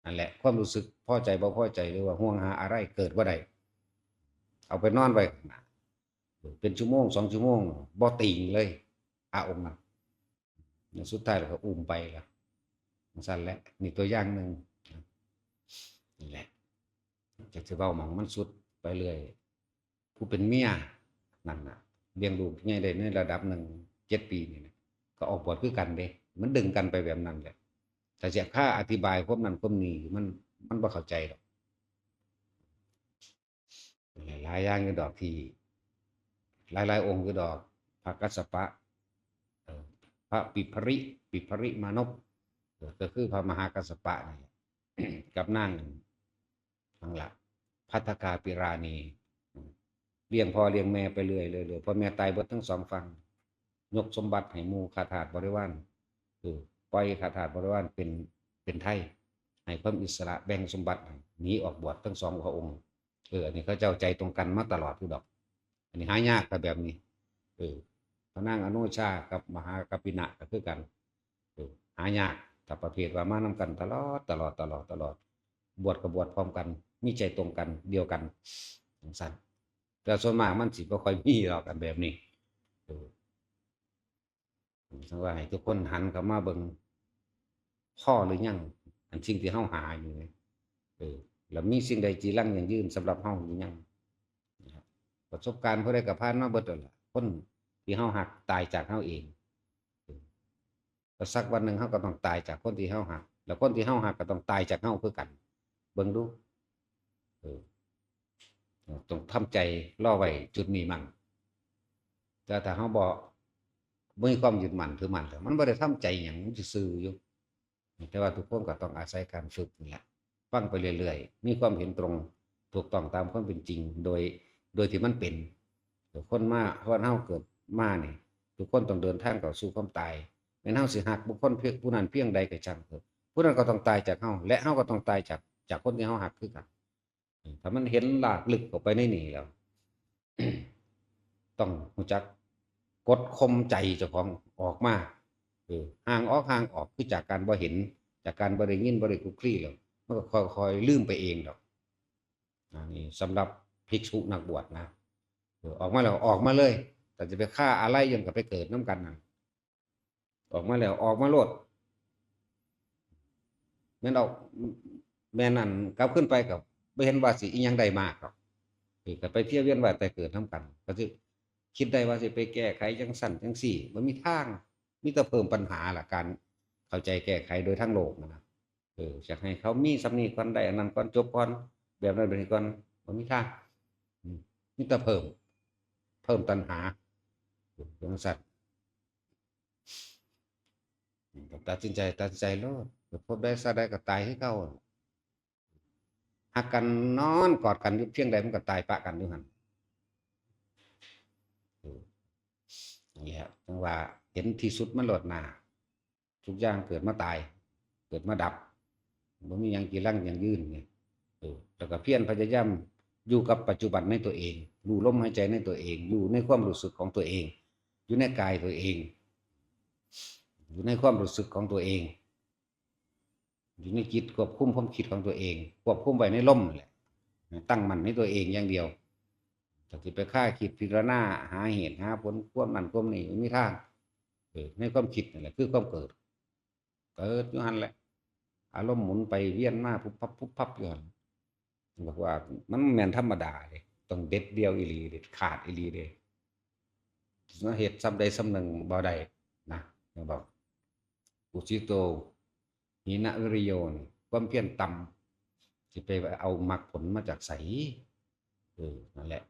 ນັ້ນແຫຼະ ຄວາມຮູ້ສຶກພໍໃຈບໍ່ພໍໃຈ ຫຼືວ່າຫ່ວງຫາອາໄລເກີດບໍ່ໄດ້ ເອົາໄປນອນໄວ້ຂ້າງໜ້າ ເປັນຊົ່ວໂມງສອງຊົ່ວໂມງ ບໍ່ຕີງເລີຍ ພະອົງນັ້ນ. ແລ້ວສຸດທ້າຍແລ້ວກໍອຸ້ມໄປລະ ຈັ່ງຊັ້ນແຫຼະ. ນີ້ຕົວຢ່າງໜຶ່ງ ນີ້ແຫຼະ ຈະ ຈະເວົ້າໝ່ອງມັນສຸດໄປເລື້ອຍ. ຜູ້ເປັນເມຍນັ້ນນະ ລ້ຽງລູກໃຫຍ່ໄດ້ໃນລະດັບໜຶ່ງ ເຈັດປີນີ້ນະ ກໍອອກບວດຄືກັນເດ້. ມັນດຶງກັນໄປແບບນັ້ນແຫຼະ. ຖ້າຊິຄາອະທິບາຍຄວາມນັ້ນຄວາມນີ້ ມັນ ມັນບໍ່ເຂົ້າໃຈດອກ. ຫຼາຍໆຢ່າງຢູ່ດອກ ທີ່ຫຼາຍໆອົງຢູ່ດອກ ພະກັດສະປະ ເອີ ພະປິຜະລິ ປິຜະລິມານົບ ເອີ ກໍຄືພະມະຫາກັດສະປະນີ້ແຫຼະ ກັບນາງ ຫັ້ນລະ ພັດທະກາປິລານີ ລ້ຽງພໍ່ລ້ຽງແມ່ໄປເລື້ອຍໆ ພໍ່ແມ່ຕາຍເບິດທັງສອງຝັ່ງ ຍົກສົມບັດໃຫ້ໝູ່ຂ້າທາດບໍລິວານ ຄືປ່ອຍຂ້າທາດບໍລິວານເປັນ ເປັນໄທ ໃຫ້ຄວາມອິດສະຫຼະ ແບ່ງສົມບັດໃຫ້ ໜີອອກບວດທັງສອງພະອົງ. ເອີ ອັນນີ້ເຂົາເຈົ້າໃຈຕົງກັນມາຕະຫຼອດຢູ່ດອກ. ອັນນີ້ຫາຍາກ ຖ້າແບບນີ້ ເອີ ພະນາງອະໂນຊາກັບມະຫາກັບປິນະກໍຄືກັນ ເອີ ຫາຍາກ ຖ້າປະເພດວ່າມານຳກັນຕະຫຼອດ ຕະຫຼອດ ຕະຫຼອດ ຕະຫຼອດ ບວດກໍບວດພ້ອມກັນ ມີໃຈຕົງກັນ ດຽວກັນ ຈັ່ງຊັ້ນ. ແຕ່ສ່ວນມາກມັນຊິບໍ່ຄ່ອຍມີດອກ ອັນແບບນີ້ ເອີ. ຈັ່ງວ່າໃຫ້ທຸກຄົນຫັນເຂົ້າມາເບິ່ງ ພໍຫຼືຍັງ ອັນສິ່ງທີ່ເຮົາຫາຢູ່ນີ້ ເອີ ແລ້ວມີສິ່ງໃດຈີລັງຢັ້ງຢືນສຳລັບເຮົາຫຼືຍັງ? ປະສົບການຜູ້ໃດກໍຜ່ານມາເບິດແລ້ວລະ ຄົນທີ່ເຮົາຮັກຕາຍຈາກເຮົາເອງ ເອີ ແລ້ວສັກວັນໜຶ່ງເຮົາກໍຕ້ອງຕາຍຈາກຄົນທີ່ເຮົາຮັກ ແລ້ວຄົນທີ່ເຮົາຮັກກໍຕ້ອງຕາຍຈາກເຮົາຄືກັນ ເບິ່ງດູ ເອີ ຕ້ອງທຳໃຈລໍໄວ້ຈຸດນີ້ໝັ້ນ. ແຕ່ຖ້າເຮົາບໍ່ ບໍ່ມີຄວາມຍຶດໝັ້ນຖືໝັ້ນແລ້ວ ມັນບໍ່ໄດ້ທຳໃຈຫຍັງ ມັນຊື່ໆຢູ່. ແຕ່ວ່າທຸກຄົນກໍຕ້ອງອາໄສການຝຶກນີ້ແຫຼະ ຟັງໄປເລື້ອຍໆ ມີຄວາມເຫັນຕົງ ຖືກຕ້ອງຕາມຄວາມເປັນຈິງ ໂດຍ ໂດຍທີ່ມັນເປັນ. ຄົນມາ ຄົນເຮົາເກີດມານີ້ ທຸກຄົນຕ້ອງເດີນທາງເຂົ້າສູ່ຄວາມຕາຍ. ແມ່ນເຮົາຊິຮັກບຸກຄົນພຽງ ຜູ້ນັ້ນພຽງໃດກໍຊ່າງເທີດ ຜູ້ນັ້ນກໍຕ້ອງຕາຍຈາກເຮົາ ແລະ ເຮົາກໍຕ້ອງຕາຍຈາກ ຈາກຄົນທີ່ເຮົາຮັກຄືກັນ. ຖ້າມັນເຫັນລາກເລິກເຂົ້າໄປໃນນີ້ແລ້ວ ຕ້ອງຮູ້ຈັກກົດຂົ່ມໃຈເຈົ້າຂອງອອກມາ ເອີ ຫ່າງອອກ ຫ່າງອອກ ຄືຈາກການບໍ່ເຫັນ ຈາກການບໍ່ໄດ້ຍິນ ບໍ່ໄດ້ຄຸກຄລີແລ້ວ ກໍຄ່ອຍໆລືມໄປເອງດອກ. ອັນນີ້ສຳລັບພິກສຸນັກບວດນະ. ເອີ ອອກມາແລ້ວອອກມາເລີຍ, ແຕ່ຈະໄປຄາອາໄລຫຍັງກໍໄປເກີດນຳກັນນັ້ນ. ອອກມາແລ້ວອອກມາໂລດ. ແມ່ນອອກ ແມ່ນອັນ ກັບຄືນໄປກໍບໍ່ເຫັນວ່າຊິອີ່ຫຍັງໄດ້ມາດອກ. ເອີ ກໍໄປເພຍວຽນວ່າຍຕາຍເກີດນຳກັນ, ກໍຊິຄິດໄດ້ວ່າຊິໄປແກ້ໄຂຈັ່ງຊັ້ນຈັ່ງຊີ້, ບໍ່ມີທາງ. ມີແຕ່ເພີ່ມບັນຫາລະ ການເຂົ້າໃຈແກ້ໄຂໂດຍທາງໂລກນະ. ເອີ ຢາກໃຫ້ເຂົາມີສ່ຳນີ້ກ່ອນ, ໄດ້ອັນນັ້ນກ່ອນ, ຈົບກ່ອນ, ແບບນັ້ນແບບນີ້ກ່ອນ, ບໍ່ມີທາງ. ອືມ ມີແຕ່ເພີ່ມ ເພີ່ມຕັນຫາ ເອີ ຈັ່ງຊັ້ນ. ອືມ ກໍຕັດສິນໃຈ ຕັດສິນໃຈໂລດ, ໄປພົບໃດຊາດໃດກໍຕາຍຄືເກົ່າ. ຮັກກັນນອນກອດກັນຢູ່ພຽງໃດ ມັນກໍຕາຍປະກັນຢູ່ຫັ້ນ. ເອີ ນັ້ນແຫຼະ ຈັ່ງວ່າເຫັນທີ່ສຸດມັນໂລດນາ. ທຸກຢ່າງເກີດມາຕາຍ ເກີດມາດັບ, ບໍ່ມີຫຍັງຈີລັງຢັ້ງຢືນນີ້. ເອີ ແລ້ວກໍພຽນພະຍາຍາມຢູ່ກັບປັດຈຸບັນໃນຕົວເອງ, ຮູ້ລົມຫາຍໃຈໃນຕົວເອງ, ຢູ່ໃນຄວາມຮູ້ສຶກຂອງຕົວເອງ, ຢູ່ໃນກາຍຕົວເອງ, ຢູ່ໃນຄວາມຮູ້ສຶກຂອງຕົວເອງ, ຢູ່ໃນຈິດຄວບຄຸມຄວາມຄິດຂອງຕົວເອງ, ຄວບຄຸມໄວ້ໃນລົມນັ້ນແຫຼະ, ຕັ້ງໝັ້ນໃນຕົວເອງຢ່າງດຽວ. ຖ້າຊິໄປຄາຄິດພິຈາລະນາຫາເຫດຫາຜົນ ຄວາມນັ້ນຄວາມນີ້ ບໍ່ມີທາງ. ເອີ ໃນຄວາມຄິດນັ້ນແຫຼະຄືຄວາມເກີດ, ເກີດຢູ່ຫັ້ນແຫຼະ. ອາລົມໝູນໄປວຽນມາ ປຸບປັບ ປຸບປັບຢູ່ຫັ້ນ. ບອກວ່າມັນແມ່ນທຳມະດາເດ້, ຕ້ອງເດັດດ່ຽວອີ່ຫຼີ, ເດັດຂາດອີ່ຫຼີເດ້. ເຮັດສ່ຳໃດສ່ຳໜຶ່ງບໍ່ໄດ້ນະ, ເຫັນບໍ່? ອຸສິໂຕ ຫີນະວິລິໂຍ ຄວາມພຽນຕ່ຳ ຊິໄປເອົາມັກຜົນມາຈາກໃສ? ເອີ ນັ້ນແຫຼະ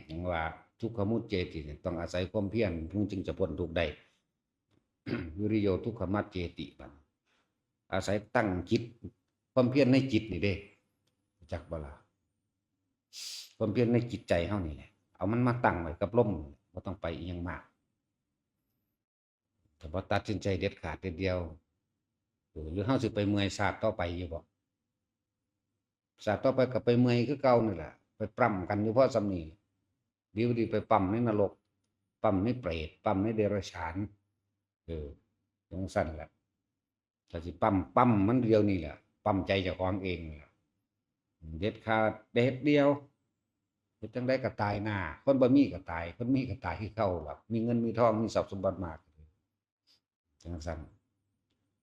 ຈັ່ງວ່າ ທຸກຂະມຸດເຈຕິ ຕ້ອງອາໄສຄວາມພຽນ ເພິ່ນຈຶ່ງຈະພົ້ນທຸກໄດ້. ວິລິໂຍ ທຸກຂະມັດເຈຕິ ບັດ ອາໄສຕັ້ງຈິດ ຄວາມພຽນໃນຈິດນີ້ເດ້ ຮູ້ຈັກບໍ່ລະ? ຄວາມພຽນໃນຈິດໃຈເຮົານີ້ແຫຼະ ເອົາມັນມາຕັ້ງໄວ້ກັບລົມ ບໍ່ຕ້ອງໄປອີ່ຫຍັງມາກ. ຖ້າບໍ່ຕັດສິນໃຈເດັດຂາດເດັດດ່ຽວ ເອີ ຫຼືເຮົາຊິໄປເມື່ອຍຊາດຕໍ່ໄປຢູ່ບໍ່? ຊາດຕໍ່ໄປກໍໄປເມື່ອຍຄືເກົ່ານີ້ແຫຼະ, ໄປປ້ຳກັນຢູ່ພໍສ່ຳນີ້. ດີບໍ່ດີໄປປ້ຳໃນນະລົກ, ປ້ຳໃນເປດ, ປ້ຳໃນເດຍລະສານ. ເອີ ຈັ່ງຊັ້ນແຫຼະ. ຖ້າຊິປ້ຳ, ປ້ຳມັນດຽວນີ້ແຫຼະ, ປ້ຳໃຈເຈົ້າຂອງເອງແຫຼະ. ເດັດຂາດເດັດດ່ຽວ, ເຮັດຈັ່ງໃດກໍຕາຍໜ້າ. ຄົນບໍ່ມີກໍຕາຍ, ຄົນມີກໍຕາຍຄືເກົ່າລະ. ມີເງິນມີທອງ, ມີຊັບສົມບັດມາກ ຈັ່ງຊັ້ນ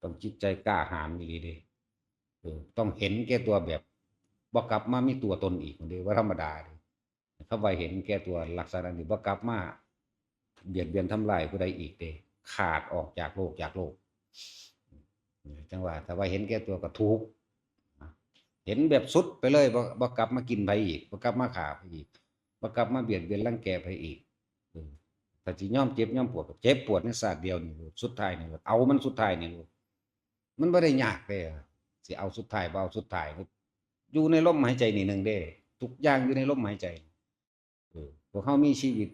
ຕ້ອງຈິດໃຈກ້າຫານອີ່ຫຼີເດ້. ເອີ ຕ້ອງເຫັນແກ່ຕົວແບບບໍ່ກັບມາມີຕົວຕົນອີກເດ້, ບໍ່ທຳມະດາເດ້. ຄຳວ່າເຫັນແກ່ຕົວລັກສະນະນີ້ ບໍ່ກັບມາບຽດບຽນທຳລາຍຜູ້ໃດອີກເດ້, ຂາດອອກຈາກໂລກ, ຈາກໂລກ. ຈັ່ງວ່າ ຖ້າວ່າເຫັນແກ່ຕົວກໍທຸກ, ເຫັນແບບສຸດໄປເລີຍ, ບໍ່, ບໍ່ກັບມາກິນໃຜອີກ, ບໍ່ກັບມາຂ້າໃຜອີກ, ບໍ່ກັບມາບຽດບຽນລັງແກໃຜອີກ. ເອີ ຖ້າຊິຍອມເຈັບຍອມປວດ ກໍເຈັບປວດໃນຊາດດຽວນີ້ໂລດ, ສຸດທ້າຍນີ້ໂລດ, ເອົາມັນສຸດທ້າຍນີ້ໂລດ. ມັນບໍ່ໄດ້ຍາກເດ້, ຊິເອົາສຸດທ້າຍ ບໍ່ເອົາສຸດທ້າຍ, ຢູ່ໃນລົມຫາຍໃຈນີ້ໜຶ່ງເດ້, ທຸກຢ່າງຢູ່ໃນລົມຫາຍໃຈ. ເອີ ພວກເຮົາມີຊີວິດ,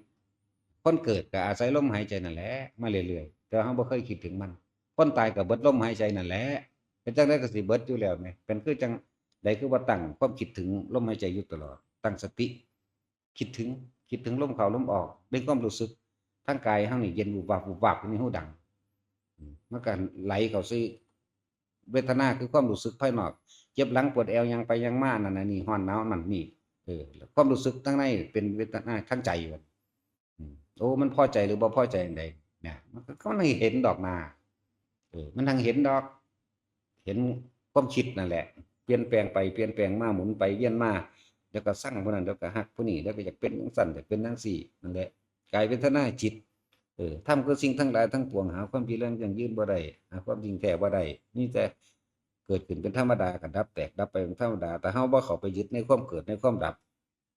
ຄົນເກີດກໍອາໄສລົມຫາຍໃຈນັ້ນແຫຼະມາເລື້ອຍໆ, ແຕ່ວ່າເຮົາບໍ່ເຄີຍຄິດເຖິງມັນ. ຄົນຕາຍກໍເບິດລົມຫາຍໃຈນັ້ນແຫຼະ, ເປັນຈັ່ງໃດກໍຊິເບິດຢູ່ແລ້ວແໝ. ເປັນຄືຈັ່ງໃດ ຄືວ່າຕັ້ງຄວາມຄິດເຖິງລົມຫາຍໃຈຢູ່ຕະຫຼອດ, ຕັ້ງສະຕິ ຄິດເຖິງ, ຄິດເຖິງລົມເຂົ້າລົມອອກ ໃນຄວາມຮູ້ສຶກທາງກາຍເຮົານີ້ ເຢັນວູບວາບວູບວາບຢູ່ໃນຫູດັງ. ອືມ ມັນກໍໄຫຼເຂົ້າສູ່ເວທະນາ ຄືຄວາມຮູ້ສຶກພາຍນອກ, ເຈັບຫຼັງ ປວດແອວ ຍ່າງໄປຍ່າງມາ ນັ້ນອັນນີ້ ຮ້ອນໜາວນັ້ນນີ້. ເອີ ຄວາມຮູ້ສຶກທາງໃນເປັນເວທະນາທາງໃຈ. ອືມ ໂອ້ ມັນພໍໃຈ ຫຼື ບໍ່ພໍໃຈອັນໃດນະ? ມັນກໍ ກໍໃຫ້ເຫັນດອກນາ. ເອີ ມັນທັງເຫັນດອກ, ເຫັນຄວາມຄິດນັ້ນແຫຼະ ປ່ຽນແປງໄປປ່ຽນແປງມາ ໝູນໄປວຽນມາ, ດຽວກໍຊັງຜູ້ນັ້ນ ດຽວກໍຮັກຜູ້ນີ້, ດຽວກໍຢາກເປັນຈັ່ງຊັ້ນ ຢາກເປັນຈັ່ງຊີ້. ນັ້ນແຫຼະ ກາຍເວທະນາຈິດ. ເອີ ທຳຄືສິ່ງທັງຫຼາຍທັງປວງ ຫາຄວາມຈີລັງຢັ້ງຢືນບໍ່ໄດ້, ຫາຄວາມຈິງແທ້ບໍ່ໄດ້, ມີແຕ່ເກີດຂຶ້ນເປັນທຳມະດາ ກໍດັບແຕກດັບໄປເປັນທຳມະດາ. ຖ້າເຮົາບໍ່ເຂົ້າໄປຍຶດໃນຄວາມເກີດ ໃນຄວາມດັບ,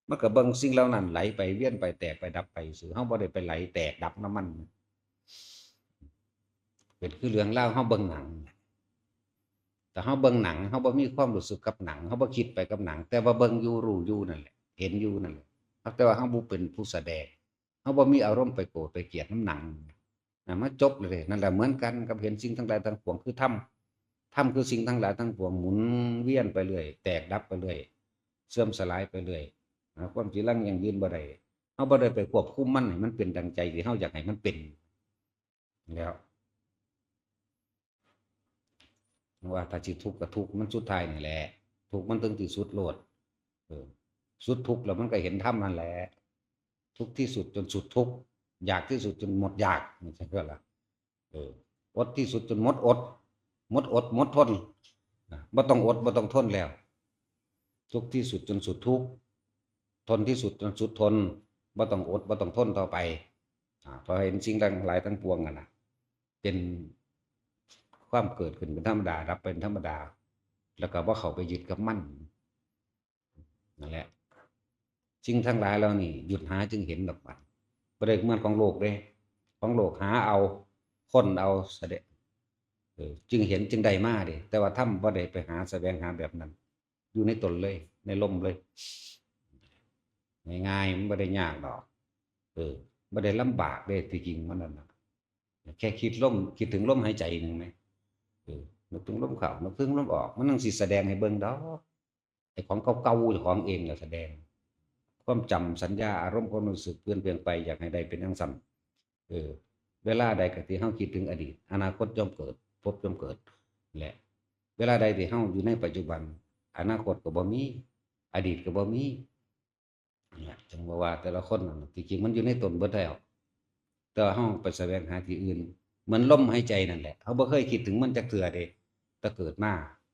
ມັນກໍເບິ່ງສິ່ງເຫຼົ່ານັ້ນໄຫຼໄປ ວຽນໄປ ແຕກໄປ ດັບໄປຊື່, ເຮົາບໍ່ໄດ້ໄປໄຫຼແຕກດັບນຳມັນ. ເປັນຄືເລື່ອງລາວເຮົາເບິ່ງໜັງ, ຖ້າເຮົາເບິ່ງໜັງ ເຮົາບໍ່ມີຄວາມຮູ້ສຶກກັບໜັງ, ເຮົາບໍ່ຄິດໄປກັບໜັງ, ແຕ່ວ່າເບິ່ງຢູ່ ຮູ້ຢູ່ນັ້ນແຫຼະ ເຫັນຢູ່ນັ້ນແຫຼະ, ແຕ່ວ່າເຮົາບໍ່ເປັນຜູ້ສະແດງ. ເຮົາບໍ່ມີອາລົມໄປໂກດໄປກຽດນຳໜັງນະ, ມັນຈົບເລີຍເດ້. ນັ້ນແຫຼະ ເໝືອນກັນກັບເຫັນສິ່ງທັງຫຼາຍທັງປວງຄືທຳ. ທຳຄືສິ່ງທັງຫຼາຍທັງປວງໝູນວຽນໄປເລື້ອຍ, ແຕກດັບໄປເລື້ອຍ, ເສື່ອມສະຫຼາຍໄປເລື້ອຍ, ຫາຄວາມຈີລັງຢັ້ງຢືນບໍ່ໄດ້. ເຮົາບໍ່ໄດ້ໄປຄວບຄຸມມັນໃຫ້ມັນເປັນດັ່ງໃຈທີ່ເຮົາຢາກໃຫ້ມັນເປັນ. ແລ້ວ ວ່າຖ້າຊິທຸກກໍທຸກ ມັນສຸດທ້າຍນີ້ແຫຼະ ທຸກມັນເຖິງທີ່ສຸດໂລດ. ເອີ ສຸດທຸກແລ້ວມັນກໍເຫັນທຳນັ້ນແຫຼະ. ທຸກທີ່ສຸດຈົນສຸດທຸກ, ຢາກທີ່ສຸດຈົນໝົດຢາກ, ຈັ່ງຊັ້ນລະ. ເອີ ອົດທີ່ສຸດຈົນໝົດອົດ, ໝົດອົດໝົດທົນ, ນະ ບໍ່ຕ້ອງອົດບໍ່ຕ້ອງທົນແລ້ວ. ທຸກທີ່ສຸດຈົນສຸດທຸກ, ທົນທີ່ສຸດຈົນສຸດທົນ, ບໍ່ຕ້ອງອົດບໍ່ຕ້ອງທົນຕໍ່ໄປ. ອາ ເພາະເຫັນສິ່ງທັງຫຼາຍທັງປວງນັ້ນນະ ເປັນຄວາມເກີດຂຶ້ນເປັນທຳມະດາ, ດັບເປັນທຳມະດາ, ແລ້ວກໍບໍ່ເຂົ້າໄປຍຶດກັບມັນ. ນັ້ນແຫຼະ ສິ່ງທັງຫຼາຍເຫຼົ່ານີ້ ຢຸດຫາຈຶ່ງເຫັນດອກບັດ. ບໍ່ໄດ້ເໝືອນຂອງໂລກເດ້. ຂອງໂລກຫາເອົາ, ຄົ້ນເອົາ, ສະແດງ, ເອີ ຈຶ່ງເຫັນຈຶ່ງໄດ້ມາເດ້. ແຕ່ວ່າທຳບໍ່ໄດ້ໄປຫາສະແຫວງຫາແບບນັ້ນ, ຢູ່ໃນຕົນເລີຍ, ໃນລົມເລີຍ. ງ່າຍໆ, ມັນບໍ່ໄດ້ຍາກດອກ. ເອີ ບໍ່ໄດ້ລຳບາກເດ້, ທີ່ຈິງມັນນັ້ນນະ. ແຄ່ຄິດລົມ, ຄິດເຖິງລົມຫາຍໃຈໜຶ່ງແມ, ເອີ ນຶກເຖິງລົມເຂົ້າ, ນຶກເຖິງລົມອອກ, ມັນຍັງຊິສະແດງໃຫ້ເບິ່ງດອກ. ໄອ້ຂອງເກົ່າໆ ເຈົ້າຂອງເອງລະສະແດງ. ຄວາມຈຳ, ສັນຍາ, ອາລົມ, ຄວາມຮູ້ສຶກ ເປັນເປັນໄປ, ຢາກໃຫ້ໄດ້ເປັນຈັ່ງຊັ້ນ. ເອີ ເວລາໃດກໍທີ່ເຮົາຄິດເຖິງອະດີດ, ອະນາຄົດຍ່ອມເກີດ, ພົບຍ່ອມເກີດ. ແລະ ເວລາໃດທີ່ເຮົາຢູ່ໃນປັດຈຸບັນ, ອະນາຄົດກໍບໍ່ມີ, ອະດີດກໍບໍ່ມີ. ນີ້ແຫຼະ ຈຶ່ງວ່າ ວ່າແຕ່ລະຄົນນັ້ນ ທີ່ຈິງມັນຢູ່ໃນຕົນເບິດແລ້ວ, ແຕ່ວ່າເຮົາໄປສະແຫວງຫາທີ່ອື່ນ. ເໝືອນລົມຫາຍໃຈນັ້ນແຫຼະ, ເຮົາບໍ່ເຄີຍຄິດເຖິງມັນຈັກເທື່ອເດ້ ແຕ່ເກີດມາ.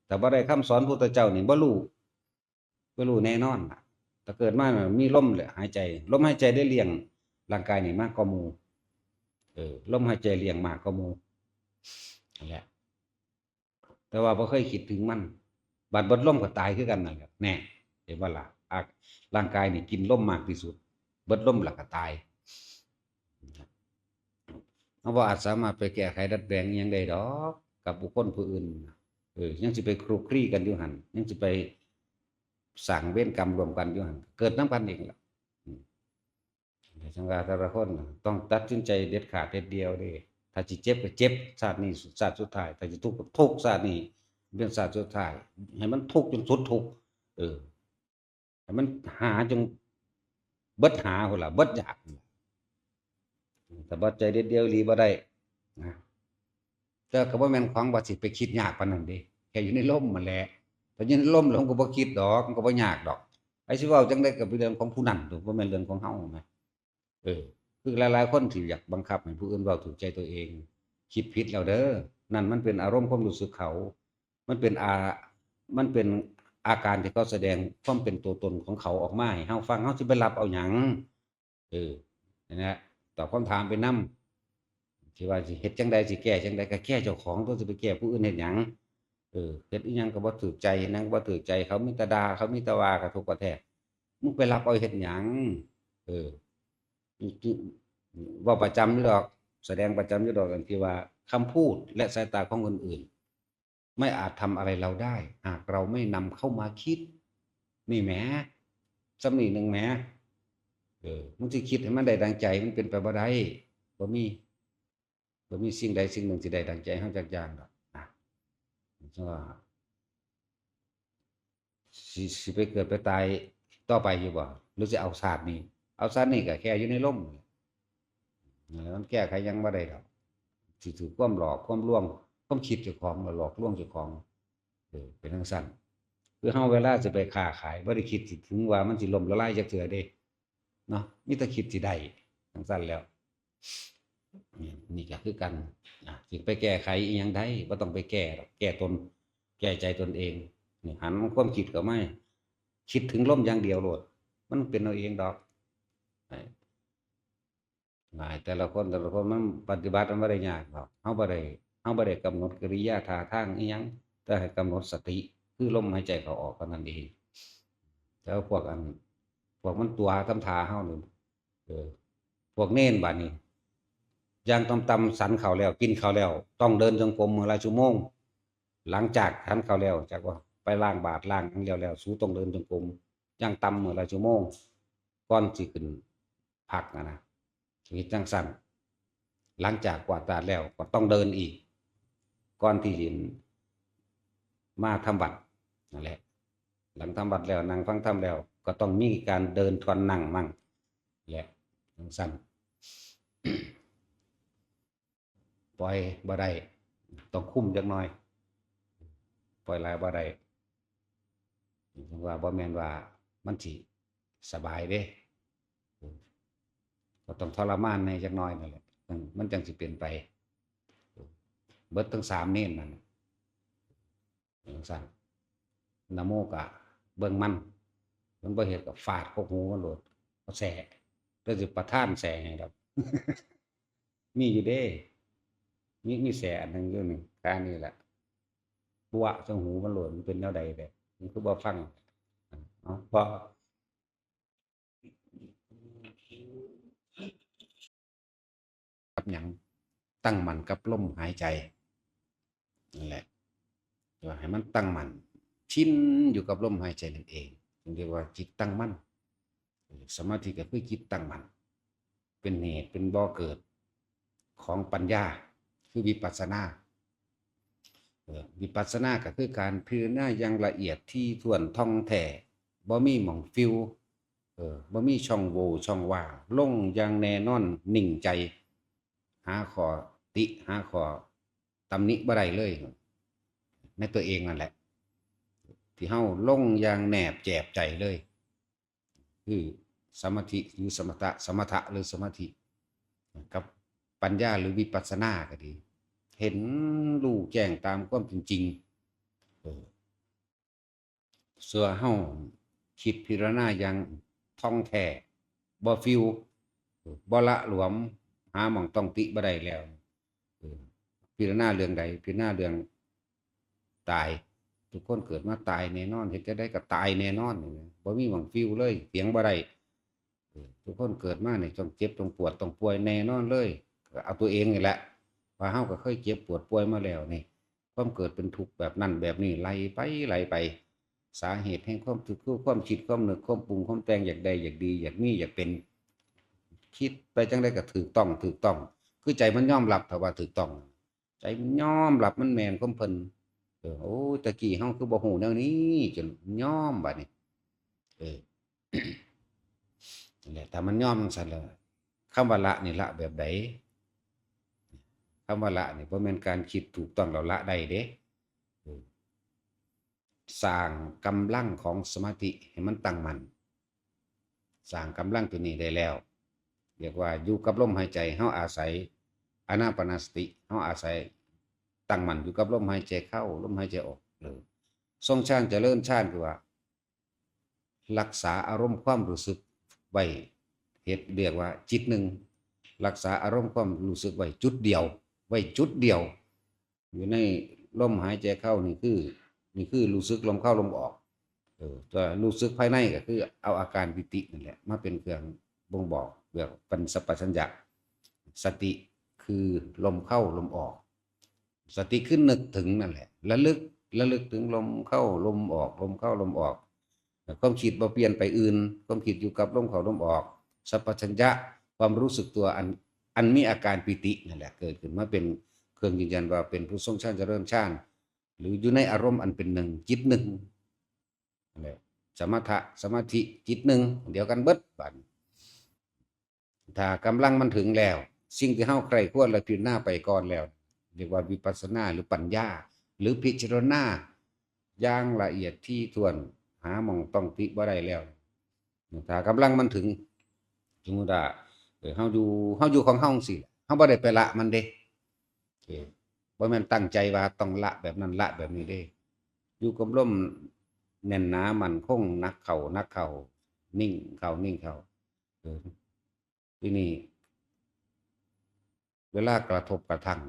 ຖ້າບໍ່ໄດ້ຄຳສອນພຸດທະເຈົ້ານີ້ ບໍ່ຮູ້, ບໍ່ຮູ້ແນ່ນອນນະ. ແຕ່ເກີດມານະ ມີລົມແຫຼະຫາຍໃຈ, ລົມຫາຍໃຈໄດ້ລ້ຽງຮ່າງກາຍນີ້ມາກວ່າໝູ່. ເອີ ລົມຫາຍໃຈລ້ຽງມາກກວ່າໝູ່ນັ້ນແຫຼະ. ແຕ່ວ່າບໍ່ເຄີຍຄິດເຖິງມັນ, ບາດເບິດລົມກໍຕາຍຄືກັນນັ້ນແຫຼະ. ແນ່ ເຫັນບໍ່ລະ? ອາ ຮ່າງກາຍນີ້ກິນລົມມາກທີ່ສຸດ, ເບິດລົມແລ້ວກໍຕາຍ. ເຮົາບໍ່ອາດສາມາດໄປແກ້ໄຂດັດແປງອີ່ຫຍັງໄດ້ດອກກັບບຸກຄົນຜູ້ອື່ນ. ເອີ ຍັງຊິໄປຄລຸກຄລີກັນຢູ່ຫັ້ນ, ຍັງຊິໄປສ້າງເວນກຳຮ່ວມກັນຢູ່ຫັ້ນ, ເກີດນຳກັນເອງລະ. ອືມ. ຈັ່ງວ່າແຕ່ລະຄົນຕ້ອງຕັດສິນໃຈເດັດຂາດເດັດດ່ຽວເດ້. ຖ້າຊິເຈັບກໍເຈັບຊາດນີ້ ຊາດສຸດທ້າຍ, ຖ້າຊິທຸກກໍທຸກຊາດນີ້ເປັນຊາດສຸດທ້າຍ, ໃຫ້ມັນທຸກຈົນສຸດທຸກ. ເອີ ໃຫ້ມັນຫາຈົນເບິດຫາພຸ້ນລະ, ເບິດຢາກ. ຖ້າບໍ່ໃຈເດັດດ່ຽວອີ່ຫຼີບໍ່ໄດ້ນະ. ແຕ່ກໍບໍ່ແມ່ນຂອງວ່າຊິໄປຄິດຍາກປານນັ້ນເດ້, ແຄ່ຢູ່ໃນລົມຫັ້ນແຫຼະ. ຖ້າຢູ່ໃນລົມແລ້ວມັນກໍບໍ່ຄິດດອກ, ມັນກໍບໍ່ຍາກດອກ. ໃຜຊິເວົ້າຈັ່ງໃດກໍເປັນເລື່ອງຂອງຜູ້ນັ້ນໂດ, ບໍ່ແມ່ນເລື່ອງຂອງເຮົານະ. ເອີ ຄືຫຼາຍໆຄົນທີ່ຢາກບັງຄັບໃຫ້ຜູ້ອື່ນເວົ້າຖືກໃຈຕົວເອງ, ຄິດຜິດແລ້ວເດີ. ນັ້ນມັນເປັນອາລົມຄວາມຮູ້ສຶກເຂົາ, ມັນເປັນອາ ມັນເປັນອາການທີ່ເຂົາສະແດງຄວາມເປັນຕົວຕົນຂອງເຂົາອອກມາໃຫ້ເຮົາຟັງ, ເຮົາຊິໄປຮັບເອົາຫຍັງ? ເອີ ນັ້ນແຫຼະ ຕອບຄຳຖາມໄປນຳ ທີ່ວ່າຊິເຮັດຈັ່ງໃດ ຊິແກ້ຈັ່ງໃດ ກໍແກ້ເຈົ້າຂອງຕົວະ, ຊິໄປແກ້ຜູ້ອື່ນເຮັດຫຍັງ? ເອີ ເຮັດອີ່ຫຍັງກໍບໍ່ຖືກໃຈ, ເຮັດຫຍັງກໍບໍ່ຖືກໃຈ, ເຂົາມີແຕ່ດ່າ ເຂົາມີແຕ່ວ່າ ກະທົບກະແທກ, ມຶງໄປຮັບເອົາເຮັດຫຍັງ? ເອີ ເວົ້າປະຈຳຢູ່ດອກ, ສະແດງປະຈຳຢູ່ດອກ ອັນທີ່ວ່າ ຄຳພູດ ແລະ ສາຍຕາຂອງຄົນອື່ນ ໄມ່ອາດທຳອະໄລເຮົາໄດ້ ຫາກເຮົາໄມ່ນຳເຂົ້າມາຄິດ. ນີ້ແໝ, ສ່ຳນີ້ໜຶ່ງແໝ. ເອີ ມັນຊິຄິດໃຫ້ມັນໄດ້ດັ່ງໃຈ ມັນເປັນໄປບໍ່ໄດ້. ບໍ່ມີ, ບໍ່ມີສິ່ງໃດສິ່ງໜຶ່ງຊິໄດ້ດັ່ງໃຈເຮົາຈັກຢ່າງດອກນະ. ເພາະວ່າ ຊິ ຊິໄປເກີດໄປຕາຍຕໍ່ໄປຢູ່ບໍ່? ຫຼືຊິເອົາຊາດນີ້? ເອົາຊາດນີ້ກໍແຄ່ຢູ່ໃນລົມ. ນັ້ນແຫຼະ ມັນແກ້ໄຂຫຍັງບໍ່ໄດ້ດອກ. ຊິຖືກຄວາມຫຼອກ ຄວາມລວງ ຄວາມຄິດເຈົ້າຂອງ ຫຼອກລວງເຈົ້າຂອງ. ເອີ ເປັນຈັ່ງຊັ້ນ. ຄືເຮົາເວລາຊິໄປຄ້າຂາຍ ບໍ່ໄດ້ຄິດເຖິງວ່າມັນຊິລົ້ມລະລາຍຈັກເທື່ອເດ້. ເນາະ ມີແຕ່ຄິດຊິໄດ້ ຈັ່ງຊັ້ນແລ້ວ. ນີ້ ນີ້ກໍຄືກັນນະ, ຊິໄປແກ້ໄຂອີ່ຫຍັງໄດ້? ບໍ່ຕ້ອງໄປແກ້ດອກ, ແກ້ຕົນ ແກ້ໃຈຕົນເອງ. ນີ້ ຫັນຄວາມຄິດເຂົ້າມາ, ຄິດເຖິງລົມຢ່າງດຽວໂລດ, ມັນເປັນເອົາເອງດອກ. ຫຼາຍ ແຕ່ລະຄົນ ແຕ່ລະຄົນ ມັນປະຕິບັດມັນບໍ່ໄດ້ຍາກດອກ. ເຮົາບໍ່ໄດ້ ເຮົາບໍ່ໄດ້ກຳນົດກິລິຍາທ່າທາງອີ່ຫຍັງ, ແຕ່ໃຫ້ກຳນົດສະຕິ ຄືລົມຫາຍໃຈເຂົ້າອອກເທົ່ານັ້ນເອງ. ແຕ່ວ່າພວກອັນ ພວກມັນຕົວະທຳທ່າເຮົານີ້ ເອີ ພວກເນນບາດນີ້ ຢ່າງຕ່ຳໆ ສັນເຂົ້າແລ້ວ ກິນເຂົ້າແລ້ວ ຕ້ອງເດີນຈົງກົມມື້ລະຊົ່ວໂມງ. ຫຼັງຈາກສັນເຂົ້າແລ້ວ ຈາກວ່າໄປລ້າງບາດລ້າງຫຍັງແລ້ວ ແລ້ວ ສູຕ້ອງເດີນຈົງກົມຢ່າງຕ່ຳມື້ລະຊົ່ວໂມງ ກ່ອນຊິຂຶ້ນ ພັກນະນະ ເຮັດຈັ່ງຊັ້ນ. ຫຼັງຈາກກວາດຕາດແລ້ວກໍຕ້ອງເດີນອີກ ກ່ອນທີ່ຈະມາທຳວັດນັ້ນແຫຼະ. ຫຼັງທຳວັດແລ້ວ ນັ່ງຟັງທຳແລ້ວ ກໍຕ້ອງມີການເດີນທວນນັ່ງມັ່ງ ແລະ ຈັ່ງຊັ້ນ. ປ່ອຍບໍ່ໄດ້ ຕ້ອງຄຸມຈັກໜ່ອຍ, ປ່ອຍຫຼາຍບໍ່ໄດ້. ເຖິງວ່າບໍ່ແມ່ນວ່າມັນຊິສະບາຍເດ້ ກໍຕ້ອງທໍລະມານແດ່ຈັກໜ້ອຍນັ້ນແຫຼະ ມັນຈັ່ງຊິເປັນໄປ ເບິດທັງສາມເນນນັ້ນ ຈັ່ງຊັ້ນ ນະໂມກະເບິ່ງມັນ ມັນບໍ່ເຮັດກະຟາດກົກຫູມັນໂລດ ເອົາແສ ແຕ່ຊິປະທານແສໃຫ້ດອກ ມີຢູ່ເດ້ ມີ ມີແສອັນໜຶ່ງຢູ່ນີ້ ຄານີ້ລະ ປົວະໃສ່ຫູມັນໂລດ ມັນເປັນແນວໃດແດ່ ມັນຄືບໍ່ຟັງ ເອົາ ເພາະ ກັບຫຍັງ? ຕັ້ງໝັ້ນກັບລົມຫາຍໃຈນັ້ນແຫຼະ ໃຫ້ມັນຕັ້ງໝັ້ນ ຊິນຢູ່ກັບລົມຫາຍໃຈນັ້ນເອງ ຈຶ່ງເອີ້ນວ່າຈິດຕັ້ງໝັ້ນ. ສະມາທິກໍຄືຈິດຕັ້ງໝັ້ນ ເປັນເຫດເປັນບໍ່ເກີດຂອງປັນຍາ ຄືວິປັດສະນາ. ເອີ ວິປັດສະນາກໍຄືການພິຈາລະນາຢ່າງລະອຽດຖີ່ຖ້ວນ ທ່ອງແທ້ ບໍ່ມີໝ່ອງຟິວ ເອີ ບໍ່ມີຊ່ອງໂຫວ່ຊ່ອງວ່າງ ລົງຢ່າງແນ່ນອນ ນິ່ງໃຈ ຫາຂໍ້ຕິ ຫາຂໍ້ຕຳໜິບໍ່ໄດ້ເລີຍ ໃນຕົວເອງນັ້ນແຫຼະ ທີ່ເຮົາລົງຢ່າງແນບແຈບໃຈເລີຍ ຄືສະມາທິ ຫຼື ສະມະຖະ ສະມະຖະ ຫຼື ສະມາທິ ກັບປັນຍາ ຫຼື ວິປັດສະນາກໍດີ ເຫັນຮູ້ແຈ້ງຕາມຄວາມເປັນຈິງ ເອີ ເຊື່ອເຮົາຄິດພິຈາລະນາຢ່າງທ່ອງແທ້ ບໍ່ຟິວ ບໍ່ລະຫຼວມ ຫາໝ່ອງຕ້ອງຕິບໍ່ໄດ້ແລ້ວ. ເອີ ພິຈາລະນາເລື່ອງໃດ? ພິຈາລະນາເລື່ອງຕາຍ. ທຸກຄົນເກີດມາຕາຍແນ່ນອນ, ເຮັດຈັ່ງໃດກໍຕາຍແນ່ນອນ, ບໍ່ມີໝ່ອງຟິວເລີຍ, ຖຽງບໍ່ໄດ້. ເອີ ທຸກຄົນເກີດມານີ້ຕ້ອງເຈັບ, ຕ້ອງປວດ, ຕ້ອງປ່ວຍແນ່ນອນເລີຍ. ກໍເອົາຕົວເອງນີ້ແຫຼະ, ວ່າເຮົາກໍເຄີຍເຈັບປວດປ່ວຍມາແລ້ວນີ້. ຄວາມເກີດເປັນທຸກແບບນັ້ນແບບນີ້ ໄລ່ໄປ ໄລ່ໄປ. ສາເຫດແຫ່ງຄວາມທຸກຄືຄວາມຄິດ, ຄວາມນຶກ, ຄວາມປຸງ, ຄວາມແຕ່ງ, ຢາກໄດ້, ຢາກດີ, ຢາກມີ, ຢາກເປັນ. ຄິດໄປຈັ່ງໃດກໍຖືກຕ້ອງ, ຖືກຕ້ອງ. ຄືໃຈມັນຍອມຮັບ ຖ້າວ່າຖືກຕ້ອງ. ໃຈມັນຍອມຮັບ ມັນແມ່ນຄວາມເພິ່ນ. ເອີ ໂອ້ຍ ແຕ່ກີ້ເຮົາຄືບໍ່ຮູ້ແນວນີ້ ຈົນຍອມບາດນີ້. ເອີ ນັ້ນແຫຼະ ຖ້າມັນຍອມຈັ່ງຊັ້ນແລ້ວ ຄຳວ່າລະນີ້ລະແບບໃດ? ຄຳວ່າລະນີ້ບໍ່ແມ່ນການຄິດຖືກຕ້ອງແລ້ວລະໄດ້ເດ້. ເອີ ສ້າງກຳລັງຂອງສະມາທິໃຫ້ມັນຕັ້ງໝັ້ນ. ສ້າງກຳລັງຕົວນີ້ໄດ້ແລ້ວ ຮຽກວ່າຢູ່ກັບລົມຫາຍໃຈ, ເຮົາອາໄສອານາປານະສະຕິ, ເຮົາອາໄສຕັ້ງໝັ້ນຢູ່ກັບລົມຫາຍໃຈເຂົ້າ, ລົມຫາຍໃຈອອກ. ເອີ ຊົງຊານຈະເລີນຊານ ຄືວ່າ ຮັກສາອາລົມຄວາມຮູ້ສຶກໄວ້ ເຮັດ ຮຽກວ່າຈິດໜຶ່ງ, ຮັກສາອາລົມຄວາມຮູ້ສຶກໄວ້ຈຸດດຽວ, ໄວ້ຈຸດດຽວ ຢູ່ໃນລົມຫາຍໃຈເຂົ້ານີ້ຄື ນີ້ຄືຮູ້ສຶກລົມເຂົ້າລົມອອກ. ເອີ ຕົວຮູ້ສຶກພາຍໃນກໍຄືເອົາອາການປີຕິນັ້ນແຫຼະ ມາເປັນເຄື່ອງບົ່ງບອກ ເປັນສັມປະຊັນຍະ. ສະຕິຄືລົມເຂົ້າລົມອອກ. ສະຕິຄືນຶກເຖິງນັ້ນແຫຼະ ລະລຶກ ລະລຶກເຖິງລົມເຂົ້າລົມອອກ ລົມເຂົ້າລົມອອກ. ຄວາມຄິດບໍ່ປ່ຽນໄປອື່ນ, ຄວາມຄິດຢູ່ກັບລົມເຂົ້າລົມອອກ. ສຳປະຊັນຍະ ຄວາມຮູ້ສຶກຕົວອັນ ອັນມີອາການປີຕິນັ້ນແຫຼະ ເກີດຂຶ້ນມາເປັນເຄື່ອງຢືນຢັນວ່າເປັນຜູ້ຊົງຊານຈະເລີນຊານ ຫຼື ຢູ່ໃນອາລົມອັນເປັນໜຶ່ງ, ຈິດໜຶ່ງນັ້ນແຫຼະ. ສະມະຖະ ສະມາທິ ຈິດໜຶ່ງ ດຽວກັນເບິດບາດນີ້. ຖ້າກຳລັງມັນເຖິງແລ້ວ, ສິ່ງທີ່ເຮົາໃຄຄວນ ແລະ ພິຈາລະນາໄປກ່ອນແລ້ວ ຮຽກວ່າວິປັດສະນາ ຫຼື ປັນຍາ ຫຼື ພິຈາລະນາຢ່າງລະອຽດຖີ່ຖ້ວນ ຫາໝ່ອງຕ້ອງຕິບໍ່ໄດ້ແລ້ວ. ຖ້າກຳລັງມັນເຖິງ, ສົມມຸດວ່າ ເອີ ເຮົາຢູ່ ເຮົາຢູ່ຂອງເຮົາຈັ່ງຊີ້ແຫຼະ, ເຮົາບໍ່ໄດ້ໄປລະມັນເດ້. ເອີ ບໍ່ແມ່ນຕັ້ງໃຈວ່າຕ້ອງລະແບບນັ້ນ ລະແບບນີ້ເດ້. ຢູ່ກັບລົມແໜ້ນໜາໝັ້ນຄົງ ໜັກເຂົ້າ ໜັກເຂົ້າ, ນິ່ງເຂົ້າ ນິ່ງເຂົ້າ. ເອີ ທີນີ້ເວລາກະທົບກະທັງ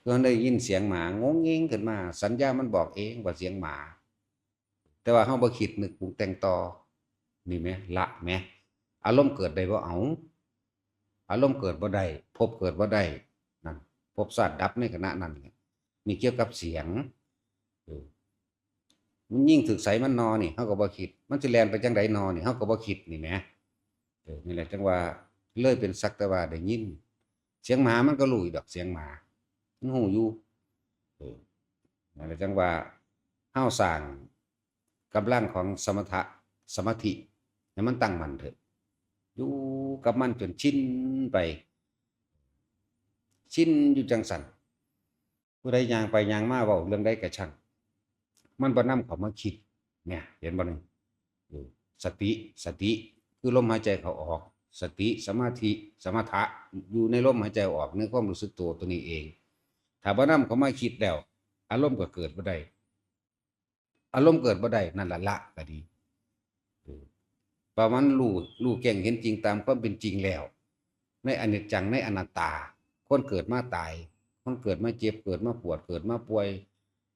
ຄືເຮົາໄດ້ຍິນສຽງໝາງົງເງງຂຶ້ນມາ, ສັນຍາມັນບອກເອງວ່າສຽງໝາ, ແຕ່ວ່າເຮົາບໍ່ຄິດນຶກປຸງແຕ່ງຕໍ່. ນີ້ແໝ ລະແໝ. ອາລົມເກີດໄດ້ບໍ່? ເອົາ ອາລົມເກີດບໍ່ໄດ້, ພົບເກີດບໍ່ໄດ້. ນັ້ນ ພົບຊາດດັບໃນຂະນະນັ້ນແຫຼະ. ນີ້ກ່ຽວກັບສຽງ. ເອີ ມັນຍິງຖືກໃສມັນນໍນີ້ ເຮົາກໍບໍ່ຄິດ, ມັນຊິແລ່ນໄປຈັ່ງໃດນໍນີ້ ເຮົາກໍບໍ່ຄິດນີ້ແໝ. ເອີ ນີ້ແຫຼະ ຈັ່ງວ່າເລີຍເປັນສັກແຕ່ວ່າໄດ້ຍິນ. ສຽງໝາມັນກໍຮູ້ຢູ່ດອກ, ສຽງໝາມັນຮູ້ຢູ່. ເອີ ນັ້ນແຫຼະ ຈັ່ງວ່າເຮົາສ້າງກຳລັງຂອງສະມະຖະ ສະມາທິໃຫ້ມັນຕັ້ງໝັ້ນເຖາະ, ຢູ່ກັບມັນຈົນຊິນໄປ, ຊິນຢູ່ຈັ່ງຊັ້ນ. ຜູ້ໃດຍ່າງໄປຍ່າງມາເວົ້າເລື່ອງໃດກໍຊ່າງ, ມັນບໍ່ນຳເຂົ້າມາຄິດ, ເນຍ ເຫັນບໍ່ນີ້? ເອີ ສະຕິ ສະຕິຄືລົມຫາຍໃຈເຂົ້າອອກ, ສະຕິ ສະມາທິ ສະມະຖະ ຢູ່ໃນລົມຫາຍໃຈອອກ ໃນຄວາມຮູ້ສຶກໂຕໂຕນີ້ເອງ. ຖ້າບໍ່ນຳເຂົ້າມາຄິດແລ້ວ ອາລົມກໍເກີດບໍ່ໄດ້. ອາລົມເກີດບໍ່ໄດ້ ນັ້ນລະ ລະກໍດີ. ເອີ ປະມານຮູ້ ຮູ້ແຈ້ງເຫັນຈິງຕາມຄວາມເປັນຈິງແລ້ວ ໃນອະນິດຈັງ ໃນອະນັດຕາ. ຄົນເກີດມາຕາຍ, ຄົນເກີດມາເຈັບ, ເກີດມາປວດ, ເກີດມາປ່ວຍ,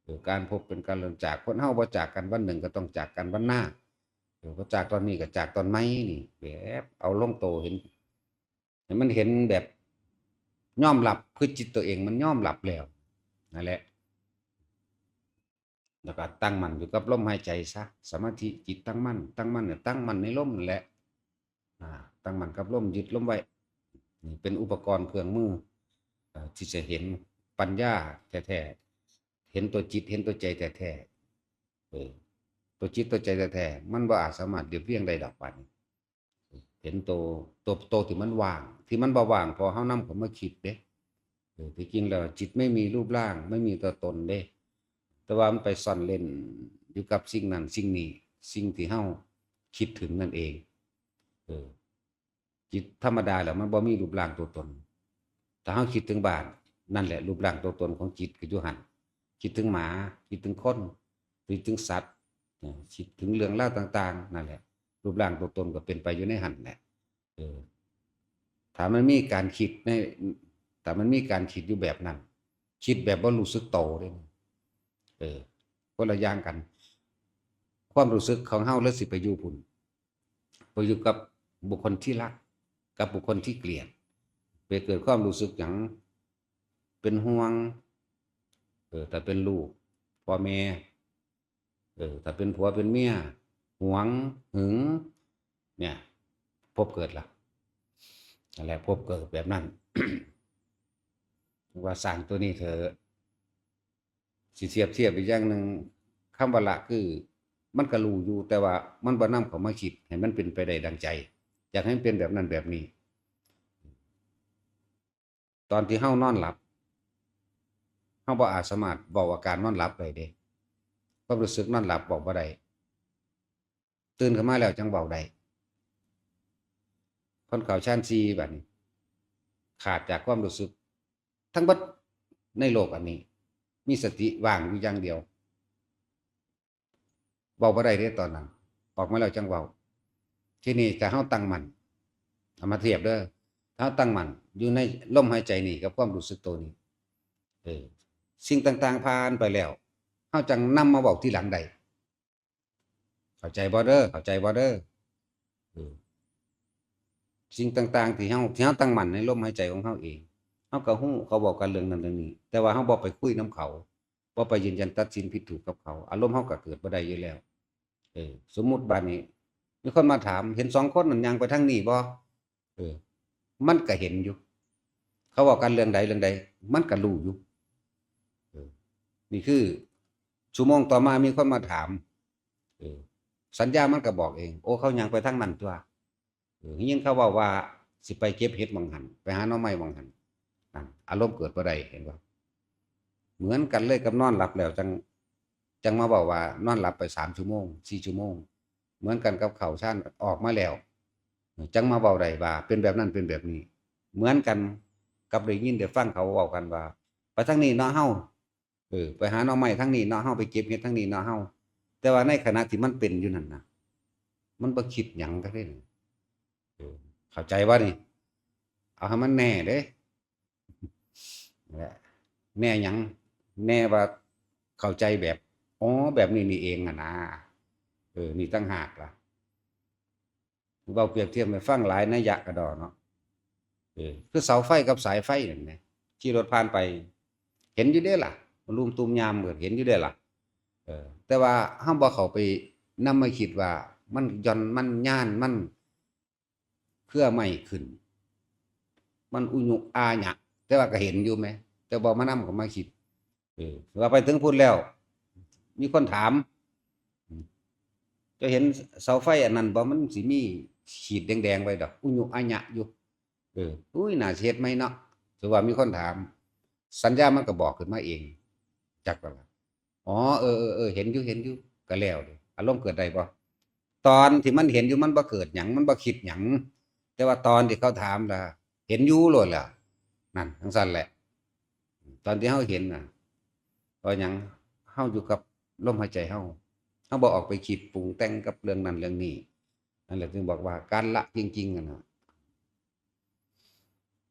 ເອີ ການພົບເປັນການເລີ່ມຈາກ. ຄົນເຮົາບໍ່ຈາກກັນ, ວັນໜຶ່ງກໍຕ້ອງຈາກກັນ, ວັນໜ້າ. ເອີ ບໍ່ຈາກຕອນນີ້ກໍຈາກຕອນໃໝ່ນີ້. ແບບເອົາລົງໂຕເຫັນ ໃຫ້ມັນເຫັນແບບຍອມຮັບ, ຄືຈິດຕົວເອງມັນຍອມຮັບແລ້ວ ນັ້ນແຫຼະ. ແລ້ວກໍຕັ້ງໝັ້ນຢູ່ກັບລົມຫາຍໃຈຊະ, ສະມາທິຈິດຕັ້ງໝັ້ນ, ຕັ້ງໝັ້ນ ຕັ້ງໝັ້ນໃນລົມນັ້ນແຫຼະ. ອາ ຕັ້ງໝັ້ນກັບລົມ, ຍຶດລົມໄວ້. ນີ້ເປັນອຸປະກອນເຄື່ອງມື ເອີ ທີ່ຈະເຫັນປັນຍາແທ້ໆ, ເຫັນຕົວຈິດ, ເຫັນຕົວໃຈແທ້ໆ. ເອີ ຕົວຈິດຕົວໃຈແທ້ໆ ມັນບໍ່ອາດສາມາດລຽບລຽງໄດ້ດອກບາດນີ້. ເຫັນໂຕ ໂຕ ໂຕທີ່ມັນວ່າງ, ທີ່ມັນບໍ່ວ່າງ ເພາະເຮົານຳເຂົ້າມາຄິດເດ້. ເອີ ທີ່ຈິງແລ້ວຈິດໄມ່ມີຮູບຮ່າງ, ໄມ່ມີຕົວຕົນເດ້, ແຕ່ວ່າມັນໄປຊ່ອນເລັ້ນຢູ່ກັບສິ່ງນັ້ນສິ່ງນີ້, ສິ່ງທີ່ເຮົາຄິດເຖິງນັ້ນເອງ. ເອີ ຈິດທຳມະດາແລ້ວມັນບໍ່ມີຮູບຮ່າງຕົວຕົນ. ຖ້າເຮົາຄິດເຖິງບ້ານ, ນັ້ນແຫຼະ ຮູບຮ່າງຕົວຕົນຂອງຈິດກໍຢູ່ຫັ້ນ. ຄິດເຖິງໝາ, ຄິດເຖິງຄົນ, ຄິດເຖິງສັດ, ເອີ ຄິດເຖິງເລື່ອງລາວຕ່າງໆ, ນັ້ນແຫຼະ ຮູບຮ່າງຕົວຕົນກໍເປັນໄປຢູ່ໃນຫັ້ນແຫຼະ. ເອີ ຖ້າມັນມີການຄິດໃນ ຖ້າມັນມີການຄິດຢູ່ແບບນັ້ນ, ຄິດແບບບໍ່ຮູ້ສຶກໂຕເດ້. ເອີ ຄົນລະຢ່າງກັນ. ຄວາມຮູ້ສຶກຂອງເຮົາເລີຍຊິໄປຢູ່ພຸ້ນ, ໄປຢູ່ກັບບຸກຄົນທີ່ຮັກ ກັບບຸກຄົນທີ່ກຽດ. ໄປເກີດຄວາມຮູ້ສຶກຫຍັງ? ເປັນຫ່ວງ. ເອີ ຖ້າເປັນລູກ ພໍ່ແມ່, ເອີ ຖ້າເປັນຜົວເປັນເມຍ ຫວງ ຫຶງ ເນຍ ພົບເກີດລະ. ນັ້ນແຫຼະ ພົບເກີດແບບນັ້ນ. ວ່າສ້າງຕົວນີ້ເຖາະ. ຊິທຽບທຽບອີກຢ່າງໜຶ່ງ, ຄຳວ່າລະຄື ມັນກໍຮູ້ຢູ່ ແຕ່ວ່າມັນບໍ່ນຳເຂົ້າມາຄິດໃຫ້ມັນເປັນໄປໄດ້ດັ່ງໃຈ, ຢາກໃຫ້ມັນເປັນແບບນັ້ນແບບນີ້. ຕອນທີ່ເຮົານອນຫຼັບ ເຮົາບໍ່ອາດສາມາດເວົ້າອາການນອນຫຼັບໄດ້ເດ້. ຄວາມຮູ້ສຶກນອນຫຼັບເວົ້າບໍ່ໄດ້. ຕື່ນຂຶ້ນມາແລ້ວຈັ່ງເວົ້າໄດ້. ຄົນເຂົ້າຊານສີ່ບາດນີ້ ຂາດຈາກຄວາມຮູ້ສຶກທັງເບິດໃນໂລກອັນນີ້, ມີສະຕິວ່າງຢູ່ຢ່າງດຽວ. ເວົ້າບໍ່ໄດ້ເດ້ຕອນນັ້ນ, ອອກມາແລ້ວຈັ່ງເວົ້າ. ທີນີ້ຖ້າເຮົາຕັ້ງໝັ້ນ, ເອົາມາທຽບເດີ, ຖ້າເຮົາຕັ້ງໝັ້ນຢູ່ໃນລົມຫາຍໃຈນີ້ກັບຄວາມຮູ້ສຶກໂຕນີ້, ເອີ ສິ່ງຕ່າງໆຜ່ານໄປແລ້ວ, ເຮົາຈັ່ງນຳມາເວົ້າທີຫຼັງໄດ້. ເຂົ້າໃຈບໍ່ເດີ? ເຂົ້າໃຈບໍ່ເດີ? ເອີ ສິ່ງຕ່າງໆທີ່ເຮົາ, ທີ່ເຮົາຕັ້ງໝັ້ນໃນລົມຫາຍໃຈຂອງເຮົາເອງ, ເຮົາກໍຮູ້ເຂົາເວົ້າກັນເລື່ອງນັ້ນເລື່ອງນີ້, ແຕ່ວ່າເຮົາບໍ່ໄປຄຸຍນຳເຂົາ, ບໍ່ໄປຢືນຢັນຕັດສິນຜິດຖືກກັບເຂົາ, ອາລົມເຮົາກໍເກີດບໍ່ໄດ້ຢູ່ແລ້ວ. ເອີ ສົມມຸດບາດນີ້ມີຄົນມາຖາມ, ເຫັນສອງຄົນນັ້ນຍ່າງໄປທາງນີ້ບໍ່? ເອີ ມັນກະເຫັນຢູ່, ເຂົາເວົ້າກັນເລື່ອງໃດເລື່ອງໃດ ມັນກະຮູ້ຢູ່. ເອີ ນີ້ຄືຊົ່ວໂມງຕໍ່ມາມີຄົນມາຖາມ, ເອີ ສັນຍາມັນກະບອກເອງ, ໂອ້ ເຂົາຍ່າງໄປທາງນັ້ນຕົວະ. ເອີ ໄດ້ຍິນເຂົາເວົ້າວ່າຊິໄປເກັບເຫັດໝ່ອງຫັ້ນ, ໄປຫາໜໍ່ໄມ້ໝ່ອງຫັ້ນ, ນັ້ນ ອາລົມເກີດບໍ່ໄດ້, ເຫັນບໍ່? ເໝືອນກັນເລີຍກັບນອນຫຼັບແລ້ວຈັ່ງ, ຈັ່ງມາເວົ້າວ່ານອນຫຼັບໄປສາມຊົ່ວໂມງ ສີ່ຊົ່ວໂມງ. ເໝືອນກັນກັບເຂົ້າຊານອອກມາແລ້ວ ຈັ່ງມາເວົ້າໄດ້ວ່າເປັນແບບນັ້ນເປັນແບບນີ້. ເໝືອນກັນກັບໄດ້ຍິນໄດ້ຟັງເຂົາເວົ້າກັນວ່າ ໄປທາງນີ້ເນາະເຮົາ, ເອີ ໄປຫາໜໍ່ໄມ້ທາງນີ້ເນາະເຮົາ, ໄປເກັບເຫັດທາງນີ້ເນາະເຮົາ. ແຕ່ວ່າໃນຂະນະທີ່ມັນເປັນຢູ່ນັ້ນນະ ມັນບໍ່ຄິດຫຍັງກັນເດ້. ເອີ ເຂົ້າໃຈບໍ່ນີ້? ເອົາໃຫ້ມັນແນ່ເດ້. ແຫຼະ ແນ່ຫຍັງ? ແນ່ວ່າເຂົ້າໃຈແບບ ອໍ ແບບນີ້ນີ້ເອງຫັ້ນນາ. ເອີ ນີ້ຕ່າງຫາກລະ. ເວົ້າປຽບທຽບໃຫ້ຟັງຫຼາຍໄນຍະກະດໍເນາະ. ເອີ ຄືເສົາໄຟກັບສາຍໄຟນັ້ນແຫຼະ, ຂີ່ລົດຜ່ານໄປ ເຫັນຢູ່ເດ້ລະ, ມາລຸມຕຸມຍາມກໍເຫັນຢູ່ເດ້ລະ. ເອີ ແຕ່ວ່າເຮົາບໍ່ເຂົ້າໄປນຳມາຄິດວ່າມັນຢ່ອນ ມັນຍານ ມັນ ເຄືອໄມ້ຂຶ້ນ ມັນອຸຍຸອາຍະ, ແຕ່ວ່າກໍເຫັນຢູ່ແມ, ແຕ່ບໍ່ມານຳເຂົ້າມາຄິດ. ເອີ ວ່າໄປເຖິງພຸ້ນແລ້ວ ມີຄົນຖາມ, ເຈົ້າເຫັນເສົາໄຟອັນນັ້ນບໍ່? ມັນຊິມີຂີດແດງໆໄວ້ດອກ, ອຸຍຸອາຍະຢູ່. ເອີ ອຸ້ຍ ໜ້າຊິເຮັດໃໝ່ເນາະ. ຖືວ່າມີຄົນຖາມ, ສັນຍາມັນກໍບອກຂຶ້ນມາເອງ, ຈັກວ່າ ອໍ ເອີ ເອີ ເອີ ເຫັນຢູ່ ເຫັນຢູ່ ກໍແລ້ວເດ້. ອາລົມເກີດໄດ້ບໍ່? ຕອນທີ່ມັນເຫັນຢູ່ ມັນບໍ່ເກີດຫຍັງ ມັນບໍ່ຄິດຫຍັງ ແຕ່ວ່າຕອນທີ່ເຂົາຖາມລະເຫັນຢູ່ໂລດລະ ນັ້ນ ຈັ່ງຊັ້ນແຫຼະ. ຕອນທີ່ເຮົາເຫັນນະ ເພາະຫຍັງ? ເຮົາຢູ່ກັບລົມຫາຍໃຈເຮົາ ເຮົາບໍ່ອອກໄປຄິດປຸງແຕ່ງກັບເລື່ອງນັ້ນເລື່ອງນີ້. ນັ້ນແຫຼະຈຶ່ງບອກວ່າການລະຈິງໆນັ້ນນະ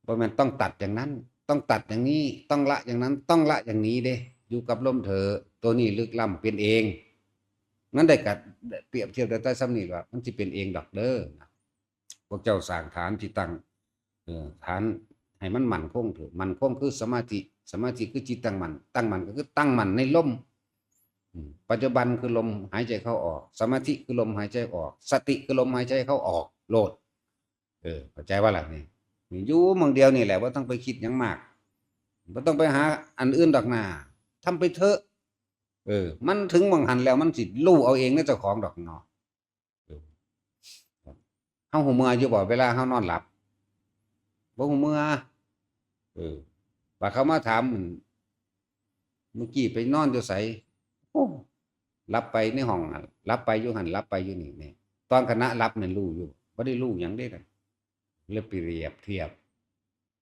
ບໍ່ແມ່ນຕ້ອງຕັດຢ່າງນັ້ນ ຕ້ອງຕັດຢ່າງນີ້ ຕ້ອງລະຢ່າງນັ້ນ ຕ້ອງລະຢ່າງນີ້ເດ້. ຢູ່ກັບລົມເຖາະ ໂຕນີ້ລຶກລ້ຳ ເປັນເອງ. ມັນໄດ້ກະປຽບທຽບໄດ້ແຕ່ສ່ຳນີ້ວ່າ ມັນຊິເປັນເອງດອກເດີ. ພວກເຈົ້າສ້າງຖານທີ່ຕັ້ງ ເອີ ຖານໃຫ້ມັນໝັ້ນຄົງເຖາະ. ໝັ້ນຄົງຄືສະມາທິ ສະມາທິຄືຈິດຕັ້ງໝັ້ນ ຕັ້ງໝັ້ນກໍຄືຕັ້ງໝັ້ນໃນລົມ. ອືມ ປັດຈຸບັນຄືລົມຫາຍໃຈເຂົ້າອອກ ສະມາທິຄືລົມຫາຍໃຈອອກ ສະຕິຄືລົມຫາຍໃຈເຂົ້າອອກໂລດ. ເອີ ເຂົ້າໃຈບໍ່ລະນີ້? ນີ້ຢູ່ໝ່ອງດຽວນີ້ແຫຼະ ບໍ່ຕ້ອງໄປຄິດຫຍັງມາກ ບໍ່ຕ້ອງໄປຫາອັນອື່ນດອກນາ ທຳໄປເຖາະ. ເອີ ມັນເຖິງໝ່ອງຫັ້ນແລ້ວ ມັນຊິຮູ້ເອົາເອງໃນເຈົ້າຂອງດອກເນາະ. ເອີ ເຮົາຮູ້ເມື່ອຢູ່ບໍ່ ເວລາເຮົານອນຫຼັບ? ບໍ່ຮູ້ເມື່ອ. ເອີ ບາດເຂົາມາຖາມ ມື້ກີ້ໄປນອນຢູ່ໃສ? ໂອ້ ຫຼັບໄປໃນຫ້ອງ ຫຼັບໄປຢູ່ຫັ້ນ ຫຼັບໄປຢູ່ນີ້. ນີ້ ຕອນຂະນະຫຼັບນັ້ນຮູ້ຢູ່? ບໍ່ໄດ້ຮູ້ຫຍັງເດ້. ເລີຍປຽບທຽບ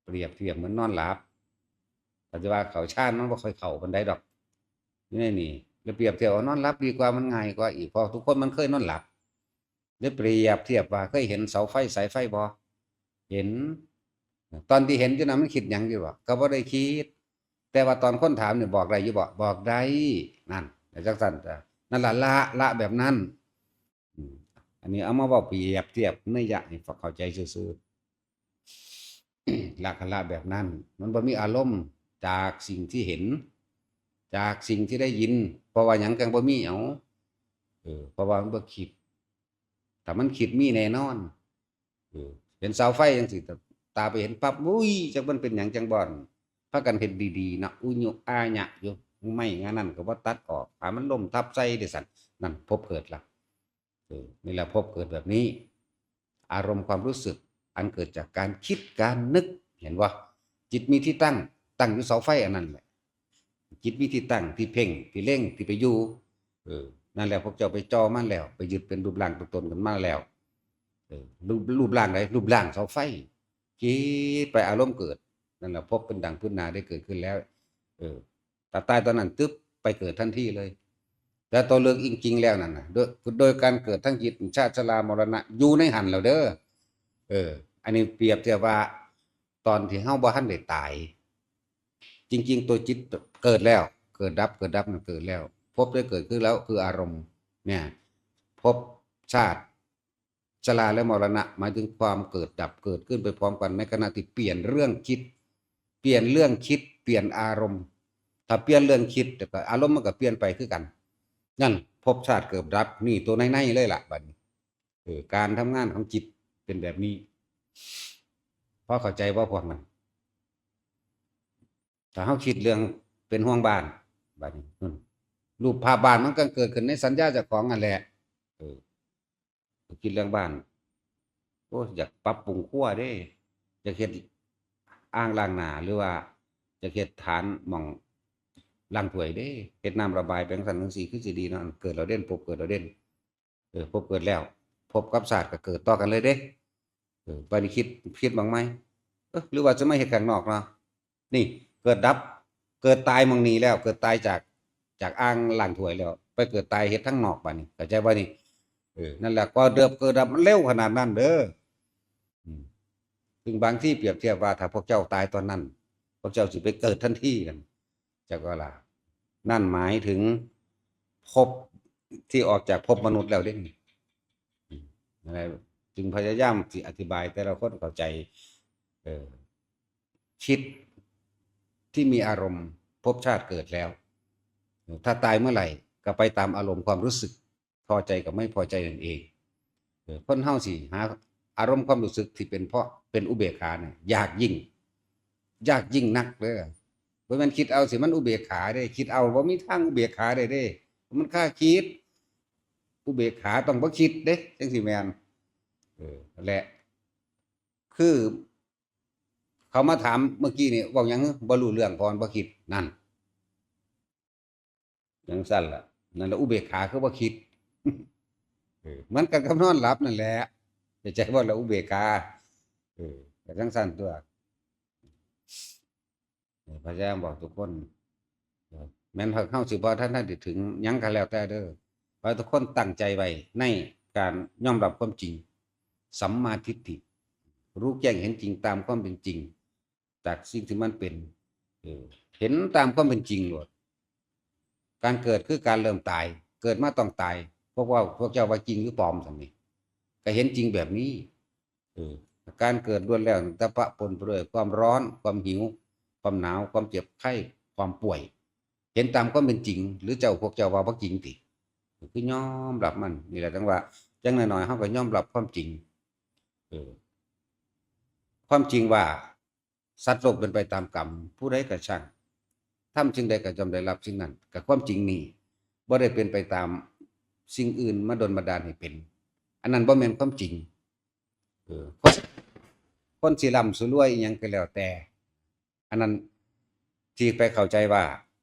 ປຽບທຽບເໝືອນນອນຫຼັບ. ກໍຈະວ່າເຂົ້າຊານມັນບໍ່ຄ່ອຍເຂົ້າປານໃດດອກ ຢູ່ໃນນີ້. ແລ້ວປຽບທຽບວ່ານອນຫຼັບດີກວ່າ ມັນງ່າຍກວ່າອີກ ເພາະທຸກຄົນມັນເຄີຍນອນຫຼັບ. ໄດ້ປຽບທຽບວ່າ ເຄີຍເຫັນເສົາໄຟສາຍໄຟບໍ່? ເຫັນ. ຕອນທີ່ເຫັນຢູ່ນັ້ນ ມັນຄິດຫຍັງຢູ່ບໍ່? ກໍບໍ່ໄດ້ຄິດ. ແຕ່ວ່າຕອນຄົນຖາມນີ້ ບອກໄດ້ຢູ່ບໍ່? ບອກໄດ້. ນັ້ນ ຈັ່ງຊັ້ນ. ນັ້ນລະ ລະ ລະແບບນັ້ນ. ອືມ ອັນນີ້ເອົາມາເວົ້າປຽບທຽບ ນັຍຍະໃຫ້ເຂົ້າໃຈຊື່ໆ. ລະ ກະລະແບບນັ້ນ ມັນບໍ່ມີອາລົມຈາກສິ່ງທີ່ເຫັນ ຈາກສິ່ງທີ່ໄດ້ຍິນ. ເພາະວ່າຫຍັງຈັ່ງບໍ່ມີ? ເອົາ ເອີ ເພາະວ່າມັນບໍ່ຄິດ. ຖ້າມັນຄິດມີແນ່ນອນ. ເອີ ເຫັນເສົາໄຟຈັ່ງຊີ້ ຕາໄປເຫັນປັບ ອຸ້ຍ ຈັກມັນເປັນຫຍັງຈັ່ງບໍ່ ພາກັນເຮັດດີໆນະ ອຸຍຸອາຍະຢູ່ ໄມ້ງານັ້ນກໍບໍ່ຕັດອອກ ຫາມັນລົ້ມທັບໃສ່ເດ້ຊັ້ນ. ນັ້ນພົບເກີດລະ. ເອີ ນີ້ລະພົບເກີດແບບນີ້ ອາລົມຄວາມຮູ້ສຶກອັນເກີດຈາກການຄິດການນຶກ ເຫັນບໍ່? ຈິດມີທີ່ຕັ້ງ ຕັ້ງຢູ່ເສົາໄຟອັນນັ້ນແຫຼະ. ຈິດມີທີ່ຕັ້ງ ທີ່ເພັ່ງ ທີ່ເລັງ ທີ່ໄປຢູ່. ເອີ ນັ້ນແຫຼະ ພວກເຈົ້າໄປເຈາະມັນແລ້ວ ໄປຍຶດເປັນຮູບຮ່າງຕົວຕົນຂຶ້ນມາແລ້ວ. ເອີ ຮູບ ຮູບຮ່າງໃດ? ຮູບຮ່າງເສົາໄຟ. ຈິດໄປ ອາລົມເກີດ. ນັ້ນແຫຼະ ພົບເປັນດັ່ງພື້ນໜ້າໄດ້ເກີດຂຶ້ນແລ້ວ. ເອີ ຕາຕາຍຕອນນັ້ນຕຶບ ໄປເກີດທັນທີເລີຍ. ແຕ່ຕົວເລິກຈິງໆແລ້ວນັ້ນນະ ໂດຍ ໂດຍການເກີດທັງຈິດ ຊາດ ຊະລາ ມໍລະນະ ຢູ່ໃນຫັ້ນແລ້ວເດີ. ເອີ ອັນນີ້ປຽບທຽບວ່າ ຕອນທີ່ເຮົາບໍ່ທັນໄດ້ຕາຍ ຈິງໆຕົວຈິດເກີດແລ້ວ ເກີດດັບ ເກີດດັບ ມັນເກີດແລ້ວ. ພົບໄດ້ເກີດຂຶ້ນແລ້ວ ຄືອາລົມເນຍ. ພົບ ຊາດ ຊະລາ ແລະ ມໍລະນະ ໝາຍເຖິງຄວາມເກີດດັບ ເກີດຂຶ້ນໄປພ້ອມກັນ ໃນຂະນະທີ່ປ່ຽນເລື່ອງຄິດ ປ່ຽນເລື່ອງຄິດ ປ່ຽນອາລົມ. ຖ້າປ່ຽນເລື່ອງຄິດ ແລ້ວກໍອາລົມມັນກໍປ່ຽນໄປຄືກັນ. ນັ້ນ ພົບ ຊາດ ເກີດ ດັບ ນີ້ຕົວໃນໆເລີຍລະບັດນີ້. ເອີ ການທຳງານຂອງຈິດເປັນແບບນີ້. ພໍເຂົ້າໃຈບໍ່ພວກນັ້ນ? ຖ້າເຮົາຄິດເລື່ອງເປັນຫ່ວງບ້ານ ບາດນີ້ ອືມ ຮູບພາບບ້ານມັນກໍເກີດຂຶ້ນໃນສັນຍາເຈົ້າຂອງນັ້ນແຫຼະ. ເອີ ຄິດເລື່ອງບ້ານ ໂອ້ ຢາກປັບປຸງຄົວເດ້ ຢາກເຮັດອ່າງລ້າງໜ້າ ຫຼືວ່າຢາກເຮັດຖານໝ່ອງລ້າງຖ້ວຍເດ້ ເຮັດນ້ຳລະບາຍໄປຈັ່ງຊັ້ນຈັ່ງຊີ້ ຄືຊິດີເນາະ. ເກີດແລ້ວເດ້ ພົບເກີດແລ້ວເດ້. ເອີ ພົບເກີດແລ້ວ ພົບກັບຊາດກໍເກີດຕໍ່ກັນເລີຍເດ້. ເອີ ບາດນີ້ຄິດ ຄິດໝ່ອງໃໝ່ ເອີ ຫຼືວ່າຈະມາເຮັດຂ້າງນອກເນາະ. ນີ້ເກີດດັບ ເກີດຕາຍໝ່ອງນີ້ແລ້ວ ເກີດຕາຍຈາກ ຈາກອ່າງລ້າງຖ້ວຍແລ້ວ ໄປເກີດຕາຍເຮັດທາງນອກບາດນີ້ ເຂົ້າໃຈບໍ່ນີ້? ເອີ ນັ້ນແຫຼະ ກວ່າເດີບເກີດດັບມັນເລັວຂະໜາດນັ້ນເດີ. ອືມ ຊຶ່ງບາງທີປຽບທຽບວ່າ ຖ້າພວກເຈົ້າຕາຍຕອນນັ້ນ ພວກເຈົ້າຊິໄປເກີດທັນທີນັ້ນ ຈັກວ່າລະ ນັ້ນໝາຍເຖິງພົບທີ່ອອກຈາກພົບມະນຸດແລ້ວເດ້. ອືມ ນັ້ນແຫຼະ ຈຶ່ງພະຍາຍາມຊິອະທິບາຍແຕ່ລະຄົນເຂົ້າໃຈ ເອີ ຈິດທີ່ມີອາລົມ ພົບຊາດເກີດແລ້ວ ຖ້າຕາຍເມື່ອໃດກໍໄປຕາມອາລົມຄວາມຮູ້ສຶກ ພໍໃຈກັບໄມ່ພໍໃຈນັ້ນເອງ. ເອີ ຄົນເຮົາຊິຫາອາລົມຄວາມຮູ້ສຶກທີ່ເປັນເພາະເປັນອຸເບກຂານີ້ຍາກຍິ່ງ ຍາກຍິ່ງນັກເດີ. ບໍ່ແມ່ນຄິດເອົາຊິມັນອຸເບກຂາເດ້ ຄິດເອົາບໍ່ມີທາງອຸເບກຂາໄດ້ເດ້ ມັນຄາຄິດ. ອຸເບກຂາຕ້ອງບໍ່ຄິດເດ້ ຈັ່ງຊິແມ່ນ. ເອີ ແລະ ຄື ເຂົາມາຖາມເມື່ອກີ້ນີ້ ເວົ້າຫຍັງ? ບໍ່ຮູ້ເລື່ອງ ເພາະມັນບໍ່ຄິດ. ນັ້ນ ຈັ່ງຊັ້ນລະ ນັ້ນລະ ອຸເບກຂາຄືບໍ່ຄິດ. ເອີ ເໝືອນກັນກັບນອນຫຼັບນັ້ນແຫຼະ ເຂົ້າໃຈບໍ່ລະ? ອຸເບກຂາ ເອີ ກໍຈັ່ງຊັ້ນຕົວະ. ເອີ ພະຍາຍາມບອກທຸກຄົນ ເອີ ແມ່ນພວກເຮົາຊິບໍ່ທັນໄດ້ເຖິງຫຍັງກໍແລ້ວແຕ່ເດີ ຂໍໃຫ້ທຸກຄົນຕັ້ງໃຈໄວ້ໃນການຍອມຮັບຄວາມຈິງ ສຳມາທິດຖິ ຮູ້ແຈ້ງເຫັນຈິງຕາມຄວາມເປັນຈິງ ຈາກສິ່ງທີ່ມັນເປັນ ເອີ ເຫັນຕາມຄວາມເປັນຈິງໂລດ. ການເກີດຄືການເລີ່ມຕາຍ ເກີດມາຕ້ອງຕາຍ. ພວກເຈົ້າ ພວກເຈົ້າວ່າຈິງຫຼືປອມ? ຊັ້ນນີ້ ກໍເຫັນຈິງແບບນີ້. ເອີ ການເກີດລ້ວນແລ້ວແຕ່ປະປົນໄປດ້ວຍຄວາມຮ້ອນ ຄວາມຫິວ ຄວາມໜາວ ຄວາມເຈັບໄຂ້ ຄວາມປ່ວຍ ເຫັນຕາມຄວາມເປັນຈິງ ຫຼືເຈົ້າ ພວກເຈົ້າວ່າບໍ່ຈິງຕິ? ກໍຄືຍອມຮັບມັນ. ນີ້ແຫຼະ ຈັ່ງວ່າ ຢ່າງໜ້ອຍໆ ເຮົາກໍຍອມຮັບຄວາມຈິງ ເອີ ຄວາມຈິງວ່າ ສັດໂລກເປັນໄປຕາມກຳ ຜູ້ໃດກໍຊ່າງ ທຳສິ່ງໃດກໍຍ່ອມໄດ້ຮັບສິ່ງນັ້ນ ກໍຄວາມຈິງນີ້ ບໍ່ໄດ້ເປັນໄປຕາມສິ່ງອື່ນມາດົນບັນດານໃຫ້ເປັນ ອັນນັ້ນບໍ່ແມ່ນຄວາມຈິງ. ເອີ ຄົນ ຄົນຊິລ່ຳຊິລວຍອີ່ຫຍັງກໍແລ້ວແຕ່ ອັນນັ້ນທີ່ໄປເຂົ້າໃຈວ່າ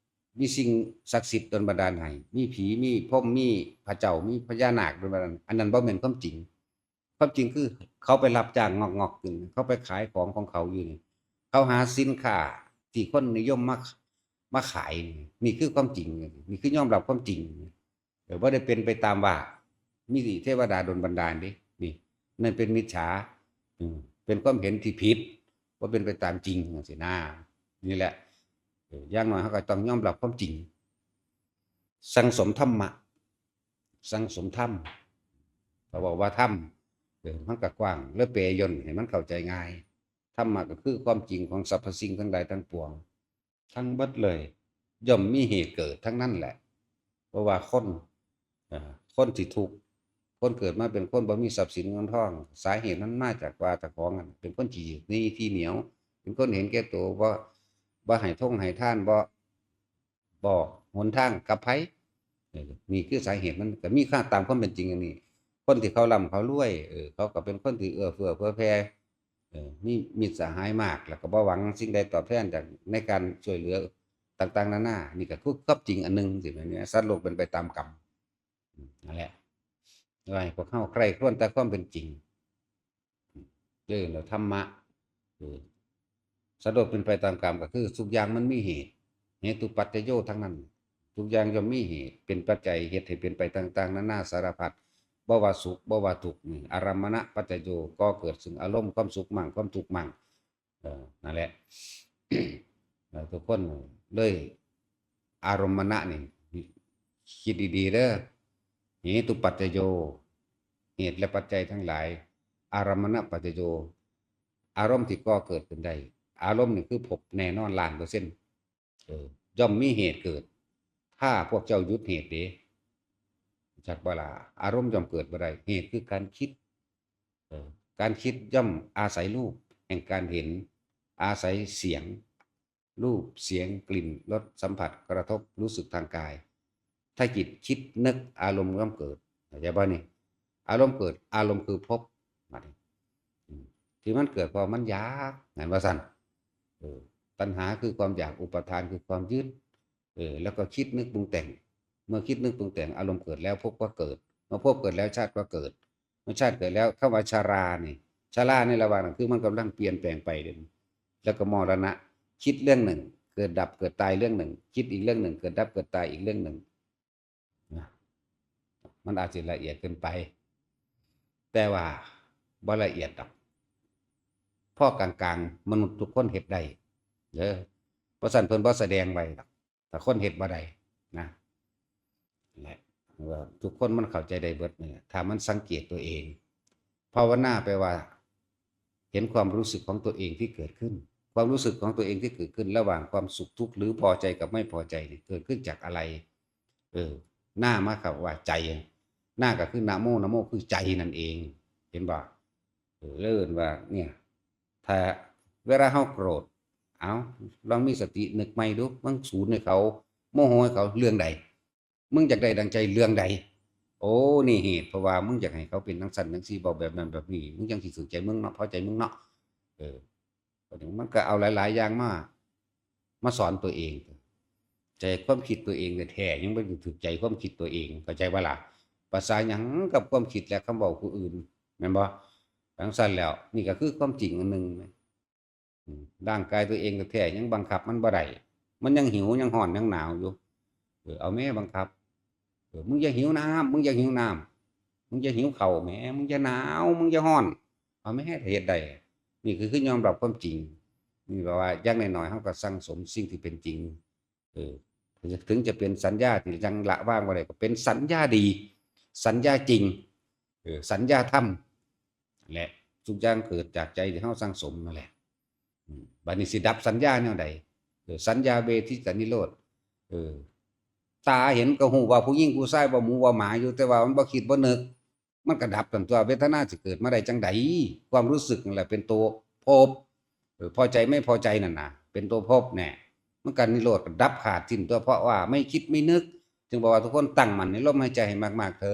ມີສິ່ງສັກສິດດົນບັນດານໃຫ້ ມີຜີ ມີພົມ ມີພະເຈົ້າ ມີພະຍານາກດົນບັນດານ ອັນນັ້ນບໍ່ແມ່ນຄວາມຈິງ. ຄວາມຈິງຄືເຂົາໄປຮັບຈ້າງງອກໆຢູ່ນີ້ ເຂົາໄປຂາຍຂອງຂອງເຂົາຢູ່ນີ້ ເຂົາຫາສິນຄ້າທີ່ຄົນນິຍົມມາ ມາຂາຍນີ້ ນີ້ຄືຄວາມຈິງ ນີ້ຄືຍອມຮັບຄວາມຈິງ. ເອີ ບໍ່ໄດ້ເປັນໄປຕາມວ່າມີເທວະດາດົນບັນດານເດ້ ນີ້ ນັ້ນເປັນມິດສາ ເປັນຄວາມເຫັນທີ່ຜິດ ບໍ່ເປັນໄປຕາມຈິງ ຈັ່ງຊີ້ນາ. ນີ້ແຫຼະ ເອີ ຢ່າງໜ້ອຍເຮົາກໍຕ້ອງຍອມຮັບຄວາມຈິງ. ສັງສົມທຳມະ ສັງສົມທຳ ເຂົາເວົ້າວ່າທຳ ເອີ ມັນກໍກວ້າງ ແລ້ວແປຍົນໃຫ້ມັນເຂົ້າໃຈງ່າຍ. ທຳມະກໍຄືຄວາມຈິງຂອງສັບພະສິ່ງທັງຫຼາຍທັງປວງ ທັງເບິດເລີຍ ຍ່ອມມີເຫດເກີດທັງນັ້ນແຫຼະ. ບໍ່ວ່າຄົນ ເອີ ຄົນທີ່ທຸກ ຄົນເກີດມາເປັນຄົນບໍ່ມີຊັບສິນເງິນທອງ ສາເຫດມັນມາຈາກວ່າເຈົ້າຂອງນັ້ນເປັນຄົນຂີ້ໜີ້ຂີ້ໜຽວ ເປັນຄົນເຫັນແກ່ໂຕ ບໍ່ ບໍ່ໃຫ້ທົງໃຫ້ທານ ບໍ່ ບອກຫົນທາງກັບໃຜ. ເອີ ນີ້ຄືສາເຫດ ມັນກໍມີຄ່າຕາມຄວາມເປັນຈິງອັນນີ້. ຄົນທີ່ເຂົາລ່ຳເຂົາລວຍ ເອີ ເຂົາກໍເປັນຄົນທີ່ເອື້ອເຟື້ອເຜື່ອແຜ່ ເອີ ມີມິດສະຫາຍມາກ ແລ້ວກໍບໍ່ຫວັງສິ່ງໃດຕອບແທນຈາກ ໃນການຊ່ວຍເຫຼືອຕ່າງໆນານາ. ນີ້ກໍຄືຄວາມຈິງອັນໜຶ່ງ ຊິແມ່ນ ສັດໂລກເປັນໄປຕາມກຳ. ນັ້ນແຫຼະ ວ່າໃຫ້ພວກເຮົາໃຄຄວນແຕ່ຄວາມເປັນຈິງ ເອີ ແລ້ວທຳມະ ເອີ ສະດວກເປັນໄປຕາມກຳ ກໍຄືທຸກຢ່າງມັນມີເຫດ ເຫຕຸປັດຈະໂຍທັງນັ້ນ. ທຸກຢ່າງຍ່ອມມີເຫດເປັນປັດໄຈ ເຮັດໃຫ້ເປັນໄປຕ່າງໆນານາສາລະພັດ ບໍ່ວ່າສຸກ ບໍ່ວ່າທຸກ. ນີ້ ອາລຳມະນະປັດຈະໂຍ ກໍເກີດເຊິ່ງອາລົມຄວາມສຸກໝັ້ງ ຄວາມທຸກໝັ້ງ. ເອີ ນັ້ນແຫຼະ ເອີ ທຸກຄົນເລີຍ ອາລົມມະນະນີ້ ຄິດດີໆເດີ ເຫຕຸປັດຈະໂຍ ເຫດ ແລະ ປັດໄຈທັງຫຼາຍ ອາລຳມະນະປັດຈະໂຍ ອາລົມທີ່ກໍ່ເກີດຂຶ້ນໄດ້. ອາລົມນີ້ຄືພົບແນ່ນອນລ້ານເປີເຊັນ ເອີ ຍ່ອມມີເຫດເກີດ ຖ້າພວກເຈົ້າຢຸດເຫດເດ ຮູ້ຈັກບໍ່ລະ? ອາລົມຍ່ອມເກີດບໍ່ໄດ້ ເຫດຄືການຄິດ ເອີ ການຄິດຍ່ອມອາໄສຮູບແຫ່ງການເຫັນ ອາໄສສຽງ ຮູບ ສຽງ ກິ່ນ ລົດ ສຳຜັດ ກະທົບ ຮູ້ສຶກທາງກາຍ. ຖ້າຈິດຄິດນຶກ ອາລົມຍ່ອມເກີດ. ເຂົ້າໃຈບໍ່ນີ້? ອາລົມເກີດ ອາລົມຄືພົບ ບັດນີ້ ອືມ ທີ່ມັນເກີດເພາະມັນຢາກ ແມ່ນວ່າຊັ້ນ. ເອີ ຕັນຫາຄືຄວາມຢາກ ອຸປາທານຄືຄວາມຍຶດ ເອີ ແລ້ວກໍຄິດນຶກປຸງແຕ່ງ. ເມື່ອຄິດນຶກປຸງແຕ່ງ ອາລົມເກີດແລ້ວ ພົບກໍເກີດ. ເມື່ອພົບເກີດແລ້ວ ຊາດກໍເກີດ. ເມື່ອຊາດເກີດແລ້ວ ຄຳວ່າຊະລານີ້ ຊະລາໃນລະຫວ່າງນັ້ນ ຄືມັນກຳລັງປ່ຽນແປງໄປເດ້ ແລ້ວກໍມໍລະນະ ຄິດເລື່ອງໜຶ່ງ ເກີດດັບເກີດຕາຍເລື່ອງໜຶ່ງ ຄິດອີກເລື່ອງໜຶ່ງ ເກີດດັບເກີດຕາຍອີກເລື່ອງໜຶ່ງນະ. ມັນອາດຊິລະອຽດເກີນໄປ ແຕ່ວ່າບໍ່ລະອຽດດອກ ພໍກາງໆ ມະນຸດທຸກຄົນເຮັດໄດ້ເດີ. ບໍ່ຊັ້ນເພິ່ນບໍ່ສະແດງໄວ້ດອກ ຖ້າຄົນເຮັດບໍ່ໄດ້ນະ. ແຫຼະ ວ່າທຸກຄົນມັນເຂົ້າໃຈໄດ້ເບິດນີ້ ຖ້າມັນສັງເກດຕົວເອງ. ພາວະນາແປວ່າ ເຫັນຄວາມຮູ້ສຶກຂອງຕົວເອງທີ່ເກີດຂຶ້ນ. ຄວາມຮູ້ສຶກຂອງຕົວເອງທີ່ເກີດຂຶ້ນ ລະຫວ່າງຄວາມສຸກທຸກ ຫຼື ພໍໃຈກັບໄມ່ພໍໃຈນີ້ ເກີດຂຶ້ນຈາກອະໄລ? ເອີ ນາມາຄຳວ່າໃຈ ນາກໍຄືນະໂມ ນະໂມຄືໃຈນັ້ນເອງ ເຫັນບໍ່? ເອີ ເອີ້ນວ່າ ເອີ ເນຍ ຖ້າເວລາເຮົາໂກຣດ ເອົາ ລອງມີສະຕິນຶກໃໝ່ດູ ມຶງສູນໃຫ້ເຂົາ ໂມໂຫໃຫ້ເຂົາເລື່ອງໃດ? ມຶງຢາກໄດ້ດັ່ງໃຈເລື່ອງໃດ? ໂອ້ ນີ້ເຫດ ເພາະວ່າມຶງຢາກໃຫ້ເຂົາເປັນຈັ່ງຊັ້ນຈັ່ງຊີ້ ເວົ້າແບບນັ້ນແບບນີ້ ມຶງຈັ່ງຊິຖືກໃຈມຶງເນາະ ພໍໃຈມຶງເນາະ. ເອີ ບັດນີ້ມັນກໍເອົາຫຼາຍໆຢ່າງມາ ມາສອນຕົວເອງ ໃຈຄວາມຄິດຕົວເອງແທ້ໆ ຍັງບໍ່ໄດ້ຖືກໃຈຄວາມຄິດຕົວເອງ ເຂົ້າໃຈບໍ່ລະ? ປະສາຫຍັງກັບຄວາມຄິດ ແລະ ຄຳເວົ້າຜູ້ອື່ນ ແມ່ນບໍ່? ຈັ່ງຊັ້ນແລ້ວ ນີ້ກໍຄືຄວາມຈິງອັນໜຶ່ງ. ອືມ ຮ່າງກາຍຕົວເອງແທ້ໆ ຍັງບັງຄັບມັນບໍ່ໄດ້ ມັນຍັງຫິວ ຍັງຮ້ອນ ຍັງໜາວຢູ່. ເອີ ເອົາແມ້ບັງຄັບ. ເອີ ມຶງຢ່າຫິວນ້ຳ ມຶງຢ່າຫິວນ້ຳ ມຶງຢ່າຫິວເຂົ້າແໝ ມຶງຢ່າໜາວ ມຶງຢ່າຮ້ອນ ເອົາແມ້ ຖ້າເຮັດໄດ້. ນີ້ຄື ຄືຍອມຮັບຄວາມຈິງ. ນີ້ແປວ່າ ຢ່າງໜ້ອຍໆ ເຮົາກໍສັ່ງສົມສິ່ງທີ່ເປັນຈິງ. ເອີ ເຖິງຈະເປັນສັນຍາທີ່ຍັງລະວາງບໍ່ໄດ້ ກໍເປັນສັນຍາດີ ສັນຍາຈິງ ເອີ ສັນຍາທຳ ແລະ ທຸກຢ່າງເກີດຈາກໃຈທີ່ເຮົາສັ່ງສົມນັ້ນແຫຼະ. ອືມ ບາດນີ້ຊິດັບສັນຍາແນວໃດ? ເອີ ສັນຍາເວທິຕານິໂຣດ. ເອີ ຕາເຫັນກໍຮູ້ວ່າຜູ້ຍິງຜູ້ຊາຍ ວ່າໝູວ່າໝາຢູ່ ແຕ່ວ່າມັນບໍ່ຄິດບໍ່ນຶກ ມັນກໍດັບນັ້ນຕົວະ. ເວທະນາຊິເກີດມາໄດ້ຈັ່ງໃດ? ຄວາມຮູ້ສຶກນັ້ນແຫຼະເປັນຕົວພົບ. ເອີ ພໍໃຈໄມ່ພໍໃຈນັ້ນນະ ເປັນຕົວພົບແນ່ ມັນກໍນິໂຣດ ກໍດັບຂາດສິ້ນຕົວະ ເພາະວ່າໄມ່ຄິດໄມ່ນຶກ. ຈຶ່ງບອກວ່າທຸກຄົນຕັ້ງໝັ້ນໃນລົມຫາຍໃຈໃຫ້ມາກໆເທີ.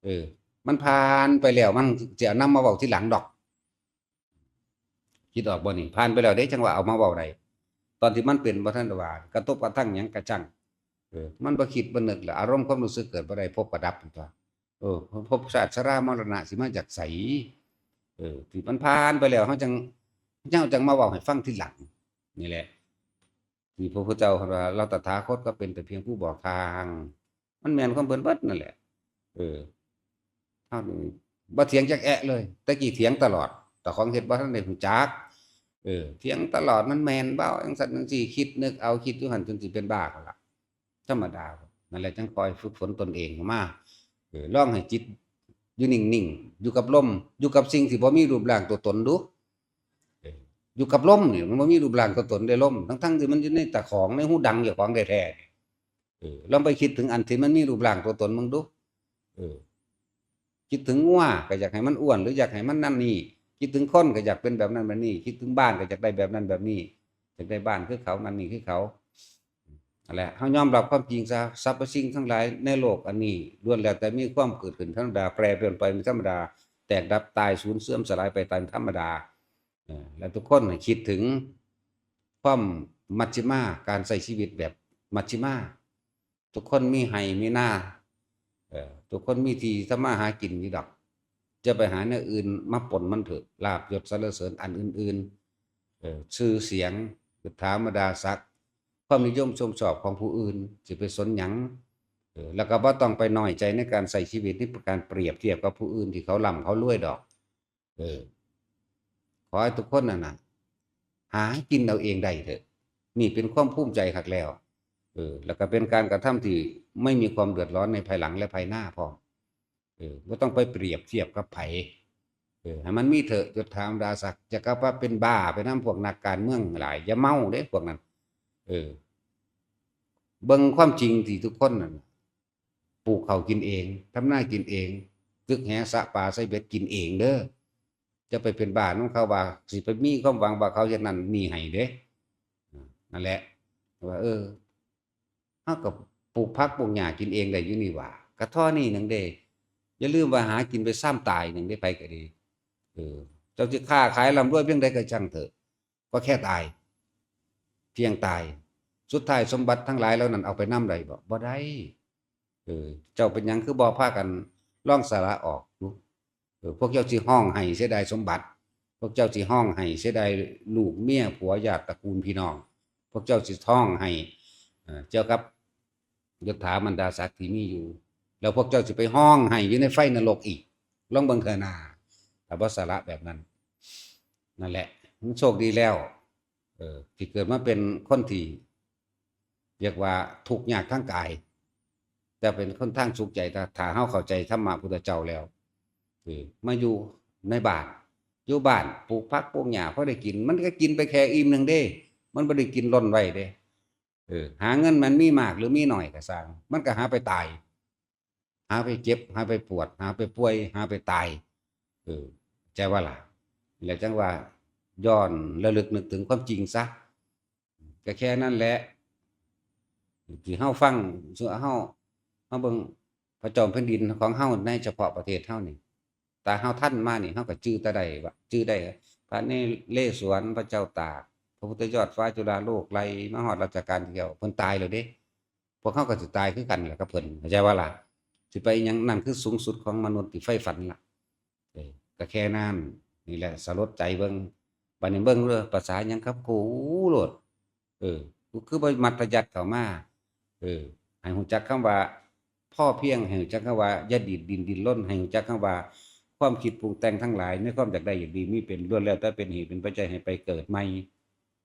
ເອີ ມັນຜ່ານໄປແລ້ວ ມັນຊິເອົານຳມາເວົ້າທີຫຼັງດອກ. ຄິດອອກບໍ່ນີ້? ຜ່ານໄປແລ້ວເດ້ ຈັ່ງວ່າເອົາມາເວົ້າໄດ້. ຕອນທີ່ມັນເປັນບໍ່ທັນໄດ້ວ່າ ກະທົບກະທັງຫຍັງກະຊ່າງ ເອີ ມັນບໍ່ຄິດບໍ່ນຶກ ແລ້ວອາລົມຄວາມຮູ້ສຶກເກີດບໍ່ໄດ້ ພົບກໍດັບຕົວະ. ເອີ ພົບຊາດຊະລາມໍລະນະຊິມາຈາກໃສ? ເອີ ທີ່ມັນຜ່ານໄປແລ້ວ ເຮົາຈັ່ງ ເຮົາຈັ່ງມາເວົ້າໃຫ້ຟັງທີຫຼັງ. ນີ້ແຫຼະ ທີ່ພະພຸດທະເຈົ້າເພິ່ນວ່າ ເຮົາຕະຖາຄົດກໍເປັນແຕ່ພຽງຜູ້ບອກທາງ. ມັນແມ່ນຂອງເພິ່ນເບິດນັ້ນແຫຼະ. ເອີ ເຮົານີ້ບໍ່ຖຽງຈັກແອະເລີຍ. ແຕ່ກີ້ຖຽງຕະຫຼອດ ເຈົ້າຂອງເຮັດບໍ່ທັນໄດ້ຮູ້ຈັກ. ເອີ ຖຽງຕະຫຼອດ ມັນແມ່ນບໍ່ ຈັ່ງຊັ້ນຈັ່ງຊີ້ ຄິດນຶກເອົາ ຄິດຢູ່ຫັ້ນຈົນຊິເປັນບ້າພຸ້ນລະ. ທຳມະດາ. ນັ້ນແຫຼະ ຈັ່ງຄ່ອຍຝຶກຝົນຕົນເອງເຂົ້າມາ. ເອີ ລອງໃຫ້ຈິດຢູ່ນິ່ງໆ ຢູ່ກັບລົມ ຢູ່ກັບສິ່ງທີ່ບໍ່ມີຮູບຮ່າງຕົວຕົນດູ. ເອີ ຢູ່ກັບລົມນີ້ ມັນບໍ່ມີຮູບຮ່າງຕົວຕົນເດ້ ລົມ ທັງໆທີ່ມັນຢູ່ໃນຕາຂອງ ໃນຮູດັງເຈົ້າຂອງແທ້ໆ. ເອີ ລອງໄປຄິດເຖິງອັນທີ່ມັນມີຮູບຮ່າງຕົວຕົນເບິ່ງດູ. ເອີ ຄິດເຖິງງົວກໍຢາກໃຫ້ມັນອ້ວນ ຫຼື ຢາກໃຫ້ມັນນັ້ນນີ້, ຄິດເຖິງຄົນກໍຢາກເປັນແບບນັ້ນແບບນີ້, ຄິດເຖິງບ້ານກໍຢາກໄດ້ແບບນັ້ນແບບນີ້, ຢາກໄດ້ບ້ານຄືເຂົາ ນັ້ນນີ້ຄືເຂົາ. ນັ້ນແຫຼະ ເຮົາຍອມຮັບຄວາມຈິງຊະ, ສັບພະສິ່ງທັງຫຼາຍໃນໂລກອັນນີ້ ລ້ວນແລ້ວແຕ່ມີຄວາມເກີດຂຶ້ນທຳມະດາ, ແປປ່ຽນໄປເປັນທຳມະດາ, ແຕກດັບ, ຕາຍ, ສູນເສື່ອມສະຫຼາຍໄປຕາມທຳມະດາ. ເອີ ແລະ ທຸກຄົນໃຫ້ຄິດເຖິງຄວາມມັດຊິມາ, ການໃຊ້ຊີວິດແບບມັດຊິມາ. ທຸກຄົນມີໄຮ່ມີນາ, ເອີ ທຸກຄົນມີທີ່ທຳມາຫາກິນຢູ່ດອກ. ຈະໄປຫາແນວອື່ນມາປົນມັນເຖາະ, ລາບຍົດສັນລະເສີນອັນອື່ນໆ, ເອີ ຊື່ສຽງ, ຍດຖາບັນດາສັກ, ຄວາມນິຍົມຊົມຊອບຂອງຜູ້ອື່ນ, ຊິໄປສົນຫຍັງ? ເອີ ແລ້ວກໍບໍ່ຕ້ອງໄປນ້ອຍໃຈໃນການໃຊ້ຊີວິດ, ໃນການປຽບທຽບກັບຜູ້ອື່ນທີ່ເຂົາລ່ຳເຂົາລວຍດອກ. ເອີ ຂໍໃຫ້ທຸກຄົນນັ້ນນະ ຫາກິນເອົາເອງໄດ້ເຖາະ. ນີ້ເປັນຄວາມພູມໃຈຄັກແລ້ວ. ເອີ ແລ້ວກໍເປັນການກະທຳທີ່ໄມ່ມີຄວາມເດືອດຮ້ອນໃນພາຍຫຼັງ ແລະ ພາຍໜ້າພ້ອມ. ເອີ ບໍ່ຕ້ອງໄປປຽບທຽບກັບໃຜ. ເອີ ໃຫ້ມັນມີເຖາະ ຍົດຖາບັນດາສັກ. ຢ່າກັບວ່າເປັນບ້າໄປນຳພວກນັກການເມືອງຫຼາຍ. ຢ່າເມົາເດ້ພວກນັ້ນ. ເອີ ເບິ່ງຄວາມຈິງທີ່ທຸກຄົນນັ້ນ ປູກເຂົ້າກິນເອງ, ທຳນາກິນເອງ, ຕຶກແຫສະປາໃສ່ເບັດກິນເອງເດີ້. ຢ່າໄປເປັນບ້ານຳເຂົາວ່າ ຊິໄປມີຄວາມຫວັງວ່າເຂົາເຮັດນັ້ນນີ້ໃຫ້ເດ້. ນັ້ນແຫຼະ ວ່າ ເອີ ເຮົາກໍປູກຜັກປູກຫຍ້າກິນເອງໄດ້ຢູ່ນີ້ຫວ່າ, ກະທໍ່ນີ້ໜຶ່ງເດ້. ຢ່າລືມວ່າຫາກິນໄປຊາມຕາຍໜຶ່ງເດ້ ໃຜກໍດີ. ເອີ ເຈົ້າຊິຄ້າຂາຍລ່ຳລວຍພຽງໃດກໍຊ່າງເຖາະ, ກໍແຄ່ຕາຍ, ພຽງຕາຍ. ສຸດທ້າຍສົມບັດທັງຫຼາຍເຫຼົ່ານັ້ນເອົາໄປນຳໄດ້ບໍ່? ບໍ່ໄດ້. ເອີ ເຈົ້າເປັນຫຍັງຄືບໍ່ພາກັນລອງສະຫຼະອອກດູ? ເອີ ພວກເຈົ້າຊິຮ້ອງໄຫ້ເສຍດາຍສົມບັດ, ພວກເຈົ້າຊິຮ້ອງໄຫ້ເສຍດາຍລູກເມຍຜົວຍາດຕະກູນພີ່ນ້ອງ, ພວກເຈົ້າຊິຮ້ອງໄຫ້ ເອີ ກ່ຽວກັບ ຍົດຖາບັນດາສັກທີ່ມີຢູ່, ແລ້ວພວກເຈົ້າຊິໄປຮ້ອງໄຫ້ຢູ່ໃນໄຟນະລົກອີກ. ລອງເບິ່ງເທື່ອໜ້າ ຖ້າບໍ່ສະຫຼະແບບນັ້ນ. ນັ້ນແຫຼະ ມັນໂຊກດີແລ້ວ ເອີ ທີ່ເກີດມາເປັນຄົນທີ່ຮຽກວ່າທຸກຍາກທາງກາຍ, ແຕ່ເປັນຄົນທາງສຸກໃຈ ຖ້າ ຖ້າເຮົາເຂົ້າໃຈທຳມະພຸດທະເຈົ້າແລ້ວ. ເອີ ມາຢູ່ໃນບ້ານ, ຢູ່ບ້ານປູກຜັກປູກຫຍ້າພໍໄດ້ກິນ, ມັນກໍກິນໄປແຄ່ອີ່ມໜຶ່ງເດ້, ມັນບໍ່ໄດ້ກິນລົ້ນໄວ້ເດ້. ເອີ ຫາເງິນມັນມີມາກຫຼືມີໜ້ອຍກໍຊ່າງ, ມັນກໍຫາໄປຕາຍ, ຫາໄປເຈັບ, ຫາໄປປວດ, ຫາໄປປ່ວຍ, ຫາໄປຕາຍ. ເອີ ເຂົ້າໃຈບໍ່ລະ? ແລ້ວຈັ່ງວ່າຍ້ອນລະລຶກນຶກເຖິງຄວາມຈິງຊະ. ກໍແຄ່ນັ້ນແຫຼະ ທີ່ເຮົາຟັງ, ເຮົາ, ເຮົາເບິ່ງພະຈອມແຜ່ນດິນຂອງເຮົາໃນສະເພາະປະເທດເຮົານີ້, ຕາເຮົາທັນມານີ້ ເຮົາກໍຈື່ແຕ່ໄດ້ວ່າ ຈື່ໄດ້ພະນະເຣສວນ, ພະເຈົ້າຕາກ, ພະພຸດທະຍອດຟ້າຈຸລາໂລກ, ໄລ່ມາຮອດລັດຊະການທີ່ແລ້ວ ເພິ່ນຕາຍແລ້ວເດ້. ພວກເຮົາກໍຊິຕາຍຄືກັນແຫຼະກັບເພິ່ນ, ເຂົ້າໃຈບໍ່ລະ? ຊິ ຊິໄປຫຍັງ? ນັ້ນຄືສູງສຸດຂອງມະນຸດທີ່ໃຝ່ຝັນລະ. ເອີ ກໍແຄ່ນັ້ນ. ນີ້ແຫຼະ ສະຫຼົດໃຈເບິ່ງ. ບາດນີ້ເບິ່ງເດີ ພາສາຫຍັງກັບກູໂລດ. ເອີ ກູຄືບໍ່ມັດທະຍັດເຂົ້າມາ. ເອີ ໃຫ້ຮູ້ຈັກຄຳວ່າພໍພຽງ, ໃຫ້ຮູ້ຈັກຄຳວ່າຢ່າດີດດິ້ນດິ້ນລົນ, ໃຫ້ຮູ້ຈັກຄຳວ່າຄວາມຄິດປຸງແຕ່ງທັງຫຼາຍ ໃນຄວາມຢາກໄດ້ຢາກດີມີເປັນ ລ້ວນແລ້ວແຕ່ເປັນເຫດເປັນປັດໄຈໃຫ້ໄປເກີດໃໝ່.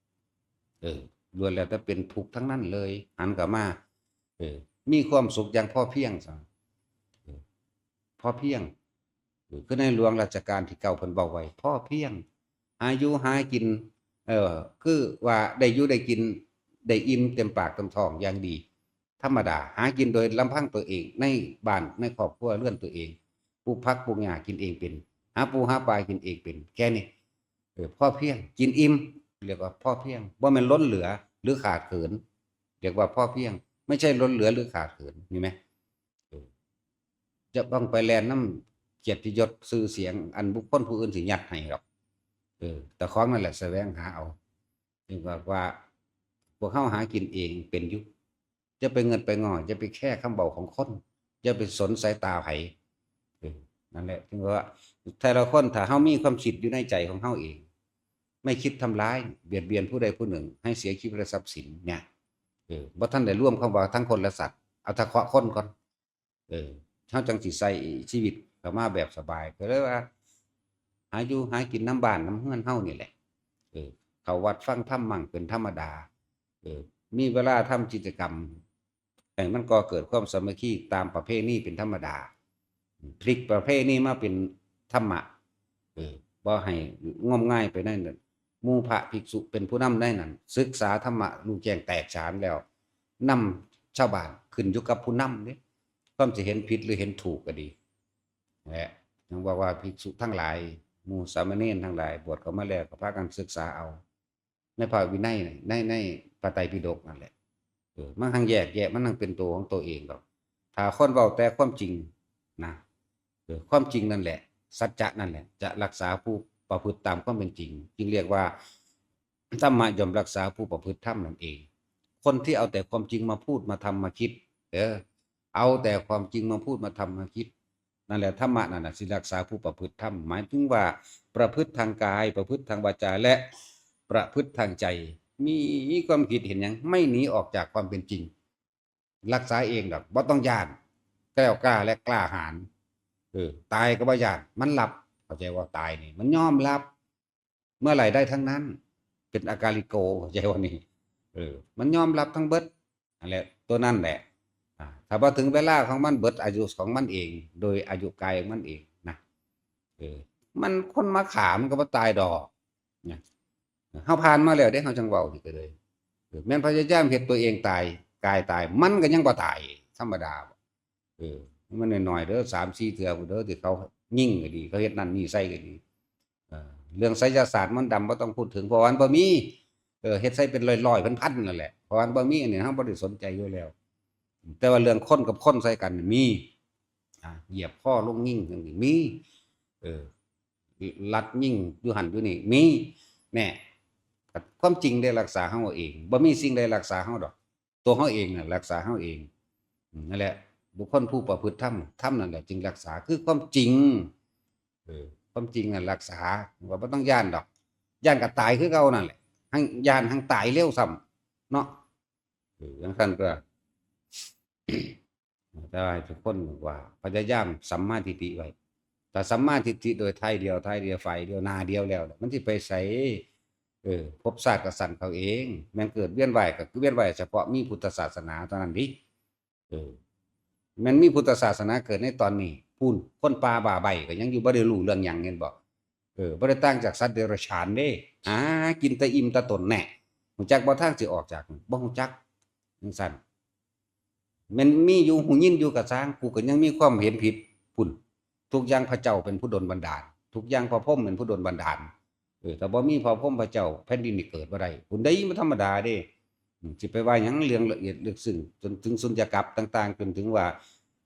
ເອີ ລ້ວນແລ້ວແຕ່ເປັນທຸກທັງນັ້ນເລີຍ. ຫັນເຂົ້າມາ ເອີ ມີຄວາມສຸກຢ່າງພໍພຽງຊະ. ເອີ ພໍພຽງ. ເອີ ຄືໃນຫຼວງລັດຊະການທີເກົ້າເພິ່ນເວົ້າໄວ້ ພໍພຽງ ຫາຢູ່ຫາກິນ ເອີ ຄືວ່າໄດ້ຢູ່ໄດ້ກິນ ໄດ້ອີ່ມເຕັມປາກເຕັມທ້ອງຢ່າງດີ ທຳມະດາ ຫາກິນໂດຍລຳພັງຕົວເອງ ໃນບ້ານໃນຄອບຄົວເຮືອນຕົວເອງ ປູກຜັກປູກຫຍ້າກິນເອງເປັນ ຫາປູຫາປາກິນເອງເປັນ ແຄ່ນີ້. ເອີ ພໍພຽງ ກິນອີ່ມ ຮຽກວ່າພໍພຽງ ບໍ່ແມ່ນລົ້ນເຫຼືອ ຫຼື ຂາດເຂີນ. ຮຽກວ່າພໍພຽງ ໄມ່ໃຊ່ລົ້ນເຫຼືອ ຫຼື ຂາດເຂີນ. ເຫັນໄໝ? ເອີ ຈະຕ້ອງໄປແລ່ນນຳກຽດຕິຍົດຊື່ສຽງ ອັນບຸກຄົນຜູ້ອື່ນຊິຍັດໃຫ້ດອກ. ເອີ ເຈົ້າຂອງນັ້ນແຫຼະສະແຫວງຫາເອົາ. ຈຶ່ງວ່າ ວ່າພວກເຮົາຫາກິນເອງເປັນຢູ່. ຢ່າໄປເງິດໄປງໍ້ ຢ່າໄປແຄຄຳເວົ້າຂອງຄົນ ຢ່າໄປສົນສາຍຕາໃຜ. ເອີ ນັ້ນແຫຼະ ເຖິງວ່າແຕ່ລະຄົນ ຖ້າເຮົາມີຄວາມຄິດຢູ່ໃນໃຈຂອງເຮົາເອງ ໄມ່ຄິດທຳລາຍ ບຽດບຽນຜູ້ໃດຜູ້ໜຶ່ງໃຫ້ເສຍຊີວິດ ແລະ ຊັບສິນເນຍ. ເອີ ບໍ່ທັນໄດ້ລວມຄຳວ່າທັງຄົນ ແລະ ສັດ ເອົາເທາະຄົນກ່ອນ. ເອີ ເຮົາຈັ່ງຊິໃຊ້ຊີວິດເຂົ້າມາແບບສະບາຍ. ກໍເລີຍວ່າ ຫາຢູ່ຫາກິນນຳບ້ານນຳເຮືອນເຮົານີ້ແຫຼະ. ເອີ ເຂົ້າວັດຟັງທຳມັ່ງເປັນທຳມະດາ. ເອີ ມີເວລາທຳກິດຈະກຳ ໃຫ້ມັນກໍ່ເກີດຄວາມສາມັກຄີຕາມປະເພນີເປັນທຳມະດາ. ພລິກປະເພນີມາເປັນທຳມະ. ເອີ ບໍ່ໃຫ້ງມງາຍໄປໃນນັ້ນ. ໝູ່ພະພິກສຸເປັນຜູ້ນຳໃນນັ້ນ ສຶກສາທຳມະຮູ້ແຈ້ງແຕກສານແລ້ວ ນຳຊາວບ້ານ. ຂຶ້ນຢູ່ກັບຜູ້ນຳເດ້ ຄວາມຊິເຫັນຜິດ ຫຼື ເຫັນຖືກກໍດີ. ແລະ ຍັງບອກວ່າ ພິກສຸທັງຫຼາຍ ໝູ່ສາມະເນນທັງຫຼາຍ ບວດເຂົ້າມາແລ້ວກໍພາກັນສຶກສາເອົາ ໃນພະວິໄນ ໃນ ໃນພະໄຕປິດົກນັ້ນແຫຼະ. ເອີ ມັນທັງແຍກແຍະ ມັນທັງເປັນໂຕຂອງໂຕເອງດອກ. ຖ້າຄົນເວົ້າແຕ່ຄວາມຈິງນະ ເອີ ຄວາມຈິງນັ້ນແຫຼະ ສັດຈະນັ້ນແຫຼະ ຈະຮັກສາຜູ້ປະພຶດຕາມຄວາມເປັນຈິງ ຈຶ່ງຮຽກວ່າ ທຳມະຍ່ອມຮັກສາຜູ້ປະພຶດທຳນັ້ນເອງ. ຄົນທີ່ເອົາແຕ່ຄວາມຈິງມາພູດ ມາທຳ ມາຄິດ ເອີ ເອົາແຕ່ຄວາມຈິງມາພູດ ມາທຳ ມາຄິດ ນັ້ນແຫຼະ ທຳມະນັ້ນນະ ຊິຮັກສາຜູ້ປະພຶດທຳ ໝາຍເຖິງວ່າປະພຶດທາງກາຍ ປະພຶດທາງວາຈາ ແລະ ປະພຶດທາງໃຈ. ມີຄວາມຄິດເຫັນຫຍັງ ໄມ່ໜີອອກຈາກຄວາມເປັນຈິງ. ຮັກສາເອງດອກ ບໍ່ຕ້ອງຢ້ານ ແກລ້ວກ້າ ແລະ ກ້າຫານ. ເອີ ຕາຍກໍບໍ່ຢ້ານ ມັນຮັບ. ເຂົ້າໃຈວ່າຕາຍນີ້ ມັນຍອມຮັບ. ເມື່ອໃດໄດ້ທັງນັ້ນ ເປັນອາກາລິໂກ ເຂົ້າໃຈວ່ານີ້. ເອີ ມັນຍອມຮັບທັງເບິດ. ນັ້ນແຫຼະ ຕົວນັ້ນແຫຼະ. ອາ ຖ້າບໍ່ເຖິງເວລາຂອງມັນ ເບິດອາຍຸຂອງມັນເອງ ໂດຍອາຍຸກາຍຂອງມັນເອງນະ. ເອີ ມັນຄົນມາຂ້າມັນກໍບໍ່ຕາຍດອກນະ. ເຮົາຜ່ານມາແລ້ວເດ້ ເຮົາຈັ່ງເວົ້ານີ້ກໍເລີຍ. ເອີ ແມ່ນພະຍາຍາມເຮັດຕົວເອງຕາຍ ກາຍຕາຍ ມັນກໍຍັງບໍ່ຕາຍ ທຳມະດາ. ເອີ ມັນໜ້ອຍໆເດີ ສາມສີ່ເທື່ອພຸ້ນເດີ ທີ່ເຂົາຍິງກໍດີ ເຂົາເຮັດນັ້ນນີ້ໃສ່ກໍດີ. ເອີ ເລື່ອງໄສຍະສາດມົນດຳບໍ່ຕ້ອງພູດເຖິງ ເພາະວ່າມັນບໍ່ມີ. ເອີ ເຮັດໃສ່ເປັນຮ້ອຍໆ ພັນໆ ນັ້ນແຫຼະ ເພາະວ່າມັນບໍ່ມີ. ອັນນີ້ເຮົາບໍ່ໄດ້ສົນໃຈຢູ່ແລ້ວ. ແຕ່ວ່າເລື່ອງຄົນກັບຄົນໃສ່ກັນນີ້ມີ. ອາ ຢຽບຄໍລົງຍິງຈັ່ງນີ້ມີ. ເອີ ລັດຍິງຢູ່ຫັ້ນຢູ່ນີ້ມີ. ແນ່ ຄວາມຈິງໄດ້ຮັກສາເຮົາເອງ ບໍ່ມີສິ່ງໃດຮັກສາເຮົາດອກ. ຕົວເຮົາເອງນັ້ນລັກສາເຮົາເອງ. ອືມ ນັ້ນແຫຼະ ບຸກຄົນຜູ້ປະພຶດທຳ ທຳນັ້ນແຫຼະຈຶ່ງລັກສາ ຄືຄວາມຈິງ. ເອີ ຄວາມຈິງນັ້ນລັກສາ ວ່າບໍ່ຕ້ອງຢ້ານດອກ ຢ້ານກໍຕາຍຄືເກົ່ານັ້ນແຫຼະ ຮັ່ງຢ້ານຮັ່ງຕາຍເລັວຊ້ຳເນາະ. ເອີ ຈັ່ງຊັ້ນຕົວະ. ແຕ່ວ່າໃຫ້ທຸກຄົນວ່າພະຍາຍາມສຳມາທິດຖິໄວ້. ຖ້າສຳມາທິດຖິໂດຍທ້າຍດຽວ ທ້າຍດຽວ ຝ່າຍດຽວ ໜ້າດຽວແລ້ວ ມັນຊິໄປໃສ? ເອີ ພົບຊາດກໍສັ່ນເຂົາເອງ ແມ່ນເກີດວຽນວ່າຍກໍຄືວຽນວ່າຍສະເພາະມີພຸດທະສາສະໜາເທົ່ານັ້ນຕິ. ເອີ ແມ່ນມີພຸດທະສາສະໜາເກີດໃນຕອນນີ້ ພຸ້ນ ຄົນປ່າບ້າໃບ້ກໍຍັງຢູ່ ບໍ່ໄດ້ຮູ້ເລື່ອງຫຍັງ ເຫັນບໍ່? ເອີ ບໍ່ໄດ້ຕ່າງຈາກສັດເດຍລະສະຖານເດ້ ຫາກິນແຕ່ອີ່ມແຕ່ຕົນແນ່. ຮູ້ຈັກບໍ່ທາງຊິອອກຈາກ? ບໍ່ຮູ້ຈັກ. ຈັ່ງຊັ້ນ ແມ່ນມີຢູ່ ຮູ້ຍິນຢູ່ກໍຊ່າງ ກູກໍຍັງມີຄວາມເຫັນຜິດພຸ້ນ. ທຸກຢ່າງພະເຈົ້າເປັນຜູ້ດົນບັນດານ ທຸກຢ່າງພະພົມເປັນຜູ້ດົນບັນດານ. ເອີ ຖ້າບໍ່ມີພະພົມພະເຈົ້າ ແຜ່ນດິນນີ້ເກີດບໍ່ໄດ້ພຸ້ນເດ້. ມັນທຳມະດາເດ້ ອືມ ຊິໄປວ່າຫຍັງເລື່ອງລະອຽດເລິກເຊິ່ງ ຈົນເຖິງສຸນຍາກັບຕ່າງໆ ຈົນເຖິງວ່າ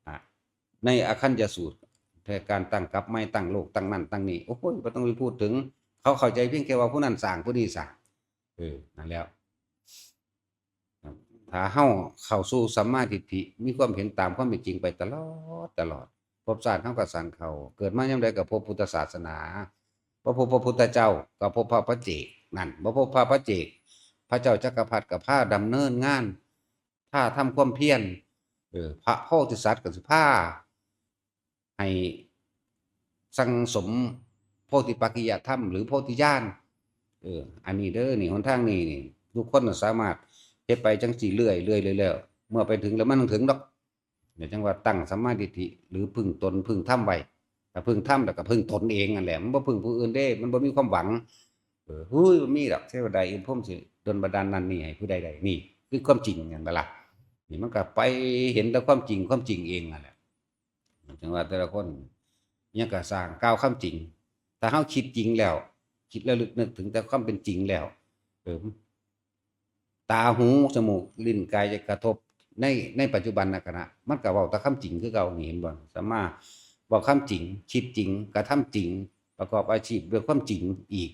ອາ ໃນອາຄັນຍະສູດ ແຕ່ການຕັ້ງກັບໃໝ່ ຕັ້ງໂລກ ຕັ້ງນັ້ນຕັ້ງນີ້ ໂອ້ຍ ບໍ່ຕ້ອງໄປພູດເຖິງ. ເຂົາເຂົ້າໃຈພຽງແຕ່ວ່າຜູ້ນັ້ນສ້າງ ຜູ້ນີ້ສ້າງ. ເອີ ນັ້ນແຫຼະ. ຖ້າເຮົາເຂົ້າສູ່ສຳມາທິດຖິ ມີຄວາມເຫັນຕາມຄວາມເປັນຈິງໄປຕະຫຼອດ ຕະຫຼອດ ພົບຊາດເຮົາກໍສ້າງເຂົ້າ ເກີດມາຍາມໃດກໍພົບພຸດທະສາສະໜາ ບໍ່ພົບພະພຸດທະເຈົ້າກໍພົບພະປັດເຈກ ນັ້ນ ບໍ່ພົບພະປັດເຈກ ພະເຈົ້າຈັກກະພັດກໍພາດຳເນີນງານ ພາທຳຄວາມພຽນ ເອີ ພະໂພທິສັດກໍຊິພາ ໃຫ້ສັ່ງສົມໂພທິປັກຂະຍະທຳ ຫຼື ໂພທິຍານ ເອີ ອັນນີ້ເດີ ນີ້ ຫົນທາງນີ້ນີ້ ທຸກຄົນສາມາດເຮັດໄປຈັ່ງຊີ້ເລື້ອຍໆ ເລື້ອຍໆ ເມື່ອໄປເຖິງແລ້ວມັນຕ້ອງເຖິງດອກ ເນາະ ຈັ່ງວ່າຕັ້ງສຳມາທິດຖິ ຫຼື ເພິ່ງຕົນເພິ່ງທຳໄວ້ ຖ້າເພິ່ງທຳແລ້ວກໍເພິ່ງຕົນເອງນັ້ນແຫຼະ ມັນບໍ່ເພິ່ງຜູ້ອື່ນເດ້ ມັນບໍ່ມີຄວາມຫວັງ ເອີ ຫູຍ ບໍ່ມີດອກ ເທວະດາອິນພົມຊິດົນບັນດານນັ້ນນີ້ໃຫ້ຜູ້ໃດໄດ້ ນີ້ຄືຄວາມຈິງ ແມ່ນບໍ່ລະ? ນີ້ມັນກໍໄປເຫັນແຕ່ຄວາມຈິງ ຄວາມຈິງເອງນັ້ນແຫຼະ ຈັ່ງວ່າແຕ່ລະຄົນ ຫຍັງກໍຊ່າງ ກ່າວຄວາມຈິງ ຖ້າເຮົາຄິດຈິງແລ້ວ ຄິດລະລຶກນຶກເຖິງແຕ່ຄວາມເປັນຈິງແລ້ວ ເອີ ຕາ ຫູ ຈະມູກ ລີ້ນ ກາຍ ໃຈກະທົບໃນ ໃນປັດຈຸບັນນະຂະນະ ມັນກໍເວົ້າແຕ່ຄວາມຈິງຄືເກົ່າ ນີ້ເຫັນບໍ່? ສາມາດເວົ້າຄວາມຈິງ ຄິດຈິງ ກະທຳຈິງ ປະກອບອາຊີບດ້ວຍຄວາມຈິງອີກ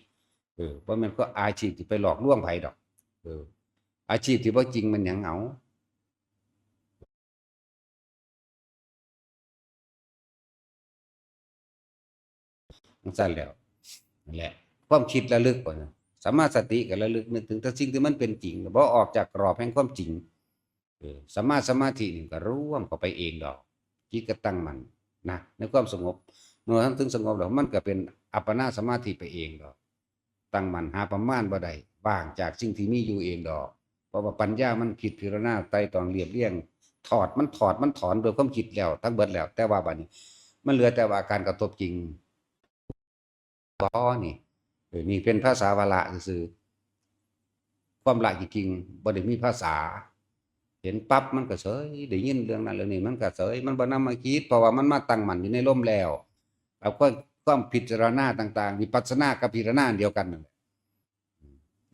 ເອີ ບໍ່ແມ່ນກໍອາຊີບທີ່ໄປຫຼອກລວງໃຜດອກ ເອີ ອາຊີບທີ່ບໍ່ຈິງແມ່ນຫຍັງເອົາ? ຈັ່ງຊັ້ນແລ້ວ ນັ້ນແຫຼະ ຄວາມຄິດລະລຶກວ່າ ສຳມາສະຕິກໍລະລຶກນຶກເຖິງແຕ່ສິ່ງທີ່ມັນເປັນຈິງ ບໍ່ອອກຈາກກະລອບແຫ່ງຄວາມຈິງ ເອີ ສຳມາສະມາທິນີ້ກໍລວມເຂົ້າໄປເອງດອກ ຈິດກໍຕັ້ງໝັ້ນນະ ໃນຄວາມສະຫງົບ ເມື່ອມັນເຖິງສະຫງົບແລ້ວ ມັນກໍເປັນອັບປະນາສະມາທິໄປເອງດອກ ຕັ້ງໝັ້ນຫາປະມານບໍ່ໄດ້ ວ່າງຈາກສິ່ງທີ່ມີຢູ່ເອງດອກ ເພາະວ່າປັນຍາມັນຄິດພິຈາລະນາໄຕ່ຕອງລຽບລຽງ ຖອດ ມັນຖອດ ມັນຖອນດ້ວຍຄວາມຄິດແລ້ວທັງເບິດແລ້ວ ແຕ່ວ່າບັດນີ້ມັນເຫຼືອແຕ່ວ່າການກະທົບຈິງ ບໍ່ນີ້ ເອີ ນີ້ເປັນພາສາວາລະຊື່ໆ ຄວາມລະຈິງໆ ບໍ່ໄດ້ມີພາສາ ເຫັນປັບມັນກໍເສີຍ ໄດ້ຍິນເລື່ອງນັ້ນເລື່ອງນີ້ມັນກໍເສີຍ ມັນບໍ່ນຳມາຄິດ ເພາະວ່າມັນມາຕັ້ງໝັ້ນຢູ່ໃນລົມແລ້ວ ກັບຄວາມ ຄວາມພິຈາລະນາຕ່າງໆ ວິປັດສະນາກັບພິຈາລະນາອັນດຽວກັນນັ້ນແຫຼະ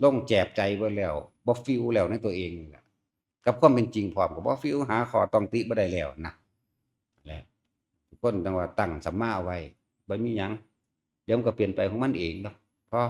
ລົງແຈບໃຈເບິດແລ້ວ ບໍ່ຟີລແລ້ວໃນຕົວເອງນີ້ແຫຼະ ກັບຄວາມເປັນຈິງພ້ອມ ກໍບໍ່ຟີລ ຫາຂໍ້ຕ້ອງຕິບໍ່ໄດ້ແລ້ວນະ ແຫຼະ ທຸກຄົນຈັ່ງວ່າຕັ້ງສຳມາເອົາໄວ້ ບໍ່ມີຫຍັງ ດຽວມັນກໍປ່ຽນໄປຂອງມັນເອງດອກ ພໍ